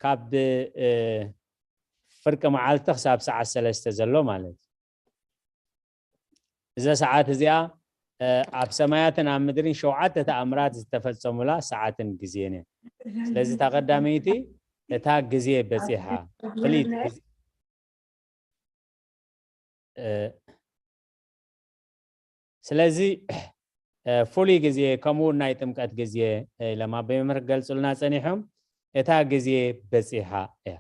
ካብ ፍርቂ መዓልቲ ክሳብ ሰዓት ሰለስተ ዘሎ ማለት እዩ። እዛ ሰዓት እዚኣ ኣብ ሰማያትን ኣብ ምድርን ሸውዓተ ተኣምራት ዝተፈጸሙላ ሰዓትን ግዜን እያ። ስለዚ እታ ቀዳመይቲ እታ ግዜ በጺሓ ፍልይቲ ግዜ ስለዚ ፍሉይ ግዜ ከምኡ ናይ ጥምቀት ግዜ ኢሎም ኣቦይ መምህር ክገልጹልና ጸኒሖም። እታ ግዜ በጺሓ እያ።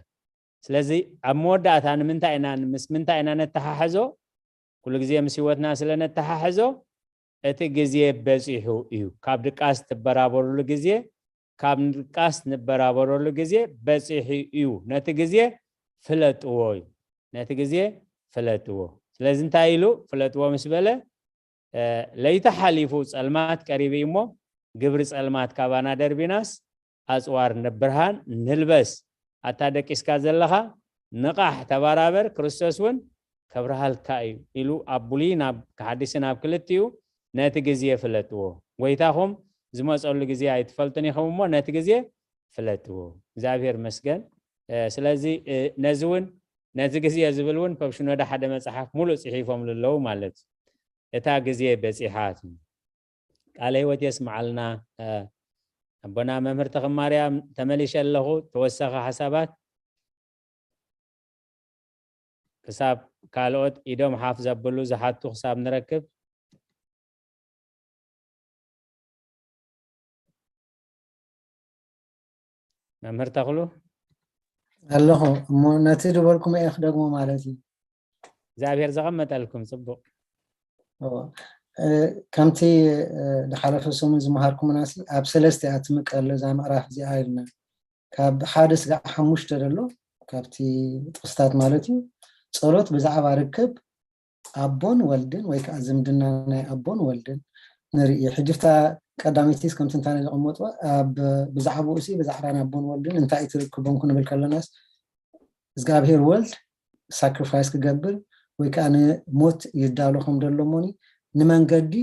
ስለዚ ኣብ መወዳእታ ንምንታይ ኢና ምስ ምንታይ ኢና ነተሓሕዞ? ኩሉ ግዜ ምስ ህይወትና ስለ ነተሓሕዞ እቲ ግዜ በጺሑ እዩ። ካብ ድቃስ ትበራበሩሉ ግዜ ካብ ድቃስ ንበራበረሉ ግዜ በፂሑ እዩ። ነቲ ግዜ ፍለጥዎ እዩ። ነቲ ግዜ ፍለጥዎ። ስለዚ እንታይ ኢሉ ፍለጥዎ ምስ በለ ለይቲ ሓሊፉ ፀልማት ቀሪቡ እዩ እሞ ግብሪ ፀልማት ካባና ደርቢናስ ኣፅዋር ንብርሃን ንልበስ። ኣታ ደቂስካ ዘለኻ ንቓሕ ተባራበር ክርስቶስ እውን ከብርሃልካ እዩ ኢሉ ኣብ ብሉይ ናብ ሓዲስ ናብ ክልቲኡ ነቲ ግዜ ፍለጥዎ። ጎይታኹም ዝመፀሉ ግዜ ኣይትፈልጡን ኢኹም እሞ ነቲ ግዜ ፍለጥዎ። እግዚኣብሔር መስገን። ስለዚ ነዚ እውን ነዚ ግዜ ዝብል እውን ፖፕ ሽኖዳ ሓደ መፅሓፍ ሙሉእ ፅሒፎም ኣለዉ ማለት እዩ። እታ ግዜ በፂሓ። ቃለ ህይወት የስምዓልና ኣቦና መምህር ተኽማርያም። ተመሊሸ ኣለኹ። ተወሳኺ ሓሳባት ክሳብ ካልኦት ኢዶም ሓፍ ዘብሉ ዝሓቱ ክሳብ ንረክብ። መምህር ተኽሉ ኣለኹ እሞ ነቲ ዝበልኩም እየ ክደግሞ ማለት እዩ። እግዚኣብሔር ዘቐመጠልኩም ጽቡቕ። ከምቲ ዝሓለፈ ሰሙን ዝመሃርኩምና ኣብ ሰለስተ እያ ትምቀል እዛ ምዕራፍ እዚኣ ኢልና ካብ ሓደ ስጋዕ ሓሙሽተ ዘሎ ካብቲ ጥቕስታት ማለት እዩ። ጸሎት ብዛዕባ ርክብ ኣቦን ወልድን ወይ ከዓ ዝምድና ናይ ኣቦን ወልድን ንርኢ። ሕጂ ፍታ ቀዳመይቲ ከም ትንታነ ዘቐመጥዎ ብዛዕባኡ ሲ ብዛዕባ ናይ ኣቦን ወልድን እንታይ ትርክቦም ክንብል ከለናስ እግዚኣብሔር ወልድ ሳክሪፋይስ ክገብር ወይ ከዓ ንሞት ይዳሎ ከም ዘሎ እሞኒ ንመንገዲ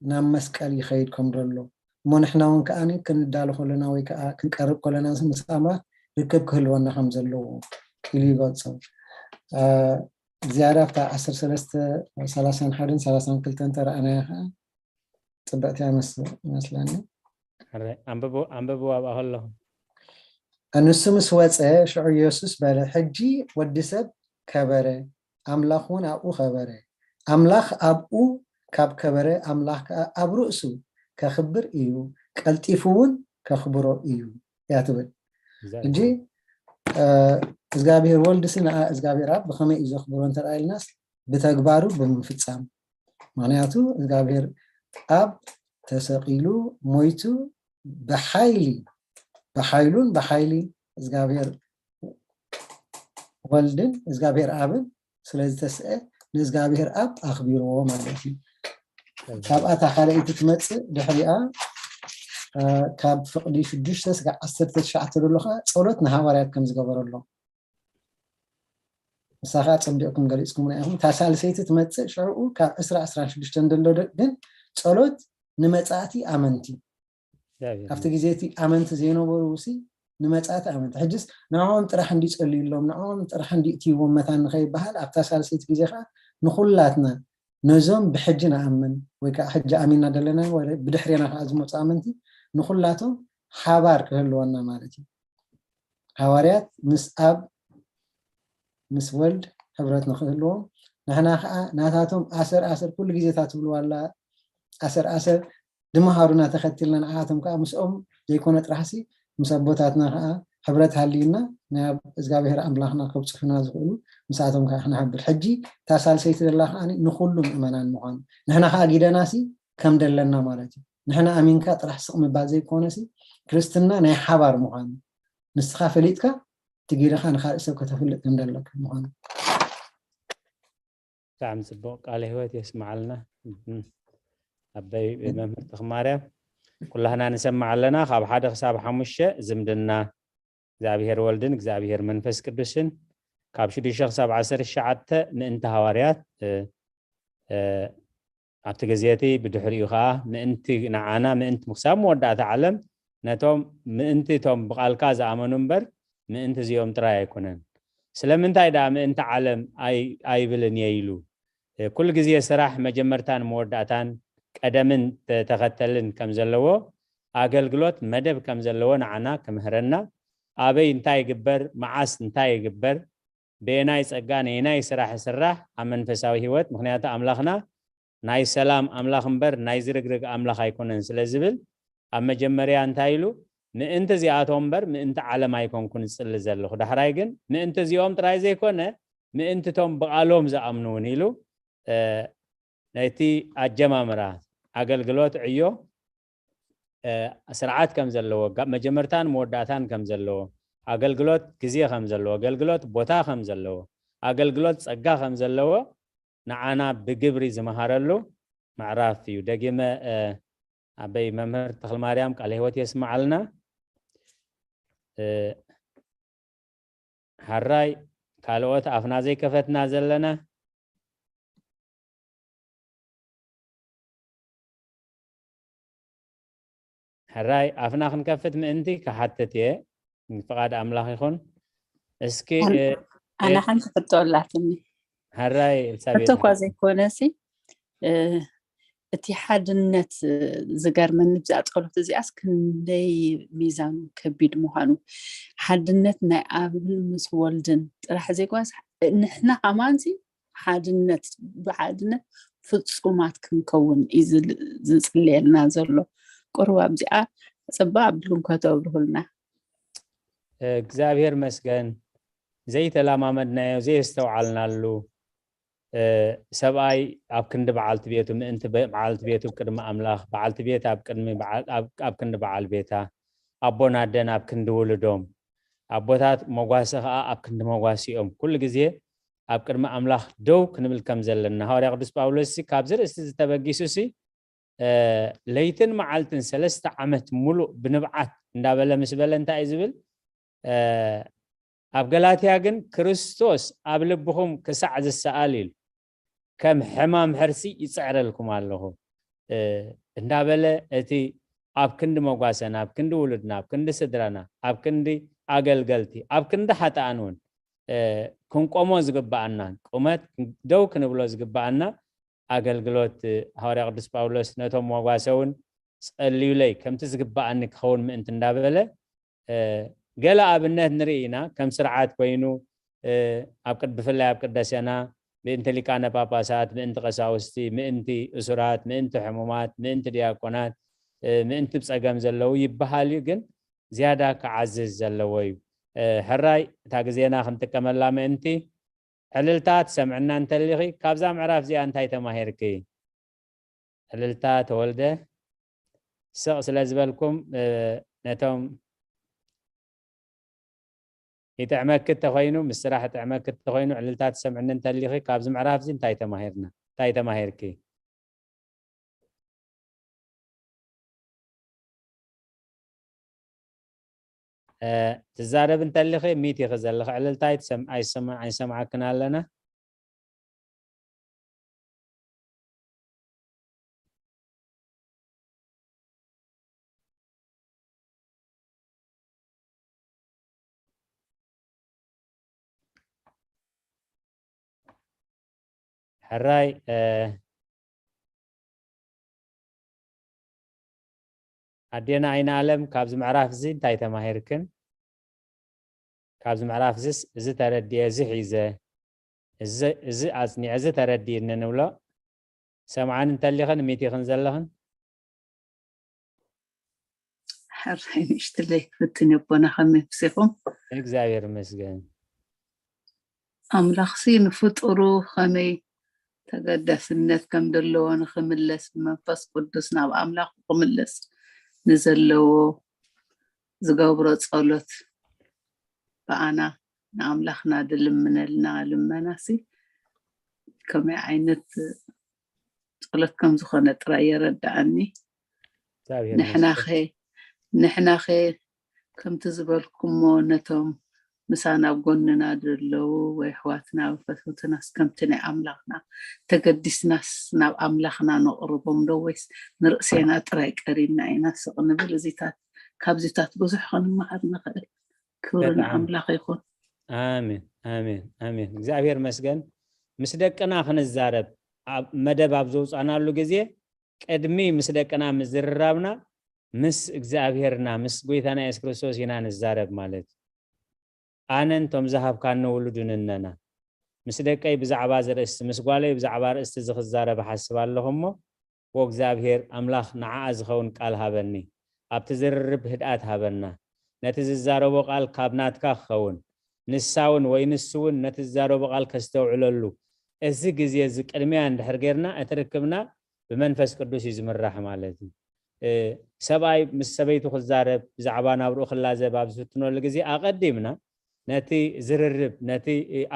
ናብ መስቀል ይኸይድ ከም ዘሎ እሞ ንሕና እውን ከዓ ክንዳሎ ከለና ወይ ከዓ ክንቀርብ ከለና ምስ ኣምላኽ ርክብ ክህልወና ከም ዘለዎ ኢሉ ይገልጾ። ዝያዳ ኣብታ ዓሰርተ ሰለስተ ሰላሳን ሓደን ሰላሳን ክልተን ተረኣናያ ከዓ ፅብቅቲ እያ መስል- ይመስለኒ። ኣንብቡ ኣንብቡ ኣብኣ ከለኹም ንሱ ምስ ወፀ ሽዑ ኢየሱስ በለ ሕጂ ወዲ ሰብ ከበረ ኣምላኽ እውን ኣብኡ ከበረ ኣምላኽ ኣብኡ ካብ ከበረ ኣምላኽ ከዓ ኣብ ርእሱ ከኽብር እዩ ቀልጢፉ እውን ከኽብሮ እዩ እያ ትብል። ሕጂ እግዚኣብሔር ወልድ ሲ ንዓ እግዚኣብሔር ኣብ ብኸመይ እዩ ዘኽብሮ እንተ ኢልናስ ብተግባሩ ብምፍፃም ምክንያቱ እግዚኣብሔር ኣብ ተሰቂሉ ሞይቱ ብሓይሊ ብሓይሉን ብሓይሊ እግዚኣብሔር ወልድን እግዚኣብሔር ኣብን ስለዝተስአ ንእግዚኣብሔር ኣብ ኣኽቢርዎ ማለት እዩ። ካብኣታ ካልኣይቲ ትመፅእ ድሕሪኣ ካብ ፍቕዲ ሽዱሽተ ስጋ ዓሰርተ ትሽዓተ ዘሎ ከዓ ፀሎት ንሃዋርያት ከም ዝገበረሎም ንሳ ከዓ ጸቢቕኩም ገሊጽኩምና ኢኹም። እታ ሳልሰይቲ ትመጽእ ሽዑ ካብ ዕስራ ዕስራን ሽዱሽተን ዘሎ ደ- ግን ጸሎት ንመጻእቲ ኣመንቲ። እግዚኣብሔር ኣብቲ ግዜ እቲ ኣመንቲ ዘይነበሩ ሲ ንመጻእቲ ኣመንቲ። ሕጅስ ንዕኦም ጥራሕ እንዲ ጸልዩሎም፣ ንዕኦም ጥራሕ እንዲ እትይዎም መታን ንኸይበሃል ኣብታ ሳልሰይቲ ግዜ ከዓ ንኹላትና ነዞም ብሕጂ ንኣምን ወይ ከዓ ሕጂ ኣሚንና ዘለና ወይ ብድሕሬና ከዓ ዝመፁ ኣመንቲ ንኹላቶም ሓባር ክህልወና ማለት እዩ። ሃዋርያት ምስ ኣብ ምስ ወልድ ሕብረት ንክህልዎም ንሕና ከዓ ናታቶም ኣሰር ኣሰር ኩሉ ግዜ እታ ትብልዋ ኣላ ኣሰር ኣሰር ድመሃሩና ተኸትልና ንዓቶም ከዓ ምስኦም ዘይኮነ ጥራሕሲ ምስ ኣቦታትና ከዓ ሕብረት ሃልዩና ናብ እግዚኣብሔር ኣምላኽና ከብፅሑና ዝኽእሉ ምስኣቶም ከዓ ክንሓብር። ሕጂ እታ ሳልሰይቲ ዘላ ከዓ ንኩሉ ምእመናን ምዃኑ ንሕና ከዓ ጊደናሲ ከም ደለና ማለት እዩ። ንሕና ኣሚንካ ጥራሕ ስቕ ምባል ዘይኮነሲ ክርስትና ናይ ሓባር ምዃኑ ንስኻ ፈሊጥካ እቲ ጊደኻ ንካልእ ሰብ ከተፍልጥ ከም ደለካ ምዃኑ። ብጣዕሚ ፅቡቅ ቃለ ህይወት የስማዓልና። እም፣ ኣበይ መምህር ተኽማርያም ኩላህና ንሰማዕ ኣለና። ካብ ሓደ ክሳብ ሓሙሽተ ዝምድና እግዚኣብሔር ወልድን እግዚኣብሔር መንፈስ ቅዱስን፣ ካብ ሽዱሽተ ክሳብ ዓሰርተ ትሽዓተ ምእንቲ ሃዋርያት እ፣ እ፣ ኣብቲ ግዜ እቲ ብድሕሪኡ ከዓ ምእንቲ ንዓና ምእንቲ ክሳብ መወዳእታ ዓለም ነቶም ምእንቲ እቶም ብቃልካ ዝኣመኑ እምበር ምእንቲ እዚኦም ጥራይ ኣይኮነን። ስለምንታይ ደኣ ምእንቲ ዓለም ኣይ- ኣይብልን እየ ኢሉ? እ፣ ኩሉ ግዜ ስራሕ መጀመርታን መወዳእታን ቀደምን ተ- ተኸተልን ከም ዘለዎ ኣገልግሎት መደብ ከም ዘለዎ ንዓና ክምህረና ኣበይ እንታይ ይግበር መዓስ እንታይ ይግበር በየናይ ጸጋ ነየናይ ስራሕ ይስራሕ ኣብ መንፈሳዊ ህይወት ምክንያቱ ኣምላኽና ናይ ሰላም ኣምላኽ እምበር ናይ ዝርግርግ ኣምላኽ ኣይኮነን ስለ ዝብል ኣብ መጀመርያ እንታይ ኢሉ ምእንቲ እዚኣቶም እምበር ምእንቲ ዓለም ኣይኮንኩን ዝጽሊ ዘለኹ ዳሕራይ ግን ምእንቲ እዚኦም ጥራይ ዘይኮነ ምእንቲ እቶም ብቓሎም ዝኣምኑ እውን ኢሉ ነቲ ኣጀማምራ ኣገልግሎት ዕዮ ስርዓት ከም ዘለዎ መጀመርታን መወዳእታን ከም ዘለዎ ኣገልግሎት ግዜ ከም ዘለዎ ኣገልግሎት ቦታ ከም ዘለዎ ኣገልግሎት ጸጋ ከም ዘለዎ ንዓና ብግብሪ ዝመሃረሉ ምዕራፍ እዩ። ደጊመ ኣበይ መምህር ተክልማርያም ቃለ ህይወት የስምዓልና። ሓራይ ካልኦት ኣፍና ዘይከፈትና ዘለና ሕራይ ኣፍና ክንከፍት ምእንቲ ክሓትት እየ። ፍቓድ ኣምላኽ ይኹን። እስኪ ኣነ ሓንቲ ሕቶ ኣላትኒ። ሕራይ ሕቶ እኳ ዘይኮነ ሲ እቲ ሓድነት ዝገርመኒ ብዛ ጸሎት እዚኣስ ክንደይ ሚዛኑ ከቢድ ምዃኑ ሓድነት ናይ ኣብን ምስ ወልድን ጥራሕ ዘይኮነስ ንሕና ኣማንሲ ሓድነት ብሓድነት ፍፁማት ክንከውን እዩ ዝፅልየልና ዘሎ። ቁሩብ ኣብዚኣ ፅባቅ ኣቢልኩም ከተብርሁልና። እግዚኣብሔር መስገን ዘይተለማመድናዮ ዘየስተውዓልናሉ ሰብኣይ ኣብ ክንዲ በዓልቲ ቤቱ ምእንቲ በዓልቲ ቤቱ ቅድሚ ኣምላኽ በዓልቲ ቤት ኣብ ክንዲ በዓል ቤታ ኣቦን ኣደን ኣብ ክንዲ ውሉዶም ኣቦታት መጓሰ ከዓ ኣብ ክንዲ መጓሲኦም ኩሉ ግዜ ኣብ ቅድሚ ኣምላኽ ደው ክንብል ከም ዘለና ሃዋርያ ቅዱስ ጳውሎስ ሲ ካብዚ ርእስቲ ዝተበጊሱ ሲ ለይትን መዓልትን ሰለስተ ዓመት ሙሉእ ብንብዓት እንዳበለ ምስ በለ እንታይ እዩ ዝብል ኣብ ገላትያ ግን ክርስቶስ ኣብ ልብኹም ክሳዕ ዝሰኣል ኢሉ ከም ሕማም ሕርሲ ይፅዕረልኩም ኣለኹ እንዳበለ እቲ ኣብ ክንዲ መጓሰና ኣብ ክንዲ ውሉድና ኣብ ክንዲ ስድራና ኣብ ክንዲ ኣገልገልቲ ኣብ ክንዲ ሓጥኣን እውን ክንቆሞ ዝግበኣና ቁመት ደው ክንብሎ ዝግበኣና ኣገልግሎት ሃዋርያ ቅዱስ ጳውሎስ ነቶም መጓሰ እውን ጸልዩለይ ከምቲ ዝግበኣኒ ክኸውን ምእንቲ እንዳበለ ገለ ኣብነት ንርኢ ኢና ከም ስርዓት ኮይኑ ኣብ ቅድ- ብፍላይ ኣብ ቅደሰና ምእንቲ ሊቃነ ጳጳሳት ምእንቲ ቀሳውስቲ ምእንቲ እሱራት ምእንቲ ሕሙማት ምእንቲ ዲያቆናት ምእንቲ ብጸገም ዘለዉ ይበሃል እዩ ግን ዝያዳ ክዓዝዝ ዘለዎ እዩ ሕራይ እታ ግዜና ክንጥቀመላ ምእንቲ ዕልልታ ትሰምዕና እንተሊኺ ካብዛ ምዕራፍ እዚኣ እንታይ ተማሂርኪ ዕልልታ ተወልደ ስቕ ስለ ዝበልኩም ነቶም ይጥዕመኪ እንተኮይኑ ምስ ስራሕ ይጥዕመኪ እንተኮይኑ ዕልልታ ትሰምዕኒ እንተሊኺ ካብዚ ምዕራፍ እዚ እንታይ ተማሂርና እንታይ ተማሂርኪ ትዛረብ እንተሊኺ ሚት ኢኺ ዘለኺ ዕልልታ ኣይትሰም- ኣይሰማ- ኣይሰምዓክን ኣለና። ሕራይ ኣዴና ኣይነ ኣለም፣ ካብዚ ምዕራፍ እዚ እንታይ ተማሂርክን? ካብዚ ምዕራፍ እዚስ እዚ ተረዲኤ፣ እዚ ሒዘ፣ እዚ ኣፅኒዐ፣ እዚ ተረዲእኒ ንብሎ ሰምዓን እንተሊኽን ሚት ኢኽን ዘለኽን? ሕራይ ንእሽትለይ ክፍትን ኣቦና ከመይ ምሲኹም? እግዚኣብሔር ይመስገን። ኣምላኽሲ ንፍጡሩ ከመይ ተገዳስነት ከም ዘለዎ ንክምለስ ብመንፈስ ቅዱስ ናብ ኣምላኹ ክምለስ ንዘለዎ ዝገብሮ ጸሎት ብኣና ንኣምላኽና ድልምነልና ልመናሲ ከመይ ዓይነት ጸሎት ከም ዝኾነ ጥራይ የረድኣኒ። ንሕናኸ ንሕናኸ ከምቲ ዝበልኩሞ ነቶም ምሳና ኣብ ጎንና ዘለዉ ወይ ኣሕዋትና ፈተውትናስ ከምቲ ናይ ኣምላኽና ተገዲስናስ ናብ ኣምላኽና ነቕርቦም ዶ ወይስ ንርእሴና ጥራይ ቀሪብና ኢና ስቕ ንብል? እዚታት ካብዚታት ብዙሕ ክንመሃር ንኽእል። ክብሪ ንኣምላኽ ይኹን። ኣሜን ኣሜን ኣሜን። እግዚኣብሔር መስገን። ምስ ደቅና ክንዛረብ ኣብ መደብ ኣብ ዘውፃናሉ ግዜ ቅድሚ ምስ ደቅና ምዝርራብና ምስ እግዚኣብሔርና ምስ ጎይታና የሱስ ክርስቶስ ኢና ንዛረብ ማለት እዩ። ኣነን ቶም ዝሃብካኒ ውሉድን እነና ምስ ደቀይ ብዛዕባ ዝርእስቲ ምስ ጓለይ ብዛዕባ ርእስቲ ዝክዛረብ ሓስብ ኣለኹ እሞ ዎ እግዚኣብሔር ኣምላኽ ንዓኣ ዝኸውን ቃል ሃበኒ። ኣብቲ ዝርርብ ህድኣት ሃበና። ነቲ ዝዛረቦ ቃል ካብ ናትካ ክኸውን ንሳ እውን ወይ ንሱ እውን ነቲ ዝዛረቦ ቃል ከስተውዕለሉ እዚ ግዜ እዚ ቅድሚያ እንድሕር ጌርና እቲ ርክብና ብመንፈስ ቅዱስ እዩ ዝምራሕ ማለት እዩ። ሰብኣይ ምስ ሰበይቱ ክዛረብ ብዛዕባ ናብርኡ ክላዘብ ኣብ ዝፍትነሉ ግዜ ኣቐዲምና ነቲ ዝርርብ ነቲ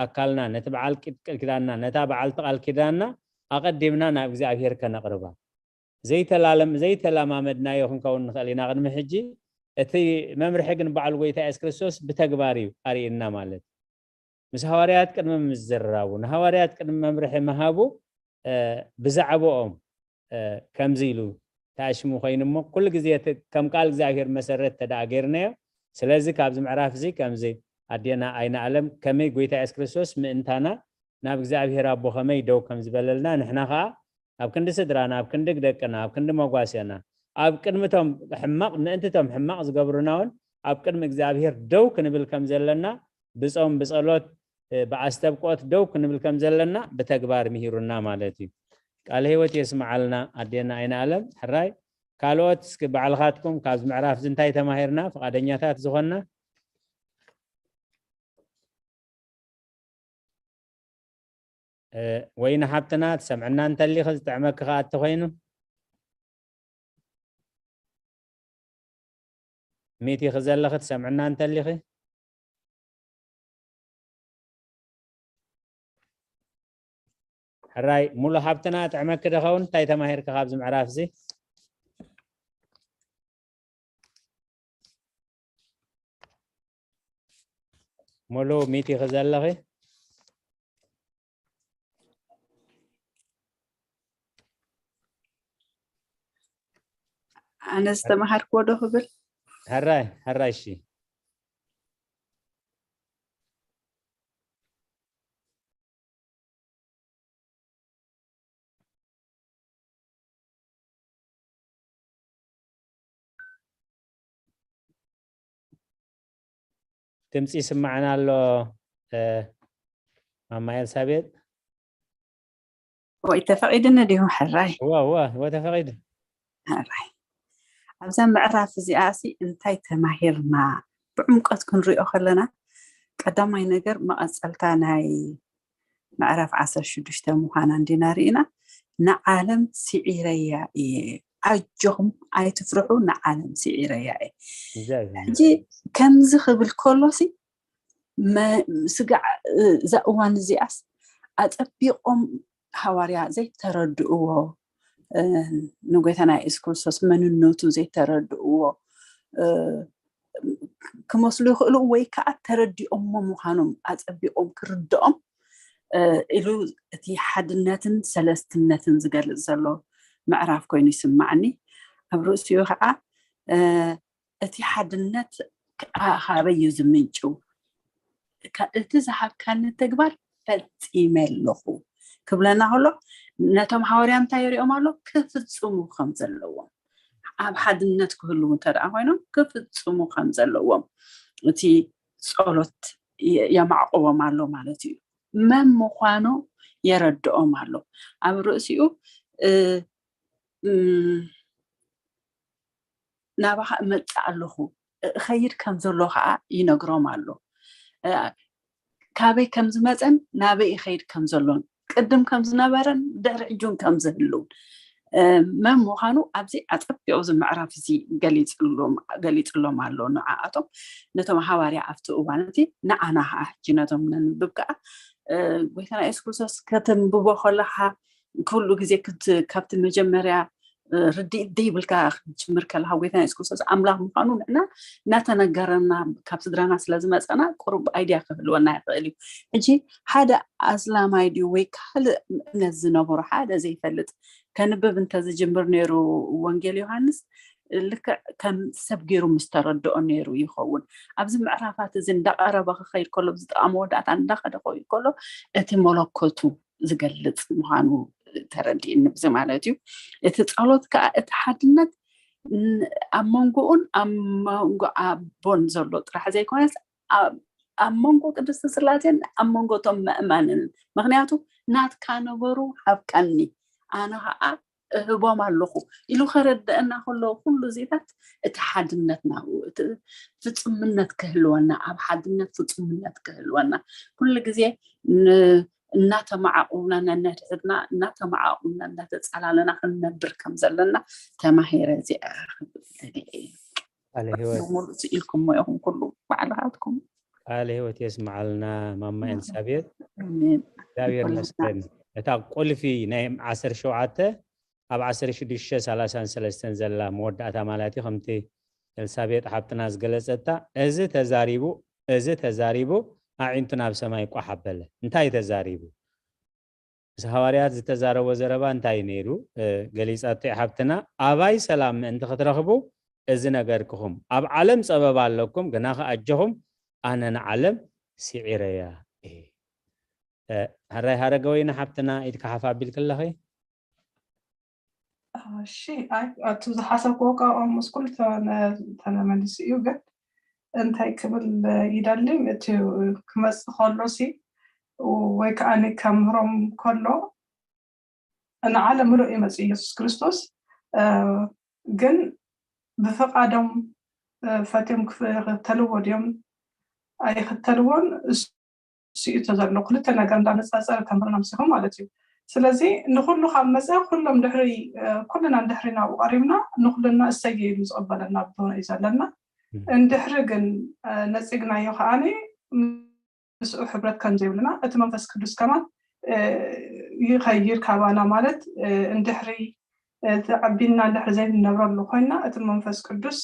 ኣካልና ነቲ በዓል ቃል ኪዳንና ነታ በዓልቲ ቃል ኪዳንና ኣቐዲምና ናብ እግዚኣብሔር ከነቕርባ ዘይተላለም ዘይተለማመድናዮ ክንከውን ንኽእል ኢና ቅድሚ ሕጂ። እቲ መምርሒ ግን በዓል ጎይታ የሱስ ክርስቶስ ብተግባር እዩ ኣርእየና ማለት እዩ። ምስ ሃዋርያት ቅድሚ ምዝርራቡ ንሃዋርያት ቅድሚ መምርሒ ምሃቡ ብዛዕባኦም ከምዚ ኢሉ ተኣሽሙ ኮይኑ እሞ ኩሉ ግዜ ከም ቃል እግዚኣብሔር መሰረት ተደኣ ገይርናዮ። ስለዚ ካብዚ ምዕራፍ እዚ ከምዚ ኣዴና ኣይነ ኣለም ከመይ ጎይታ የሱስ ክርስቶስ ምእንታና ናብ እግዚኣብሔር ኣቦ ከመይ ደው ከም ዝበለልና ንሕና ከዓ ኣብ ክንዲ ስድራና ኣብ ክንዲ ደቅና ኣብ ክንዲ መጓስያና ኣብ ቅድሚቶም ሕማቕ ምእንትቶም ሕማቕ ዝገብሩና እውን ኣብ ቅድሚ እግዚኣብሔር ደው ክንብል ከም ዘለና ብፆም ብፀሎት ብኣስተብቆት ደው ክንብል ከም ዘለና ብተግባር ምሂሩና ማለት እዩ። ቃል ህይወት የስምዓልና ኣዴና ኣይነ ኣለም። ሕራይ ካልኦት እስኪ ባዕልኻትኩም ካብዚ ምዕራፍ እዚ እንታይ ተማሂርና ፍቓደኛታት ዝኾንና? ወይ ንሓብትና ትሰምዕና እንተሊኺ ዝጥዕመኪ ከኣ እንተኾይኑ ሚት ኢኺ ዘለኺ ትሰምዕና እንተሊኺ ሕራይ ሙሉ ሃብትና ጥዕመኪ ደኸውን እንታይ ተማሂርኪ ካብዚ ምዕራፍ እዚ ሙሉ ሚት ኢኺ ዘለኺ ኣነ ዝተማሃርክዎ ዶ ክብል ሕራይ ሕራይ እሺ ድምፂ ይስማዕና ኣሎ ማማ ኤልሳቤጥ ወይ ተፈቒድኒ ድዩ ሕራይ እወ እወ እወ ተፈቒዱ ሕራይ ኣብዛ ምዕራፍ እዚኣ ሲ እንታይ ተማሂርና ብዕምቀት ክንሪኦ ከለና ቀዳማይ ነገር መቐፀልታ ናይ ምዕራፍ ዓሰርተ ሽዱሽተ ምዃና እንዲና ርኢና ንዓለም ስዒረያ እየ ኣጆኹም ኣይትፍርሑ ንዓለም ስዒረያ እየ ሕጂ ከምዚ ክብል ከሎሲ ስጋዕ እዛ እዋን እዚኣስ ኣፀቢቆም ሃዋርያ ዘይተረድእዎ ንጎይታና የሱስ ክርስቶስ መንነቱ ዘይተረድእዎ ክመስሉ ይኽእሉ፣ ወይ ከዓ ተረዲኦሞ ምዃኖም ኣፀቢቖም ክርድኦም ኢሉ እቲ ሓድነትን ሰለስትነትን ዝገልፅ ዘሎ ምዕራፍ ኮይኑ ይስማዕኒ። ኣብ ርእሲኡ ከዓ እቲ ሓድነት ካበይ እዩ ዝምንጭው? እቲ ዝሃብካኒ ተግባር ፈፂመ ኣለኹ ክብለና ከሎ፣ ነቶም ሃዋርያ እንታይ ይሪኦም ኣሎ? ክፍፅሙ ከም ዘለዎም፣ ኣብ ሓድነት ክህልዉ እንተ ደኣ ኮይኖም ክፍፅሙ ከም ዘለዎም እቲ ጸሎት የማዕቕቦም ኣሎ ማለት እዩ። መን ምዃኑ የረድኦም ኣሎ። ኣብ ርእሲኡ ናባኻ እመጽእ ኣለኹ፣ እኸይድ ከም ዘሎ ከዓ ይነግሮም ኣሎ። ካበይ ከም ዝመፀን ናበይ ይኸይድ ከም ዘሎን፣ ቅድም ከም ዝነበረን ድሕሪ ሕጂ እውን ከም ዝህልውን መን ምዃኑ ኣብዚ ኣፀቢቑ እዚ ምዕራፍ እዚ ገሊፅሎም ኣሎ። ንዓኣቶም ነቶም ሃዋርያ ኣብቲ እዋን እቲ ንዓና ከዓ ሕጂ ነቶም ነንብብ ከዓ ጎይታና የሱስ ክርስቶስ ከተንብቦ ከለካ ኩሉ ግዜ ካብቲ መጀመርያ ርድኢት ዘይብልካ ክትጅምር ከለካ ጎይታና የሱስ ክርስቶስ ኣምላኽ ምዃኑ ንዕና እናተነገረና ካብ ስድራና ስለ ዝመፀና ቁሩብ ኣይድያ ክህልወና ይኽእል እዩ። ሕጂ ሓደ ኣስላማይ ድዩ ወይ ካልእ እምነት ዝነበሮ ሓደ ዘይፈልጥ ከንብብ እንተዝጅምር ነይሩ ወንጌል ዮሃንስ ልክዕ ከም ሰብ ገይሩ ምስ ተረድኦ ነይሩ ይኸውን። ኣብዚ ምዕራፋት እዚ እንዳቐረበ ክኸይድ ከሎ ብዝጠቓ መወዳእታ እንዳኸደ ክኸይድ ከሎ እቲ መለኮቱ ዝገልጽ ምዃኑ ተረዲእኒ ብዚ ማለት እዩ። እቲ ጸሎት ከዓ እቲ ሓድነት ኣብ መንጎኡን ኣብ መንጎ ኣቦን ዘሎ ጥራሕ ዘይኮነስ ኣብ መንጎ ቅድስቲ ስላሴን ኣብ መንጎ እቶም ምእማንን፣ ምክንያቱ ናትካ ነገሩ ሃብካኒ ኣነ ከዓ እህቦም ኣለኹ ኢሉ ከረድአና ከሎ ኩሉ ዚታት እቲ ሓድነት ናብኡ እቲ ፍፁምነት ክህልወና ኣብ ሓድነት ፍፁምነት ክህልወና ኩሉ ግዜ እናተመዓቑብና ነነድሕድና እናተመዓቑብና እናተፀላለና ክንነብር ከም ዘለና ተማሂረ እዚኣ ክብል ደልየ እየ። ቃለ ህይወት ብሙሉእ ስኢልኩሞ ኢኹም ኩሉ ባዕልኻትኩም። ቃለ ህይወት የስምዓልና ማማ ኤልሳቤጥ። ኣሜን። እግዚኣብሔር ኩልና። ይመስገን። እታ ቁልፊ ናይ ዓሰርተ ሸውዓተ ኣብ ዓሰርተ ሽዱሽተ ሰላሳን ሰለስተን ዘላ መወዳእታ ማለት እዩ። ከምቲ ኤልሳቤጥ ሓብትና ዝገለጸታ፣ እዚ ተዛሪቡ፣ እዚ ተዛሪቡ ኣዒንቱ ናብ ሰማይ ቋሕ ኣበለ። እንታይ ተዛሪቡ? ምስ ሃዋርያት ዝተዛረቦ ዘረባ እንታይ ነይሩ? ገሊጻቶ ሓብትና፣ ኣባይ ሰላም ምእንቲ ክትረኽቡ እዚ ነገርክኹም። ኣብ ዓለም ጸበባ ኣለኩም፣ ግናኸ ኣጆኹም፣ ኣነ ንዓለም ስዒረያ እየ። ሕራይ ሃረገወይኒ ሓብትና፣ ኢድካ ሓፍ ኣቢልኪ ኣለኺ? እሺ፣ ኣይ፣ ኣቱ ዝሓሰብክዎ ካብኦም ምስ ኩሉ ተነ-፣ ተነመሊሱ እዩ፣ ግን እንታይ ክብል ይደሊ፣ እቲ ክመጽእ ከሎ ሲ፣ ወይ ከኣ ከምህሮም ከሎ፣ ንዓለም ምሉእ እዩ መጺኡ ኢየሱስ ክርስቶስ። እ፣ ግን ብፍቓዶም፣ እ፣ ፈትዮም ክፍ-፣ ክኽተልዎ ድዮም ኣይኽተልዎን፣ እሱ እዩ ዘሎ። ክልተ ነገር እንዳነጻጸረ ከምህርና ምሲኹም ማለት እዩ። ስለዚ ንኹሉ ካብ መጸ፣ ኩሎም ድሕሪ፣ እ፣ ኩልና ድሕሪ ናብኡ ቀሪብና፣ ንኹልና እሰየ ኢሉ ዝቕበለና ብትሆነ እዩ ዘለና። እም። እንድሕሪ ግን፣ እ፣ ነጺግናዮ ከኣኒ፣ ምስኡ ሕብረት ከም ዘይብልና፣ እቲ መንፈስ ቅዱስ ከማን፣ እ፣ ይኸይድ ካባና ማለት፣ እ፣ እንድሕሪ፣ እ፣ ተዓቢንና እንድሕሪ ዘይንነብረሉ ኮይንና፣ እቲ መንፈስ ቅዱስ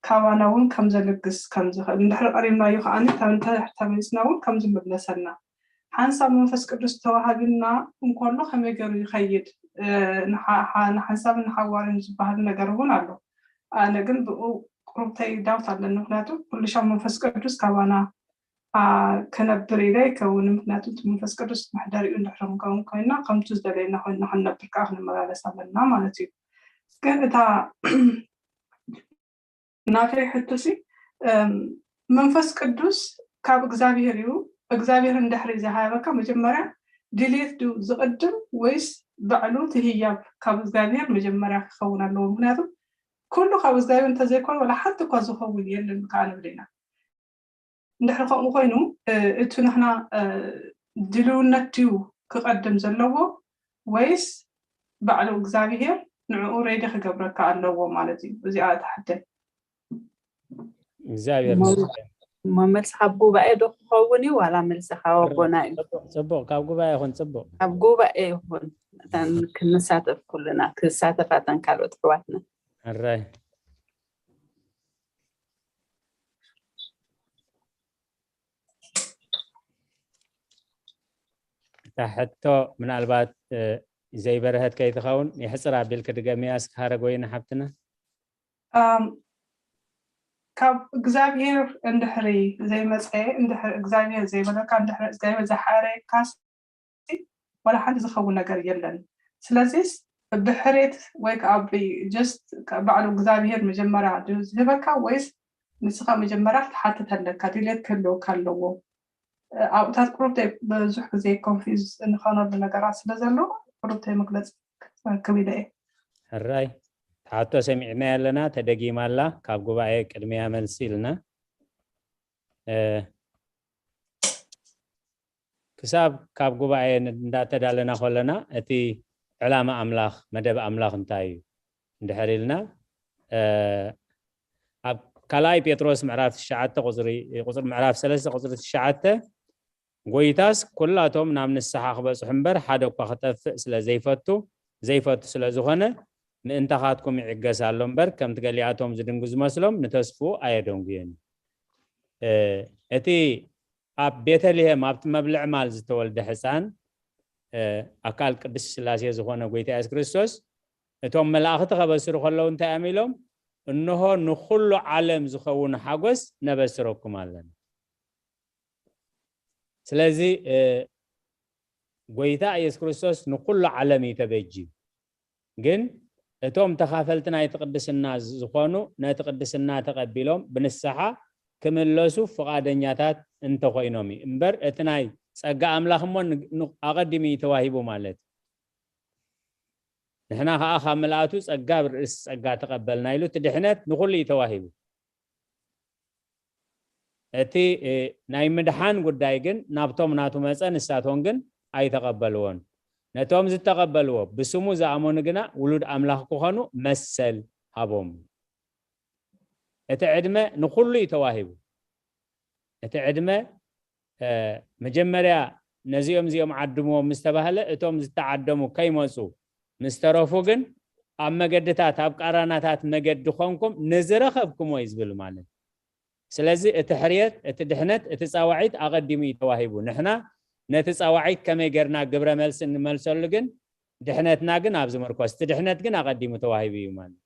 ካባና እውን ከም ዘልግስ ከም ዝኽእል፣ እንድሕሪ ቀሪብናዮ ከኣኒ፣ ተመ-፣ ተመሊስና እውን ከም ዝምለሰልና፣ ሓንሳብ መንፈስ ቅዱስ ተዋሂቡና እንከሎ ከመይ ገይሩ ይኸይድ፣ እ፣ ንሓ-፣ ሓ-፣ ንሓንሳብን ንሓዋርን ዝበሃል ነገር እውን ኣሎ። ኣነ ግን ብኡ ቁሩብተይ ዳውት ኣለኒ፣ ምኽንያቱ ኩሉ ሻብ መንፈስ ቅዱስ ካባና፣ ኣ፣ ክነብር ኢለ ኣይከውንን፣ ምኽንያቱ እቲ መንፈስ ቅዱስ መሕደሪኡ እንድሕሪ ክንከውን ኮይንና፣ ከምቱ ዝደለየና ኮይንና ክንነብር ከኣ ክንመላለስ ኣለና ማለት እዩ። ግን እታ ናተይ ሕቶሲ፣ እም፣ መንፈስ ቅዱስ ካብ እግዚኣብሔር እዩ። እግዚኣብሔር እንድሕሪ ዝሃበካ መጀመርያ ድልየት ድዩ ዝቕድም ወይስ ባዕሉ እቲ ህያብ ካብ እግዚኣብሔር መጀመርያ ክኸውን ኣለዎ? ምኽንያቱ ኩሉ ካብ እግዚኣብሔር እንተዘይኮነ ዋላ ሓንቲ እኳ ዝኸውን የለን ከኣ ንብል ኢና። እንድሕሪ ከምኡ ኮይኑ፣ እ፣ እቲ ንሕና፣ እ፣ ድልውነት ድዩ ክቐድም ዘለዎ ወይስ ባዕሉ እግዚኣብሔር ንዕኡ ሬዲ ክገብረካ ኣለዎ ማለት እዩ? እዚኣ እታ ሕቶይ። እግዚኣብሔር እሞ፣ ይመስገን። እሞ መልሲ ካብ ጉባኤ ዶ ክኸውን እዩ ዋላ መልሲ ካብ ኣቦና እዩ? ጽቡቕ፣ ጽቡቕ። ካብ ጉባኤ ይኹን፣ ጽቡቕ። ካብ ጉባኤ ይኹን። እተን ክንሳተፍ ኩልና፣ ክሳተፋ እተን ካልኦት ኣሕዋትና። ሕራይ። እታ ሕቶ ምናልባት ዘይበረሀት ከይትኸውን የሕፅር ኣቢልክ ድገምያ እስኪ ሃረጎይና ሓብትና። ካብ እግዚኣብሔር እንድሕሪ ዘይመፀ እግዚኣብሔር ዘይበለካ እንድሕሪ እግዚኣብሔር ዝሓረየካስ ዋላ ሓንቲ ዝኸውን ነገር የለን። ስለዚስ ብሕሬት ወይ ከዓ just ባዕሉ እግዚኣብሔር መጀመርያ ዝህበካ ወይስ ንስኻ መጀመርያ ክትሓትት ኣለካ ድሌት ክህልወካ ኣለዎ። ኣብታት ቁሩብ ብዙሕ ግዜ ኮንፊዝ እንኾነሉ ነገራት ስለ ዘሎ ቁሩብ መግለፂ ክረክብ ኢለ እየ። ሕራይ ትሓቶ ሰሚዕናያ ኣለና ተደጊማ ኣላ ካብ ጉባኤ ቅድሚያ መልሲ ኢልና ክሳብ ካብ ጉባኤ እንዳተዳለና ከለና እቲ ዕላማ ኣምላኽ መደብ ኣምላኽ እንታይ እዩ እንድሕር ኢልና ኣብ ካልኣይ ጴጥሮስ ምዕራፍ ትሽዓተ ቁፅሪ ቁፅሪ ምዕራፍ ሰለስተ ቁፅሪ ትሽዓተ ጎይታስ ኩላቶም ናብ ንስሓ ክበፅሑ እምበር ሓደ እኳ ክጠፍእ ስለ ዘይፈቱ ዘይፈቱ ስለ ዝኾነ ምእንታኻትኩም ይዕገስ ኣሎ እምበር ከምቲ ገሊኣቶም ዝድንጉ ዝመስሎም ንተስፍኡ ኣየደንጉየን እዩ። እቲ ኣብ ቤተልሔም ኣብቲ መብልዕ ማል ዝተወልደ ሕፃን ኣካል ቅድስት ስላሴ ዝኾነ ጎይታ የሱስ ክርስቶስ እቶም መላእኽቲ ከበስሩ ከለዉ እንታይ እዮም ኢሎም? እንሆ ንኹሉ ዓለም ዝኸውን ሓጎስ ነበስረኩም ኣለና። ስለዚ ጎይታ ኢየሱስ ክርስቶስ ንኹሉ ዓለም እዩ ተበጂ። ግን እቶም ተኻፈልቲ ናይቲ ቅድስና ዝኾኑ ነቲ ቅድስና ተቐቢሎም ብንስሓ ክምለሱ ፍቓደኛታት እንተኾይኖም እዩ እምበር እቲ ናይ ጸጋ ኣምላኽ እሞ ኣቐዲሙ እዩ ተዋሂቡ ማለት ንሕና ከዓ ካብ ምልኣቱ ጸጋ ብርእስ ጸጋ ተቐበልና ኢሉ እቲ ድሕነት ንኹሉ እዩ ተዋሂቡ። እቲ ናይ ምድሓን ጉዳይ ግን ናብቶም ናቱ መፀ፣ ንሳቶም ግን ኣይተቐበልዎን። ነቶም ዝተቐበልዎ ብስሙ ዝኣመኑ ግና ውሉድ ኣምላኽ ክኾኑ መሰል ሃቦም። እቲ ዕድመ ንኹሉ እዩ ተዋሂቡ። እቲ ዕድመ መጀመርያ ነዚኦም እዚኦም ዓድምዎም ምስ ተባህለ እቶም ዝተዓደሙ ከይመፁ ምስ ተረፉ ግን ኣብ መገድታት ኣብ ቃራናታት መገዲ ኮንኩም ንዝረኸብኩሞ እዩ ዝብል ማለት ስለዚ እቲ ሕርየት እቲ ድሕነት እቲ ፃዋዒት ኣቐዲሙ እዩ ተዋሂቡ ንሕና ነቲ ፃዋዒት ከመይ ገርና ግብረ መልሲ እንመልሰሉ ግን ድሕነትና ግን ኣብ ዝምርኮስ እቲ ድሕነት ግን ኣቐዲሙ ተዋሂቡ እዩ ማለት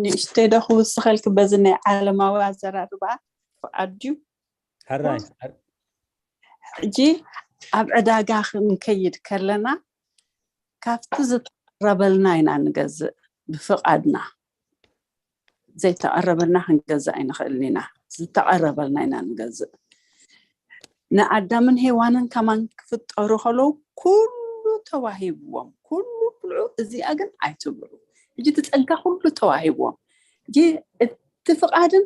ንእሽተይ ዶ ክውስኸልክ በዚ ናይ ዓለማዊ ኣዘራርባ ፍቓድ ድዩ ሕራይ ሕጂ ኣብ ዕዳጋ ክንከይድ ከለና ካብቲ ዝተቐረበልና ኢና ንገዝእ ብፍቓድና ዘይተቐረበልና ክንገዝእ ኣይንኽእልን ኢና ዝተቐረበልና ኢና ንገዝእ ንኣዳምን ሄዋንን ከማን ክፍጠሩ ከለዉ ኩሉ ተዋሂብዎም ኩሉ ብልዑ እዚኣ ግን ኣይትብልዑ ሕጂ እቲ ጸጋ ኩሉ ተዋሂብዎም ሕጂ እቲ ፍቓድን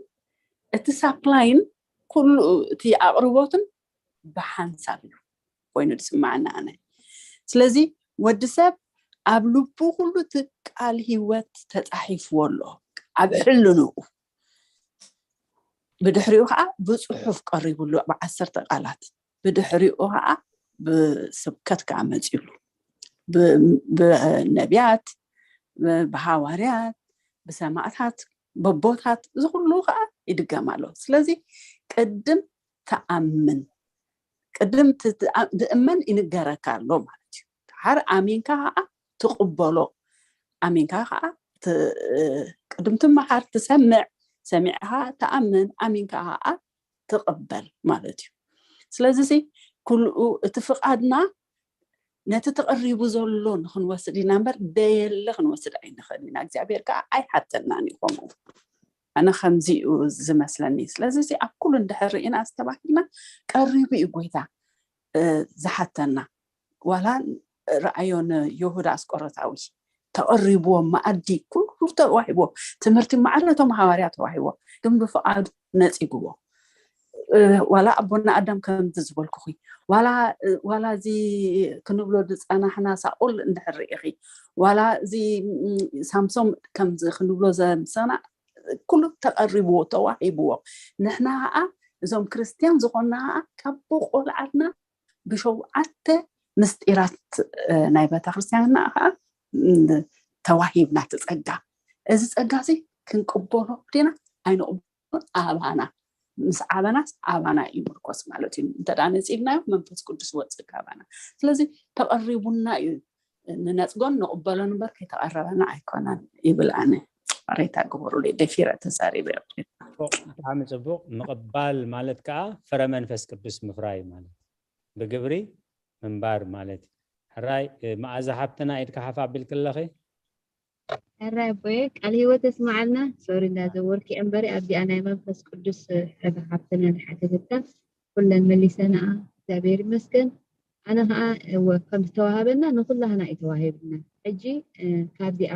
እቲ ሳፕላይን ኩሉ እቲ ኣቕርቦትን ብሓንሳብ እዩ ኮይኑ ዝስማዓኒ ኣነ ስለዚ ወዲ ሰብ ኣብ ልቡ ኩሉ እቲ ቃል ህይወት ተጻሒፍዎ ኣሎ ኣብ ሕልንኡ ብድሕሪኡ ከዓ ብፅሑፍ ቀሪቡሉ ብዓሰርተ ቃላት ብድሕሪኡ ከዓ ብስብከት ከዓ መፅሉ ብነቢያት ብሃዋርያት ብሰማእታት በቦታት እዚ ኩሉ ከዓ ይድገም ኣሎ ስለዚ ቅድም ትኣምን ቅድም ዝእመን ይንገረካ ኣሎ ማለት እዩ ድሓር ኣሚንካ ከዓ ትቕበሎ ኣሚንካ ከዓ ቅድም ትመሃር ትሰምዕ ሰሚዕካ ትኣምን ኣሚንካ ከዓ ትቕበል ማለት እዩ ስለዚ ኩሉ እቲ ፍቓድና ነቲ ተቐሪቡ ዘሎ ንክንወስድ ኢና እምበር ደየለ ክንወስድ ኣይንኽእል ኢና እግዚኣብሔር ከዓ ኣይሓተናን እዩ ከምኡ ኣነ ከምዚ እዩ ዝመስለኒ ስለዚ ኣብ ኩሉ እንድሕር ርኢና ዝተባሂልና ቀሪቡ እዩ ጎይታ ዝሓተና ዋላ ረኣዮ ንይሁዳ ኣስቆሮታዊ ተቐሪብዎ መኣዲ ኩሉ ተዋሂብዎ ትምህርቲ ማዕረ እቶም ሃዋርያ ተዋሂብዎ ግን ብፍቓዱ ነፂግዎ ዋላ ኣቦና ኣዳም ከምዚ ዝበልኩኺ ዋላ እዚ ክንብሎ ዝፀናሕና ሳኦል እንድሕር ርኢኺ ዋላ እዚ ሳምሶም ከምዚ ክንብሎ ዘምሰና ኩሉ ተቐሪብዎ ተዋሂብዎ ንሕና ከዓ እዞም ክርስትያን ዝኾንና ከዓ ካብ ቆልዓትና ብሸውዓተ ምስጢራት ናይ ቤተክርስትያንና ከዓ ተዋሂብና ትፀጋ እዚ ፀጋ እዚ ክንቅበሎ ዲና ኣይንቕበሎ ኣባና ምስ ዓበናስ ኣባና እዩ ምርኮስ ማለት እዩ። እንተ ደኣ ነጺግናዮ መንፈስ ቅዱስ ይወጽእ ካባና። ስለዚ ተቐሪቡና እዩ ንነጽጎን ንቕበሎን እምበር ከይተቐረበና ኣይኮነን ይብል። ኣነ ሬታ ግበሩለይ ደፊረ ተዛሪበ። ብጣዕሚ ጽቡቕ። ምቕባል ማለት ከዓ ፍረ መንፈስ ቅዱስ ምፍራይ ማለት ብግብሪ ምንባር ማለት እዩ። ሕራይ መኣዛ ሓብትና ኢድካ ሓፍ ኣቢልክለኺ። ሕራይ ኣቦየ ቃል ህይወት የስማዓልና። ሶሪ እንዳዘወርኪ እምበሪ ኣብዚኣ ናይ መንፈስ ቅዱስ ሕበ ሓብትና ዝሓተተታ ኩለን መሊሰናኣ እግዚኣብሔር ይመስገን። ኣነ ከዓ እወ ከም ዝተዋሃበና ንኩላህና እዩ ተዋሂብና። ሕጂ ካብዚኣ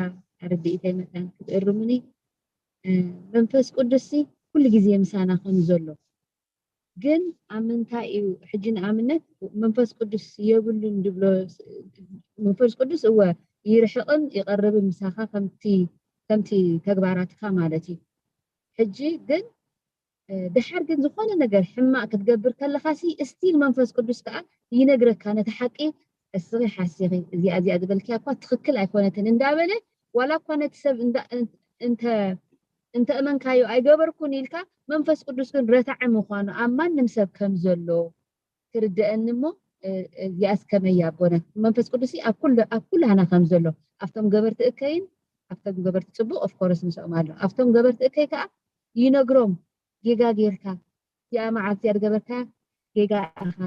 ርድኢተይ መታን ክትእርሙኒ መንፈስ ቅዱስ ኩሉ ግዜ ምሳና ከም ዘሎ ግን ኣብ ምንታይ እዩ ሕጂ ንኣብነት መንፈስ ቅዱስ የብሉን ድብሎ መንፈስ ቅዱስ እወ ይርሕቕን ይቐርብን ምሳኻ ከምቲ ከምቲ ተግባራትካ ማለት እዩ። ሕጂ ግን ድሓር ግን ዝኾነ ነገር ሕማቕ ክትገብር ከለኻ ሲ እስቲል መንፈስ ቅዱስ ከዓ ይነግረካ ነቲ ሓቂ እስኺ ሓሲኺ እዚኣ እዚኣ ዝበልክያ እኳ ትኽክል ኣይኮነትን እንዳበለ ዋላ እኳ ነቲ ሰብ እንተ እንተእመንካዮ ኣይገበርኩን ኢልካ መንፈስ ቅዱስ ግን ረታዒ ምዃኑ ኣብ ማንም ሰብ ከም ዘሎ ትርደአኒ እሞ እዚኣስ ከመይ ኣቦና መንፈስ ቅዱስ ኣብ ኩላህና ከም ዘሎ ኣብቶም ገበርቲ እከይን ኣብቶም ገበርቲ ፅቡቅ ኦፍኮርስ ምስኦም ኣሎ ኣብቶም ገበርቲ እከይ ከዓ ይነግሮም ጌጋ ጌርካ እዚኣ መዓልቲ እዚኣ ዝገበርካ ጌጋ ኢኻ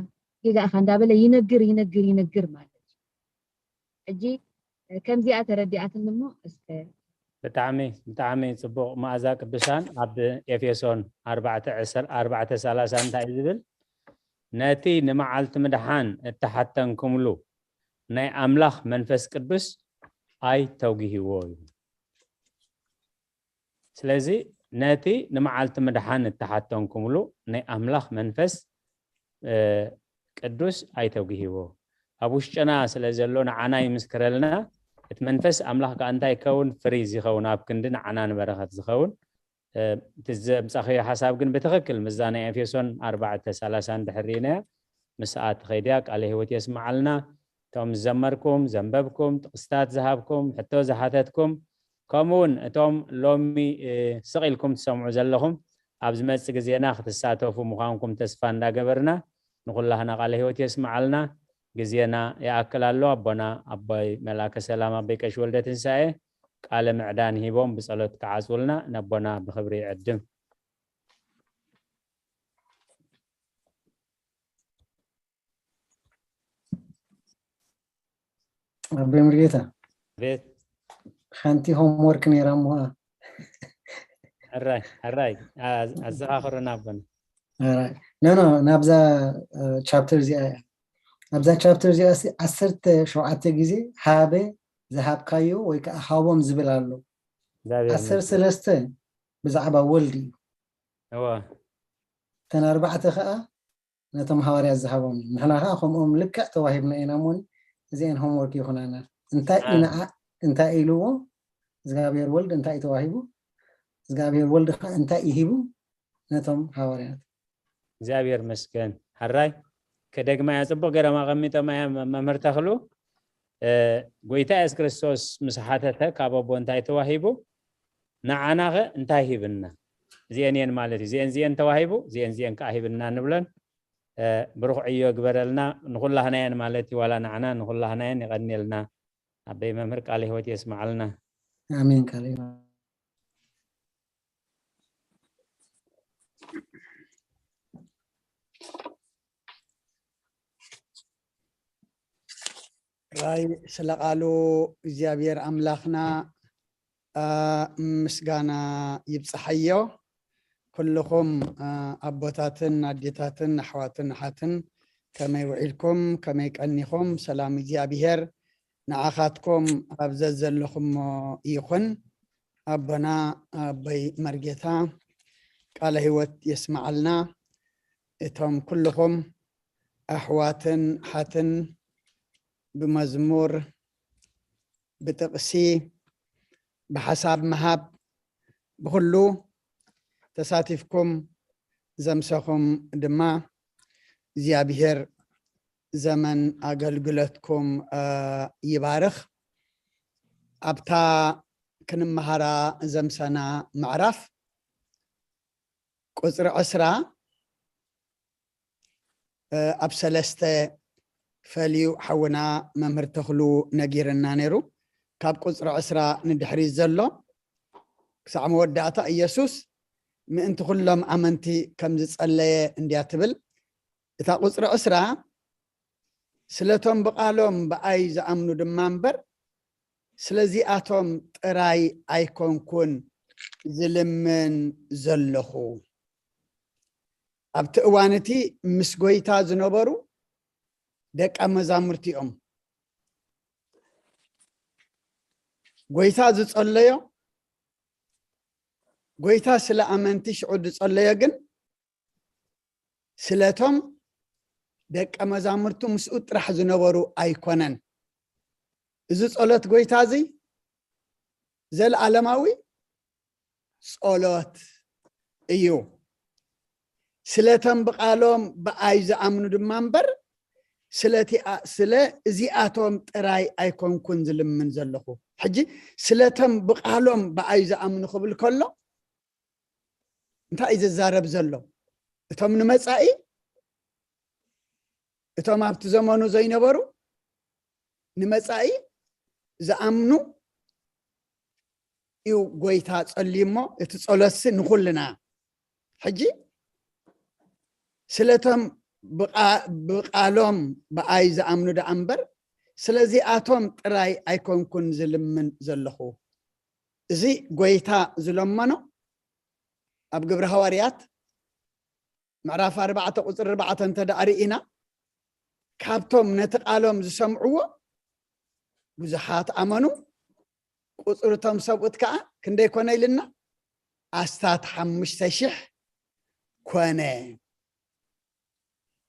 ጌጋ ኢኻ እንዳበለ ይነግር ይነግር ይነግር ማለት እዩ ሕጂ ከምዚኣ ተረዲኣትኒ እሞ እስከ ብጣዕሚ ብጣዕሚ ጽቡቕ መኣዛ ቅዱሳን ኣብ ኤፌሶን ኣርባዕተ ሰላሳ እንታይ እዩ ዝብል ነቲ ንመዓልቲ ምድሓን እተሓተንኩምሉ ናይ ኣምላኽ መንፈስ ቅዱስ ኣይተጉህዎ እዩ ስለዚ ነቲ ንመዓልቲ ምድሓን እተሓተንኩምሉ ናይ ኣምላኽ መንፈስ ቅዱስ ኣይተጉሂዎ ኣብ ውሽጥና ስለ ዘሎ ንዓና ይምስክረልና እቲ መንፈስ ኣምላኽ ከዓ እንታይ ይከውን ፍሪ ዝኸውን ኣብ ክንዲ ንዓና ንበረኸት ዝኸውን እቲ ዘምፃኸዮ ሓሳብ ግን ብትኽክል ምዛ ናይ ኤፌሶን ኣርባዕተ ሰላሳ እንድሕር ርኢናያ ምስኣ ትኸይድያ ቃለ ህይወት የስምዓልና እቶም ዝዘመርኩም ዘንበብኩም ጥቕስታት ዝሃብኩም ሕቶ ዝሓተትኩም ከምኡ እውን እቶም ሎሚ ስቕ ኢልኩም ትሰምዑ ዘለኹም ኣብ ዝመፅእ ግዜና ክትሳተፉ ምዃንኩም ተስፋ እንዳገበርና ንኹላህና ቃለ ህይወት የስምዓልና ግዜና ይኣክል ኣሎ ኣቦና ኣቦይ መላከ ሰላም ኣቦይ ቀሺ ወልደ ትንሳኤ ቃለ ምዕዳን ሂቦም ብጸሎት ክዓጽውልና ነቦና ብኽብሪ ይዕድም። ኣቦይ ሙሉጌታ ቤት ሓንቲ ሆምወርክ ነይራ እሞ ሕራይ ሕራይ ኣዘኻኽሩና ኣቦና። ኖ ኖ ናብዛ ቻፕተር እዚኣ እያ። ኣብዛ ቻፕተር እዚኣ ዓሰርተ ሸውዓተ ግዜ ሃበ ዝሃብካዮ ወይ ከዓ ሃቦም ዝብል ኣሎ። ዓሰርተ ሰለስተ ብዛዕባ ወልድ እዩ። እወ እተን ኣርባዕተ ከዓ ነቶም ሃዋርያት ዝሃቦም እዩ። ንሕና ከዓ ከምኦም ልክዕ ተዋሂብና ኢና እሞ እዚአን ሆምወርክ ይኹናና። እንታይ እዩ ንዓ እንታይ ኢልዎ እግዚኣብሔር ወልድ እንታይ እዩ ተዋሂቡ እግዚኣብሔር ወልድ ከዓ እንታይ እዩ ሂቡ ነቶም ሃዋርያት። እግዚኣብሔር መስገን። ሕራይ ከደግማ እያ ፅቡቅ ገይሮም ኣቐሚጦም እያ መምህር ተኽሉ። ጎይታ የሱስ ክርስቶስ ምስ ሓተተ ካብ ኣቦ እንታይ ተዋሂቡ ንዓናኸ እንታይ ሂብና? እዚአን እየን ማለት እዩ። እዚአን እዚአን ተዋሂቡ እዚአን እዚአን ከዓ ሂብና ንብለን። ብሩኽ ዕዮ ግበረልና ንኹላህና እየን ማለት እዩ። ዋላ ንዓና ንኹላህና እየን። የቐንየልና ኣበይ መምህር ቃለ ህይወት የስምዓልና። ኣሜን ቃለ ህይወት። ራይ ስለ ቃሉ እግዚኣብሔር ኣምላኽና ምስጋና ይብፅሓዮ። ኩልኹም ኣቦታትን ኣዴታትን ኣሕዋትን ኣሓትን ከመይ ውዒልኩም ከመይ ቀኒኹም? ሰላም እግዚኣብሔር ንዓኻትኩም ኣብ ዘዘለኹሞ ይኹን። ኣቦና ኣቦይ መርጌታ ቃለ ህይወት የስምዓልና። እቶም ኩልኹም ኣሕዋትን ሓትን ብመዝሙር ብጥቕሲ ብሓሳብ ምሃብ ብኹሉ ተሳቲፍኩም ዘምሰኹም ድማ እግዚኣብሔር ዘመን ኣገልግሎትኩም ይባርኽ። ኣብታ ክንመሃራ ዘምሰና ምዕራፍ ቁፅሪ ዕስራ ኣብ ሰለስተ ፈልዩ ሓውና መምህር ተኽሉ ነጊርና ነይሩ። ካብ ቁፅሪ ዕስራ ንድሕሪት ዘሎ ክሳዕ መወዳእታ ኢየሱስ ምእንቲ ኩሎም ኣመንቲ ከም ዝጸለየ እንድያ ትብል። እታ ቁፅሪ ዕስራ ስለቶም ብቓሎም ብኣይ ዝኣምኑ ድማ እምበር ስለዚኣቶም ጥራይ ኣይኮንኩን ዝልምን ዘለኹ። ኣብቲ እዋን እቲ ምስ ጎይታ ዝነበሩ ደቀ መዛሙርቲ እዮም። ጎይታ ዝጸለዮ፣ ጎይታ ስለ ኣመንቲ ሽዑ ዝጸለዮ ግን ስለቶም ደቀ መዛሙርቱ ምስኡ ጥራሕ ዝነበሩ ኣይኮነን። እዚ ጸሎት ጎይታ እዚ ዘለዓለማዊ ጸሎት እዩ። ስለቶም ብቓሎም ብኣይ ዝኣምኑ ድማ እምበር ስለቲ-፣ ስለ እዚኣቶም ጥራይ ኣይኮንኩን ዝልምን ዘለኹ። ሕጂ ስለቶም ብቓሎም ብኣይ ዝኣምኑ ክብል ከሎ እንታይ እዩ ዝዛረብ ዘሎ? እቶም ንመጻኢ፣ እቶም ኣብቲ ዘመኑ ዘይነበሩ ንመጻኢ ዝኣምኑ እዩ ጎይታ ጸልዩ እሞ፣ እቲ ጸሎትሲ ንኹልና። ሕጂ ስለቶም ብቓ-፣ ብቓሎም ብኣይ ዝኣምኑ ደኣ እምበር ስለዚኣቶም ጥራይ ኣይኮንኩን ዝልምን ዘለኹ። እዚ ጎይታ ዝለመኖ ኣብ ግብሪ ሃዋርያት ምዕራፍ ኣርባዕተ ቁፅሪ ኣርባዕተ እንተ ደኣ ርኢና፣ ካብቶም ነቲ ቃሎም ዝሰምዕዎ ብዙሓት ኣመኑ፣ ቁፅሪ እቶም ሰብኡት ከዓ ክንደይ ኮነ ኢልና? ኣስታት ሓሙሽተ ሽሕ ኮነ።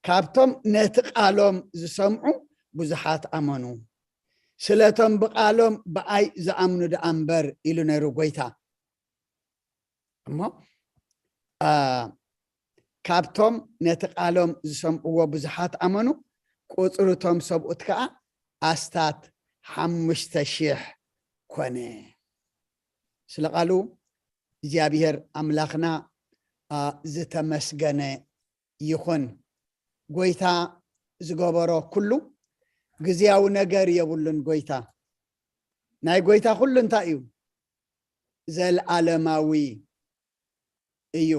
ካብቶም ነቲ ቃሎም ዝሰምዑ ብዙሓት ኣመኑ። ስለቶም ብቃሎም ብኣይ ዝኣምኑ ደኣ እምበር ኢሉ ነይሩ ጎይታ። እሞ፣ አ፣ ካብቶም ነቲ ቃሎም ዝሰምዕዎ ብዙሓት ኣመኑ፣ ቁጽሪ እቶም ሰብኡት ከኣ ኣስታት ሓሙሽተ ሽሕ ኮነ። ስለ ቃሉ እግዚኣብሔር ኣምላኽና፣ አ፣ ዝተመስገነ ይኹን። ጎይታ ዝገበሮ ኩሉ ግዝያዊ ነገር የብሉን። ጎይታ፣ ናይ ጎይታ ኩሉ እንታይ እዩ? ዘልዓለማዊ እዩ።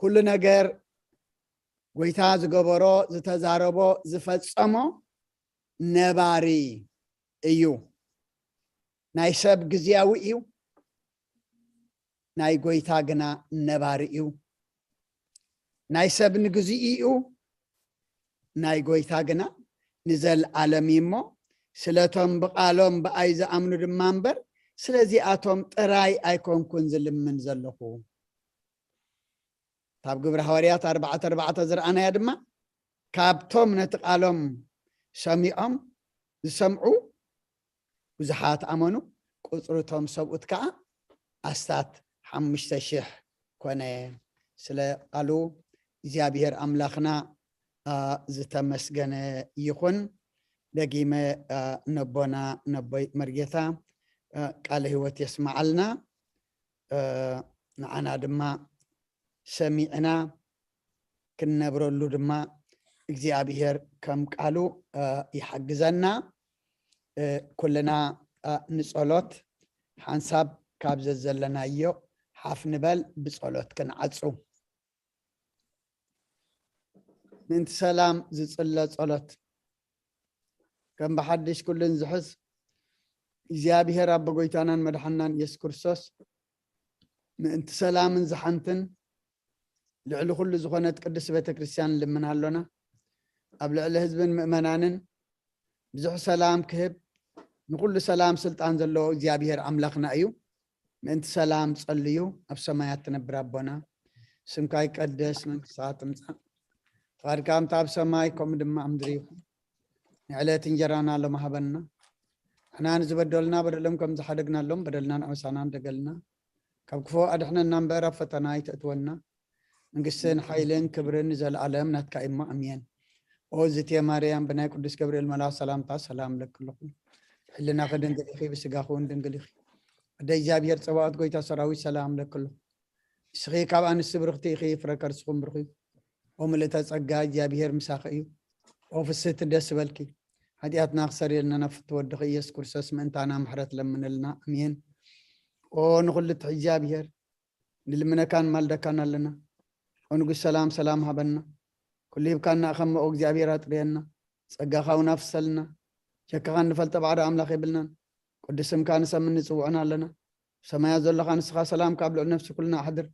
ኩሉ ነገር ጎይታ ዝገበሮ፣ ዝተዛረቦ፣ ዝፈጸሞ ነባሪ እዩ። ናይ ሰብ ግዝያዊ እዩ፣ ናይ ጎይታ ግና ነባሪ እዩ። ናይ ሰብ ንግዚኡ እዩ፣ ናይ ጎይታ ግና ንዘልዓለም እዩ እሞ፣ ስለቶም ብቃሎም ብኣይ ዝኣምኑ ድማ እምበር፣ ስለዚኣቶም ጥራይ ኣይኮንኩን ዝልምን ዘለኹ። ካብ ግብሪ ሃዋርያት ኣርባዕተ ኣርባዕተ ዝረኣናያ ድማ፣ ካብቶም ነቲ ቃሎም ሰሚዖም ዝሰምዑ ብዙሓት ኣመኑ፣ ቁጽሪ እቶም ሰብኡት ከኣ ኣስታት ሓሙሽተ ሽሕ ኮነ። ስለ ቃሉ እግዚኣብሔር ኣምላኽና፣ አ፣ ዝተመስገነ ይኹን። ደጊመ፣ አ፣ ነቦና ነቦይ መርጌታ፣ አ፣ ቃለ ህይወት የስመዓልና። አ፣ ንዓና ድማ ሰሚዕና ክንነብረሉ ድማ እግዚኣብሔር ከም ቃሉ፣ አ፣ ይሓግዘና። እ፣ ኩልና፣ አ፣ ንጸሎት ሓንሳብ ካብ ዘዘለናዮ ሓፍ ንበል፣ ብጸሎት ክንዓጹ። ምእንቲ ሰላም ዝጽለ ጸሎት። ከም ብሓድሽ ኩሉ ንዝሕዝ እግዚኣብሔር ኣቦ ጎይታናን መድሓናን ኢየሱስ ክርስቶስ፣ ምእንቲ ሰላምን ዝሓንትን ልዕሊ ኩሉ ዝኾነት ቅድስት ቤተ ክርስቲያን ንልምን ኣሎና። ኣብ ልዕሊ ህዝብን ምእመናንን ብዙሕ ሰላም ክህብ፣ ንኩሉ ሰላም ስልጣን ዘለዎ እግዚኣብሔር ኣምላኽና እዩ። ምእንቲ ሰላም ጸልዩ፣ ኣብ ሰማያት ትነብር ኣቦና፣ ስምካ ይቀደስ፣ መንግስትኻ ትምጻእ፣ ፍቓድካ ከምቲ ኣብ ሰማይ ከምኡ ድማ ኣብ ምድሪ ይኹን። ንዕለት እንጀራና ሎሚ ሃበና፣ ንሕና ንዝበደሉና በደሎም ከም ዝሓደግናሎም በደልናን ኣበሳናን ደገልና፣ ካብ ክፉ ኣድሕነና እምበር ኣብ ፈተና ኣይተእትወና፣ መንግስትን ሓይልን ክብርን ንዘለኣለም ናትካ እሞ ኣሜን። ኦ ዝቴ ማርያም፣ ብናይ ቅዱስ ገብርኤል መልኣኽ ሰላምታ ሰላም እለኪ ኣለኹ። ብሕልናኺ ድንግል ኢኺ፣ ብስጋኺ እውን ድንግል ኢኺ። ኣደ እግዚኣብሔር ጸባኦት፣ ጎይታ ሰራዊት፣ ሰላም እለኪ ኣለኹ። ንስኺ ካብ ኣንስቲ ብርኽቲ ኢኺ፣ ፍረ ከርስኹም ብሩኽ እዩ። ኦ ምልእተ ጸጋ፣ እግዚኣብሄር ምሳኺ እዩ። ኦ ፍስህቲ፣ ደስ ይበልኪ። ሓጢኣትና ክሰርየልና ናብ ፍትው ወድኺ ኢየሱስ ክርስቶስ ምእንታና ምሕረት ለምንልና። ኣሜን። ኦ ንኹሉ ትሕዚ እግዚኣብሄር፣ ንልምነካን ማልደካን ኣለና። ኦ ንጉስ ሰላም፣ ሰላም ሃበና። ኩሉ ሂብካና እኸሞ ኦ እግዚኣብሄር ኣጥርየና። ጸጋኻ እውን ኣፍሰልና። ሸካኻ እንፈልጠ ባዕዳ ኣምላኽ የብልናን። ቅዱስ ስምካ ንሰምን ንጽውዕን ኣለና። ሰማያት ዘለኻ ንስኻ ሰላም ካብ ልዕሊ ነፍሲ ኩልና ኣሕድር።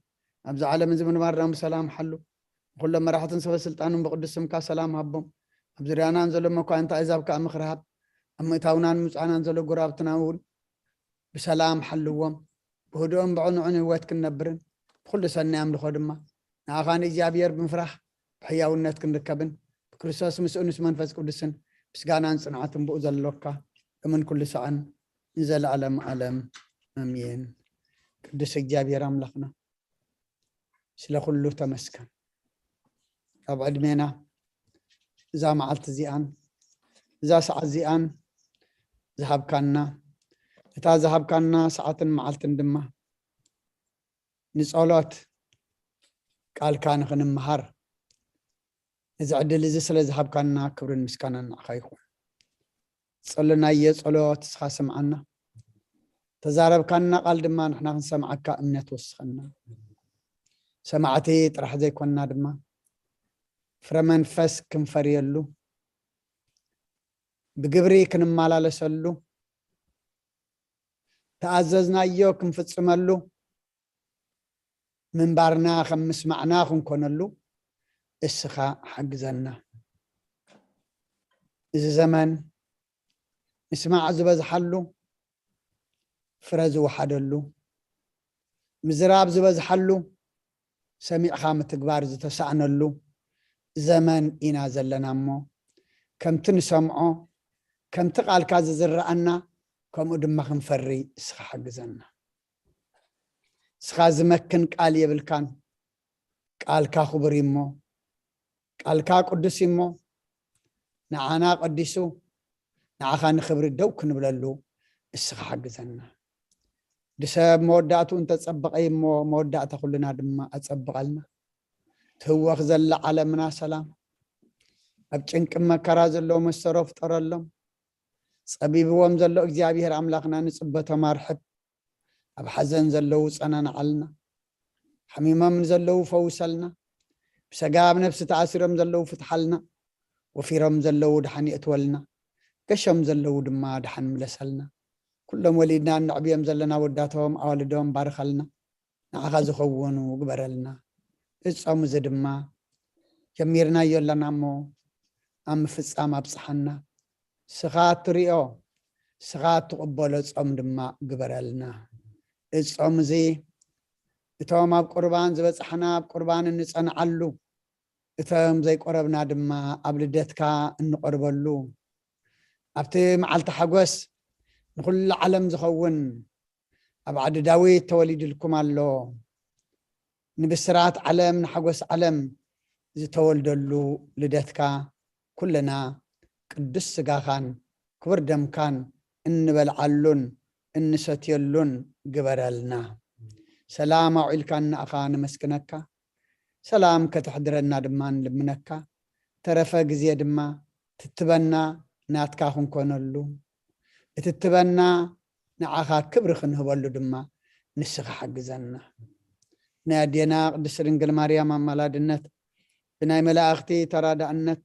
ኣብዚ ዓለም እዚ ምንባርና ብሰላም ሓሉ። ንኹሎም መራሕትን ሰበ ስልጣንን ብቅዱስ ስምካ ሰላም ሃቦም። ኣብ ዙርያናን ዘሎ መኳንንቲ ኣሕዛብ ከኣ ምኽሪ ሃብ። ኣብ ምእታውናን ምውጻእናን ዘሎ ጎረባብትና እውን ብሰላም ሓልዎም። ብህድኡን ብዕኑዕን ህይወት ክንነብርን ብኩሉ ሰናይ ኣምልኾ ድማ ንኣኻ ንእግዚኣብሔር ብምፍራሕ ብሕያውነት ክንርከብን ብክርስቶስ ምስኡ ምስ መንፈስ ቅዱስን ምስጋናን ጽንዓትን ብኡ ዘሎካ ሎምን ኩሉ ሰዓን ንዘለዓለም ዓለም ኣሜን። ቅዱስ እግዚኣብሔር ኣምላኽና ስለ ኩሉ ተመስገን። ካብ ዕድሜና እዛ መዓልቲ እዚኣን እዛ ሰዓት እዚኣን ዝሃብካና፣ እታ ዝሃብካና ሰዓትን መዓልትን ድማ ንጸሎት ቃልካ ንኽንምሃር ነዚ ዕድል እዚ ስለ ዝሃብካና ክብርን ምስጋናን ንዓኻ ይኹን። ጸለናዮ ጸሎት ንስኻ ስምዓና። ተዛረብካና ቃል ድማ ንሕና ክንሰምዓካ እምነት ወስኸና። ሰማዕቲ ጥራሕ ዘይኮንና ድማ ፍረ መንፈስ ክንፈርየሉ፣ ብግብሪ ክንመላለሰሉ፣ ተኣዘዝናዮ ክንፍጽመሉ፣ ምንባርና ከም ምስማዕና ክንኮነሉ እስኻ ሓግዘና። እዚ ዘመን ምስማዕ ዝበዝሓሉ፣ ፍረ ዝወሓደሉ፣ ምዝራብ ዝበዝሓሉ፣ ሰሚዕኻ ምትግባር ዝተሳእነሉ ዘመን ኢና ዘለና እሞ፣ ከምቲ ንሰምዖ፣ ከምቲ ቃልካ ዝዝረኣና፣ ከምኡ ድማ ክንፈሪ እስኻ ሓግዘና። እስኻ ዝመክን ቃል የብልካን። ቃልካ ክቡር እዩ እሞ፣ ቃልካ ቅዱስ እዩ እሞ፣ ንዓና ቀዲሱ፣ ንዓኻ ንኽብሪ ደው ክንብለሉ እስኻ ሓግዘና። ንሰብ መወዳእትኡ እንተጸበቐ እዩ እሞ፣ መወዳእታ ኩልና ድማ ኣጸብቐልና። ትህወኽ ዘላ ዓለምና ሰላም፣ ኣብ ጭንቂ መከራ ዘለዉ መሰሮ ፍጠረሎም። ጸቢብዎም ዘሎ እግዚኣብሔር ኣምላኽና ንጽበቶም ኣርሕብ። ኣብ ሓዘን ዘለዉ ጸናንዓልና። ሓሚሞም ንዘለዉ ፈውሰልና። ብሰጋብ ነፍሲ ተኣሲሮም ዘለዉ ፍትሓልና። ወፊሮም ዘለዉ ደሓን የእትወልና። ገሾም ዘለዉ ድማ ደሓን ምለሰልና። ኩሎም ወሊድና እነዕብዮም ዘለና ወዳቶም ኣዋልዶም ባርኸልና። ንዓኻ ዝኸውን ግበረልና። እዚ ጾም እዚ ድማ ጀሚርናዮ ኣለና እሞ ኣብ ምፍጻም ኣብጽሓና። ስኻ እትሪኦ፣ ስኻ እትቕበሎ ጾም ድማ ግበረልና። እዚ ጾም እዚ እቶም ኣብ ቁርባን ዝበጻሕና ኣብ ቁርባን እንጸንዓሉ፣ እቶም ዘይቆረብና ድማ ኣብ ልደትካ እንቆርበሉ፣ ኣብቲ መዓልቲ ሓጎስ ንኹሉ ዓለም ዝኸውን ኣብ ዓዲ ዳዊት ተወሊድልኩም ኣሎ። ንብስራት ዓለም ንሓጎስ ዓለም ዝተወልደሉ ልደትካ ኩልና ቅዱስ ስጋኻን ክቡር ደምካን እንበልዓሉን እንሰትየሉን ግበረልና። ሰላም ኣውዒልካ ንኣኻ ንመስግነካ። ሰላም ከተሕድረና ድማ ንልምነካ። ተረፈ ግዜ ድማ ትትበና ናትካ ክንኮነሉ፣ እቲ ትበና ንዓኻ ክብሪ ክንህበሉ ድማ ንስኻ ሓግዘና። ናይ ኣዴና ቅድስቲ ድንግል ማርያም ኣማላድነት፣ ብናይ መላእኽቲ ተራዳእነት፣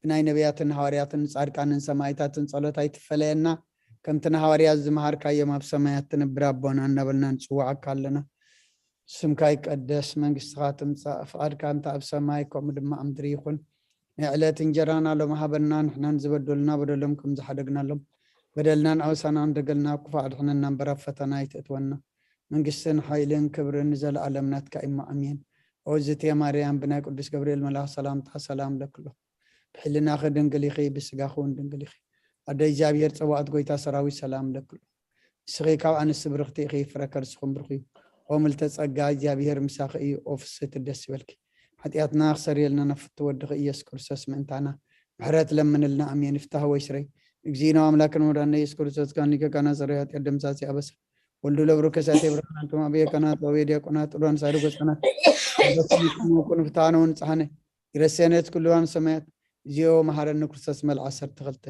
ብናይ ነቢያትን ሃዋርያትን ጻድቃንን ሰማዕታትን ጸሎት ኣይትፈለየና። ከምቲ ንሃዋርያት ዝመሃርካዮም ኣብ ሰማያት ትነብር ኣቦና እናበልና ንጽውዓካ ኣለና። ስምካ ይቀደስ፣ መንግስትኻ ትምጻእ፣ ፍቓድካ እንተ ኣብ ሰማይ ከምኡ ድማ ኣብ ምድሪ ይኹን። ናይ ዕለት እንጀራና ሎሚ ሃበና፣ ንሕናን ዝበደሉና በደሎም ከም ዝሓደግናሎም፣ በደልናን ኣበሳናን ደገልና፣ ክፉእ ኣድሕነና እምበር ኣብ ፈተና ኣይተእትወና። መንግስትን ሓይልን ክብርን ንዘለኣለም ናትካ እሞ ኣሜን። ኦዝቴ ማርያም ብናይ ቅዱስ ገብርኤል መልኣኽ ሰላምታ ሰላም ለክሎ። ብሕልናኺ ድንግል ኢኺ፣ ብስጋኺ እውን ድንግል ኢኺ። ኣደ እግዚኣብሔር ጸባኦት ጎይታ ሰራዊት ሰላም ለክሎ። ንስኺ ካብ ኣንስቲ ብርኽቲ ኢኺ፣ ፍረ ከርስኹም ብሩኽ እዩ። ኦ ምልተ ጸጋ እግዚኣብሔር ምሳኺ እዩ፣ ኦ ፍስህቲ ደስ ይበልኪ። ሓጢኣትና ክሰርየልና ናብ ፍትው ወድኺ ኢየሱስ ክርስቶስ ምእንታና ምሕረት ለምንልና። ኣሜን። ይፍታህ ወይ ስረይ። እግዚእነ ኣምላክን መድኃኒነ ኢየሱስ ክርስቶስ ካኒከ ካና ሰረይ ኃጢአት ደምሳሲ ኣበሳ ወልዱ ለብሩከ ሳቴ ብርሃን፣ አንቱም አብየ ካህናት ወአብየ ዲያቆናት፣ ጥሉላን ሳድጎ ህጻናት፣ ቅዱሳን ይኩኑ ፍትሐነ ወንጽሐነ፣ ይረሴነ ኩሉ ሰማያት። ዚዮ መሐረነ ክርስቶስ መልዓ ዓሰርተ ክልተ።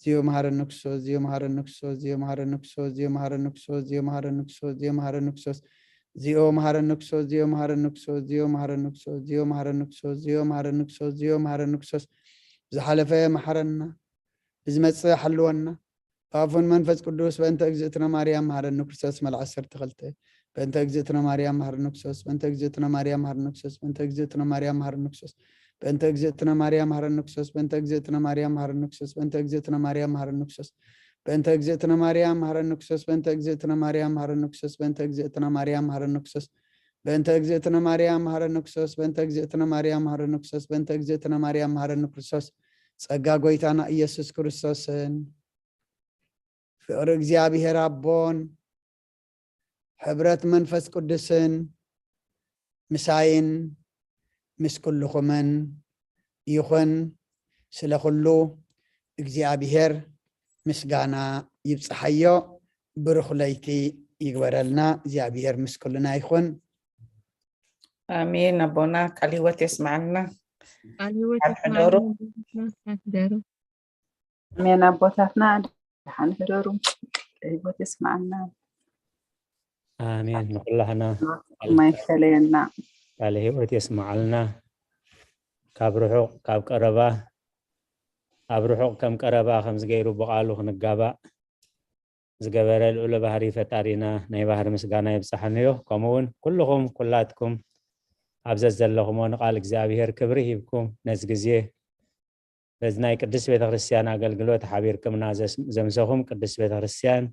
ዚዮ መሐረነ ክርስቶስ፣ ዚዮ መሐረነ ክርስቶስ፣ ዚዮ መሐረነ ክርስቶስ፣ ዚዮ መሐረነ ክርስቶስ፣ ዚዮ መሐረነ ክርስቶስ፣ ዚዮ መሐረነ ክርስቶስ፣ ዚዮ መሐረነ ክርስቶስ፣ ዚዮ መሐረነ ክርስቶስ፣ ዚዮ መሐረነ ክርስቶስ፣ ዚዮ መሐረነ ክርስቶስ፣ ዚዮ መሐረነ ክርስቶስ። ዝሓለፈ መሐረና፣ ብዝመጽእ ሓልወና። በአፉን መንፈስ ቅዱስ በእንተ እግዝእትነ ማርያም መሐረነ ክርስቶስ መልዓ ዓሰርተ ክልተ። በእንተ እግዝእትነ ማርያም መሐረነ ክርስቶስ፣ በእንተ እግዝእትነ ማርያም መሐረነ ክርስቶስ፣ በእንተ እግዝእትነ ማርያም መሐረነ ክርስቶስ፣ በእንተ እግዝእትነ ማርያም መሐረነ ክርስቶስ፣ በእንተ እግዝእትነ ማርያም መሐረነ ክርስቶስ፣ በእንተ እግዝእትነ ማርያም መሐረነ ክርስቶስ፣ በእንተ እግዝእትነ ማርያም መሐረነ ክርስቶስ፣ በእንተ እግዝእትነ ማርያም መሐረነ ክርስቶስ፣ በእንተ እግዝእትነ ማርያም መሐረነ ክርስቶስ፣ በእንተ እግዝእትነ ማርያም መሐረነ ክርስቶስ፣ በእንተ እግዝእትነ ማርያም መሐረነ ክርስቶስ፣ በእንተ እግዝእትነ ማርያም መሐረነ ክርስቶስ። ጸጋ ጎይታና ኢየሱስ ክርስቶስን ፍቅሪ እግዚኣብሔር ኣቦን ሕብረት መንፈስ ቅዱስን ምሳይን ምስ ኩልኹምን ይኹን። ስለ ኩሉ እግዚኣብሔር ምስጋና ይብጽሓዮ። ብሩኽ ለይቲ ይግበረልና። እግዚኣብሔር ምስ ኩልና ይኹን። ኣሜን። ኣቦና ቃል ህይወት የስማዓልና። ቃል ህይወት ኣብ ሕደሩ። የስማዓልና። ሕደሩ። ኣሜን። ኣቦታትና ደሓን ሕደሩ። ቃል ህይወት የስማዓልና። ኣሜን። ንኩላህና ማይከለየና። ቃለ ህይወት የስማዓልና። ካብ ርሑቕ ካብ ቀረባ፣ ኣብ ርሑቕ ከም ቀረባ ከምዚ ገይሩ ብቓሉ ክንጋባእ ዝገበረ ልዑለ ባህሪ ፈጣሪና ናይ ባህሪ ምስጋና ይብጻሕንዮ። ከምኡ እውን ኩልኹም ኩላትኩም ኣብ ዘዘለኹሞ ንቓል እግዚኣብሔር ክብሪ ሂብኩም ነዚ ግዜ በዚ ናይ ቅድስት ቤተክርስትያን ኣገልግሎት ሓቢርኩምና ዘስ- ዘምሰኹም ቅድስት ቤተክርስትያን፣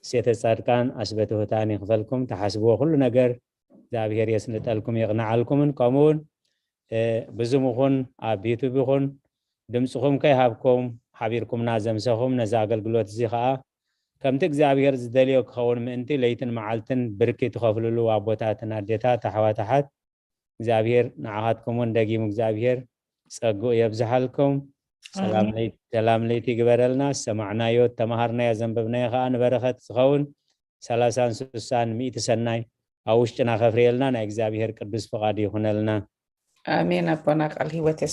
ሴተ ጻድቃን ኣስበ ትሑታን ይኽፈልኩም። ትሓስብዎ ኩሉ ነገር እግዚኣብሔር የስልጠልኩም የቕንዓልኩምን። ከምኡውን ብዙም ይኹን ኣብ ዩቱብ ይኹን ድምፅኹም ከይሃብኩም ሓቢርኩምና ዘምሰኹም ነዚ ኣገልግሎት እዚ ከዓ ከምቲ እግዚኣብሔር ዝደልዮ ክኸውን ምእንቲ ለይትን መዓልትን ብርኪ ትኸፍልሉ ኣቦታትን ኣዴታት ኣሕዋት ኣሓት እግዚኣብሔር ንዓኻትኩም እውን ደጊሙ እግዚኣብሔር ጸግኡ የብዝሓልኩም። ሰላም ኣሜን። ለይቲ ሰላም ለይቲ ይግበረልና። ዝሰማዕናዮ ተማሃርናዮ ዘንበብናዮ ከዓ ንበረኸት ዝኸውን ሰላሳን ስሳን ሚእቲ ሰናይ ኣብ ውሽጥና ከፍርየልና ናይ እግዚኣብሔር ቅዱስ ፍቓድ ይኹነልና። ኣሜን። ኣቦና ቃል ህይወት የስማ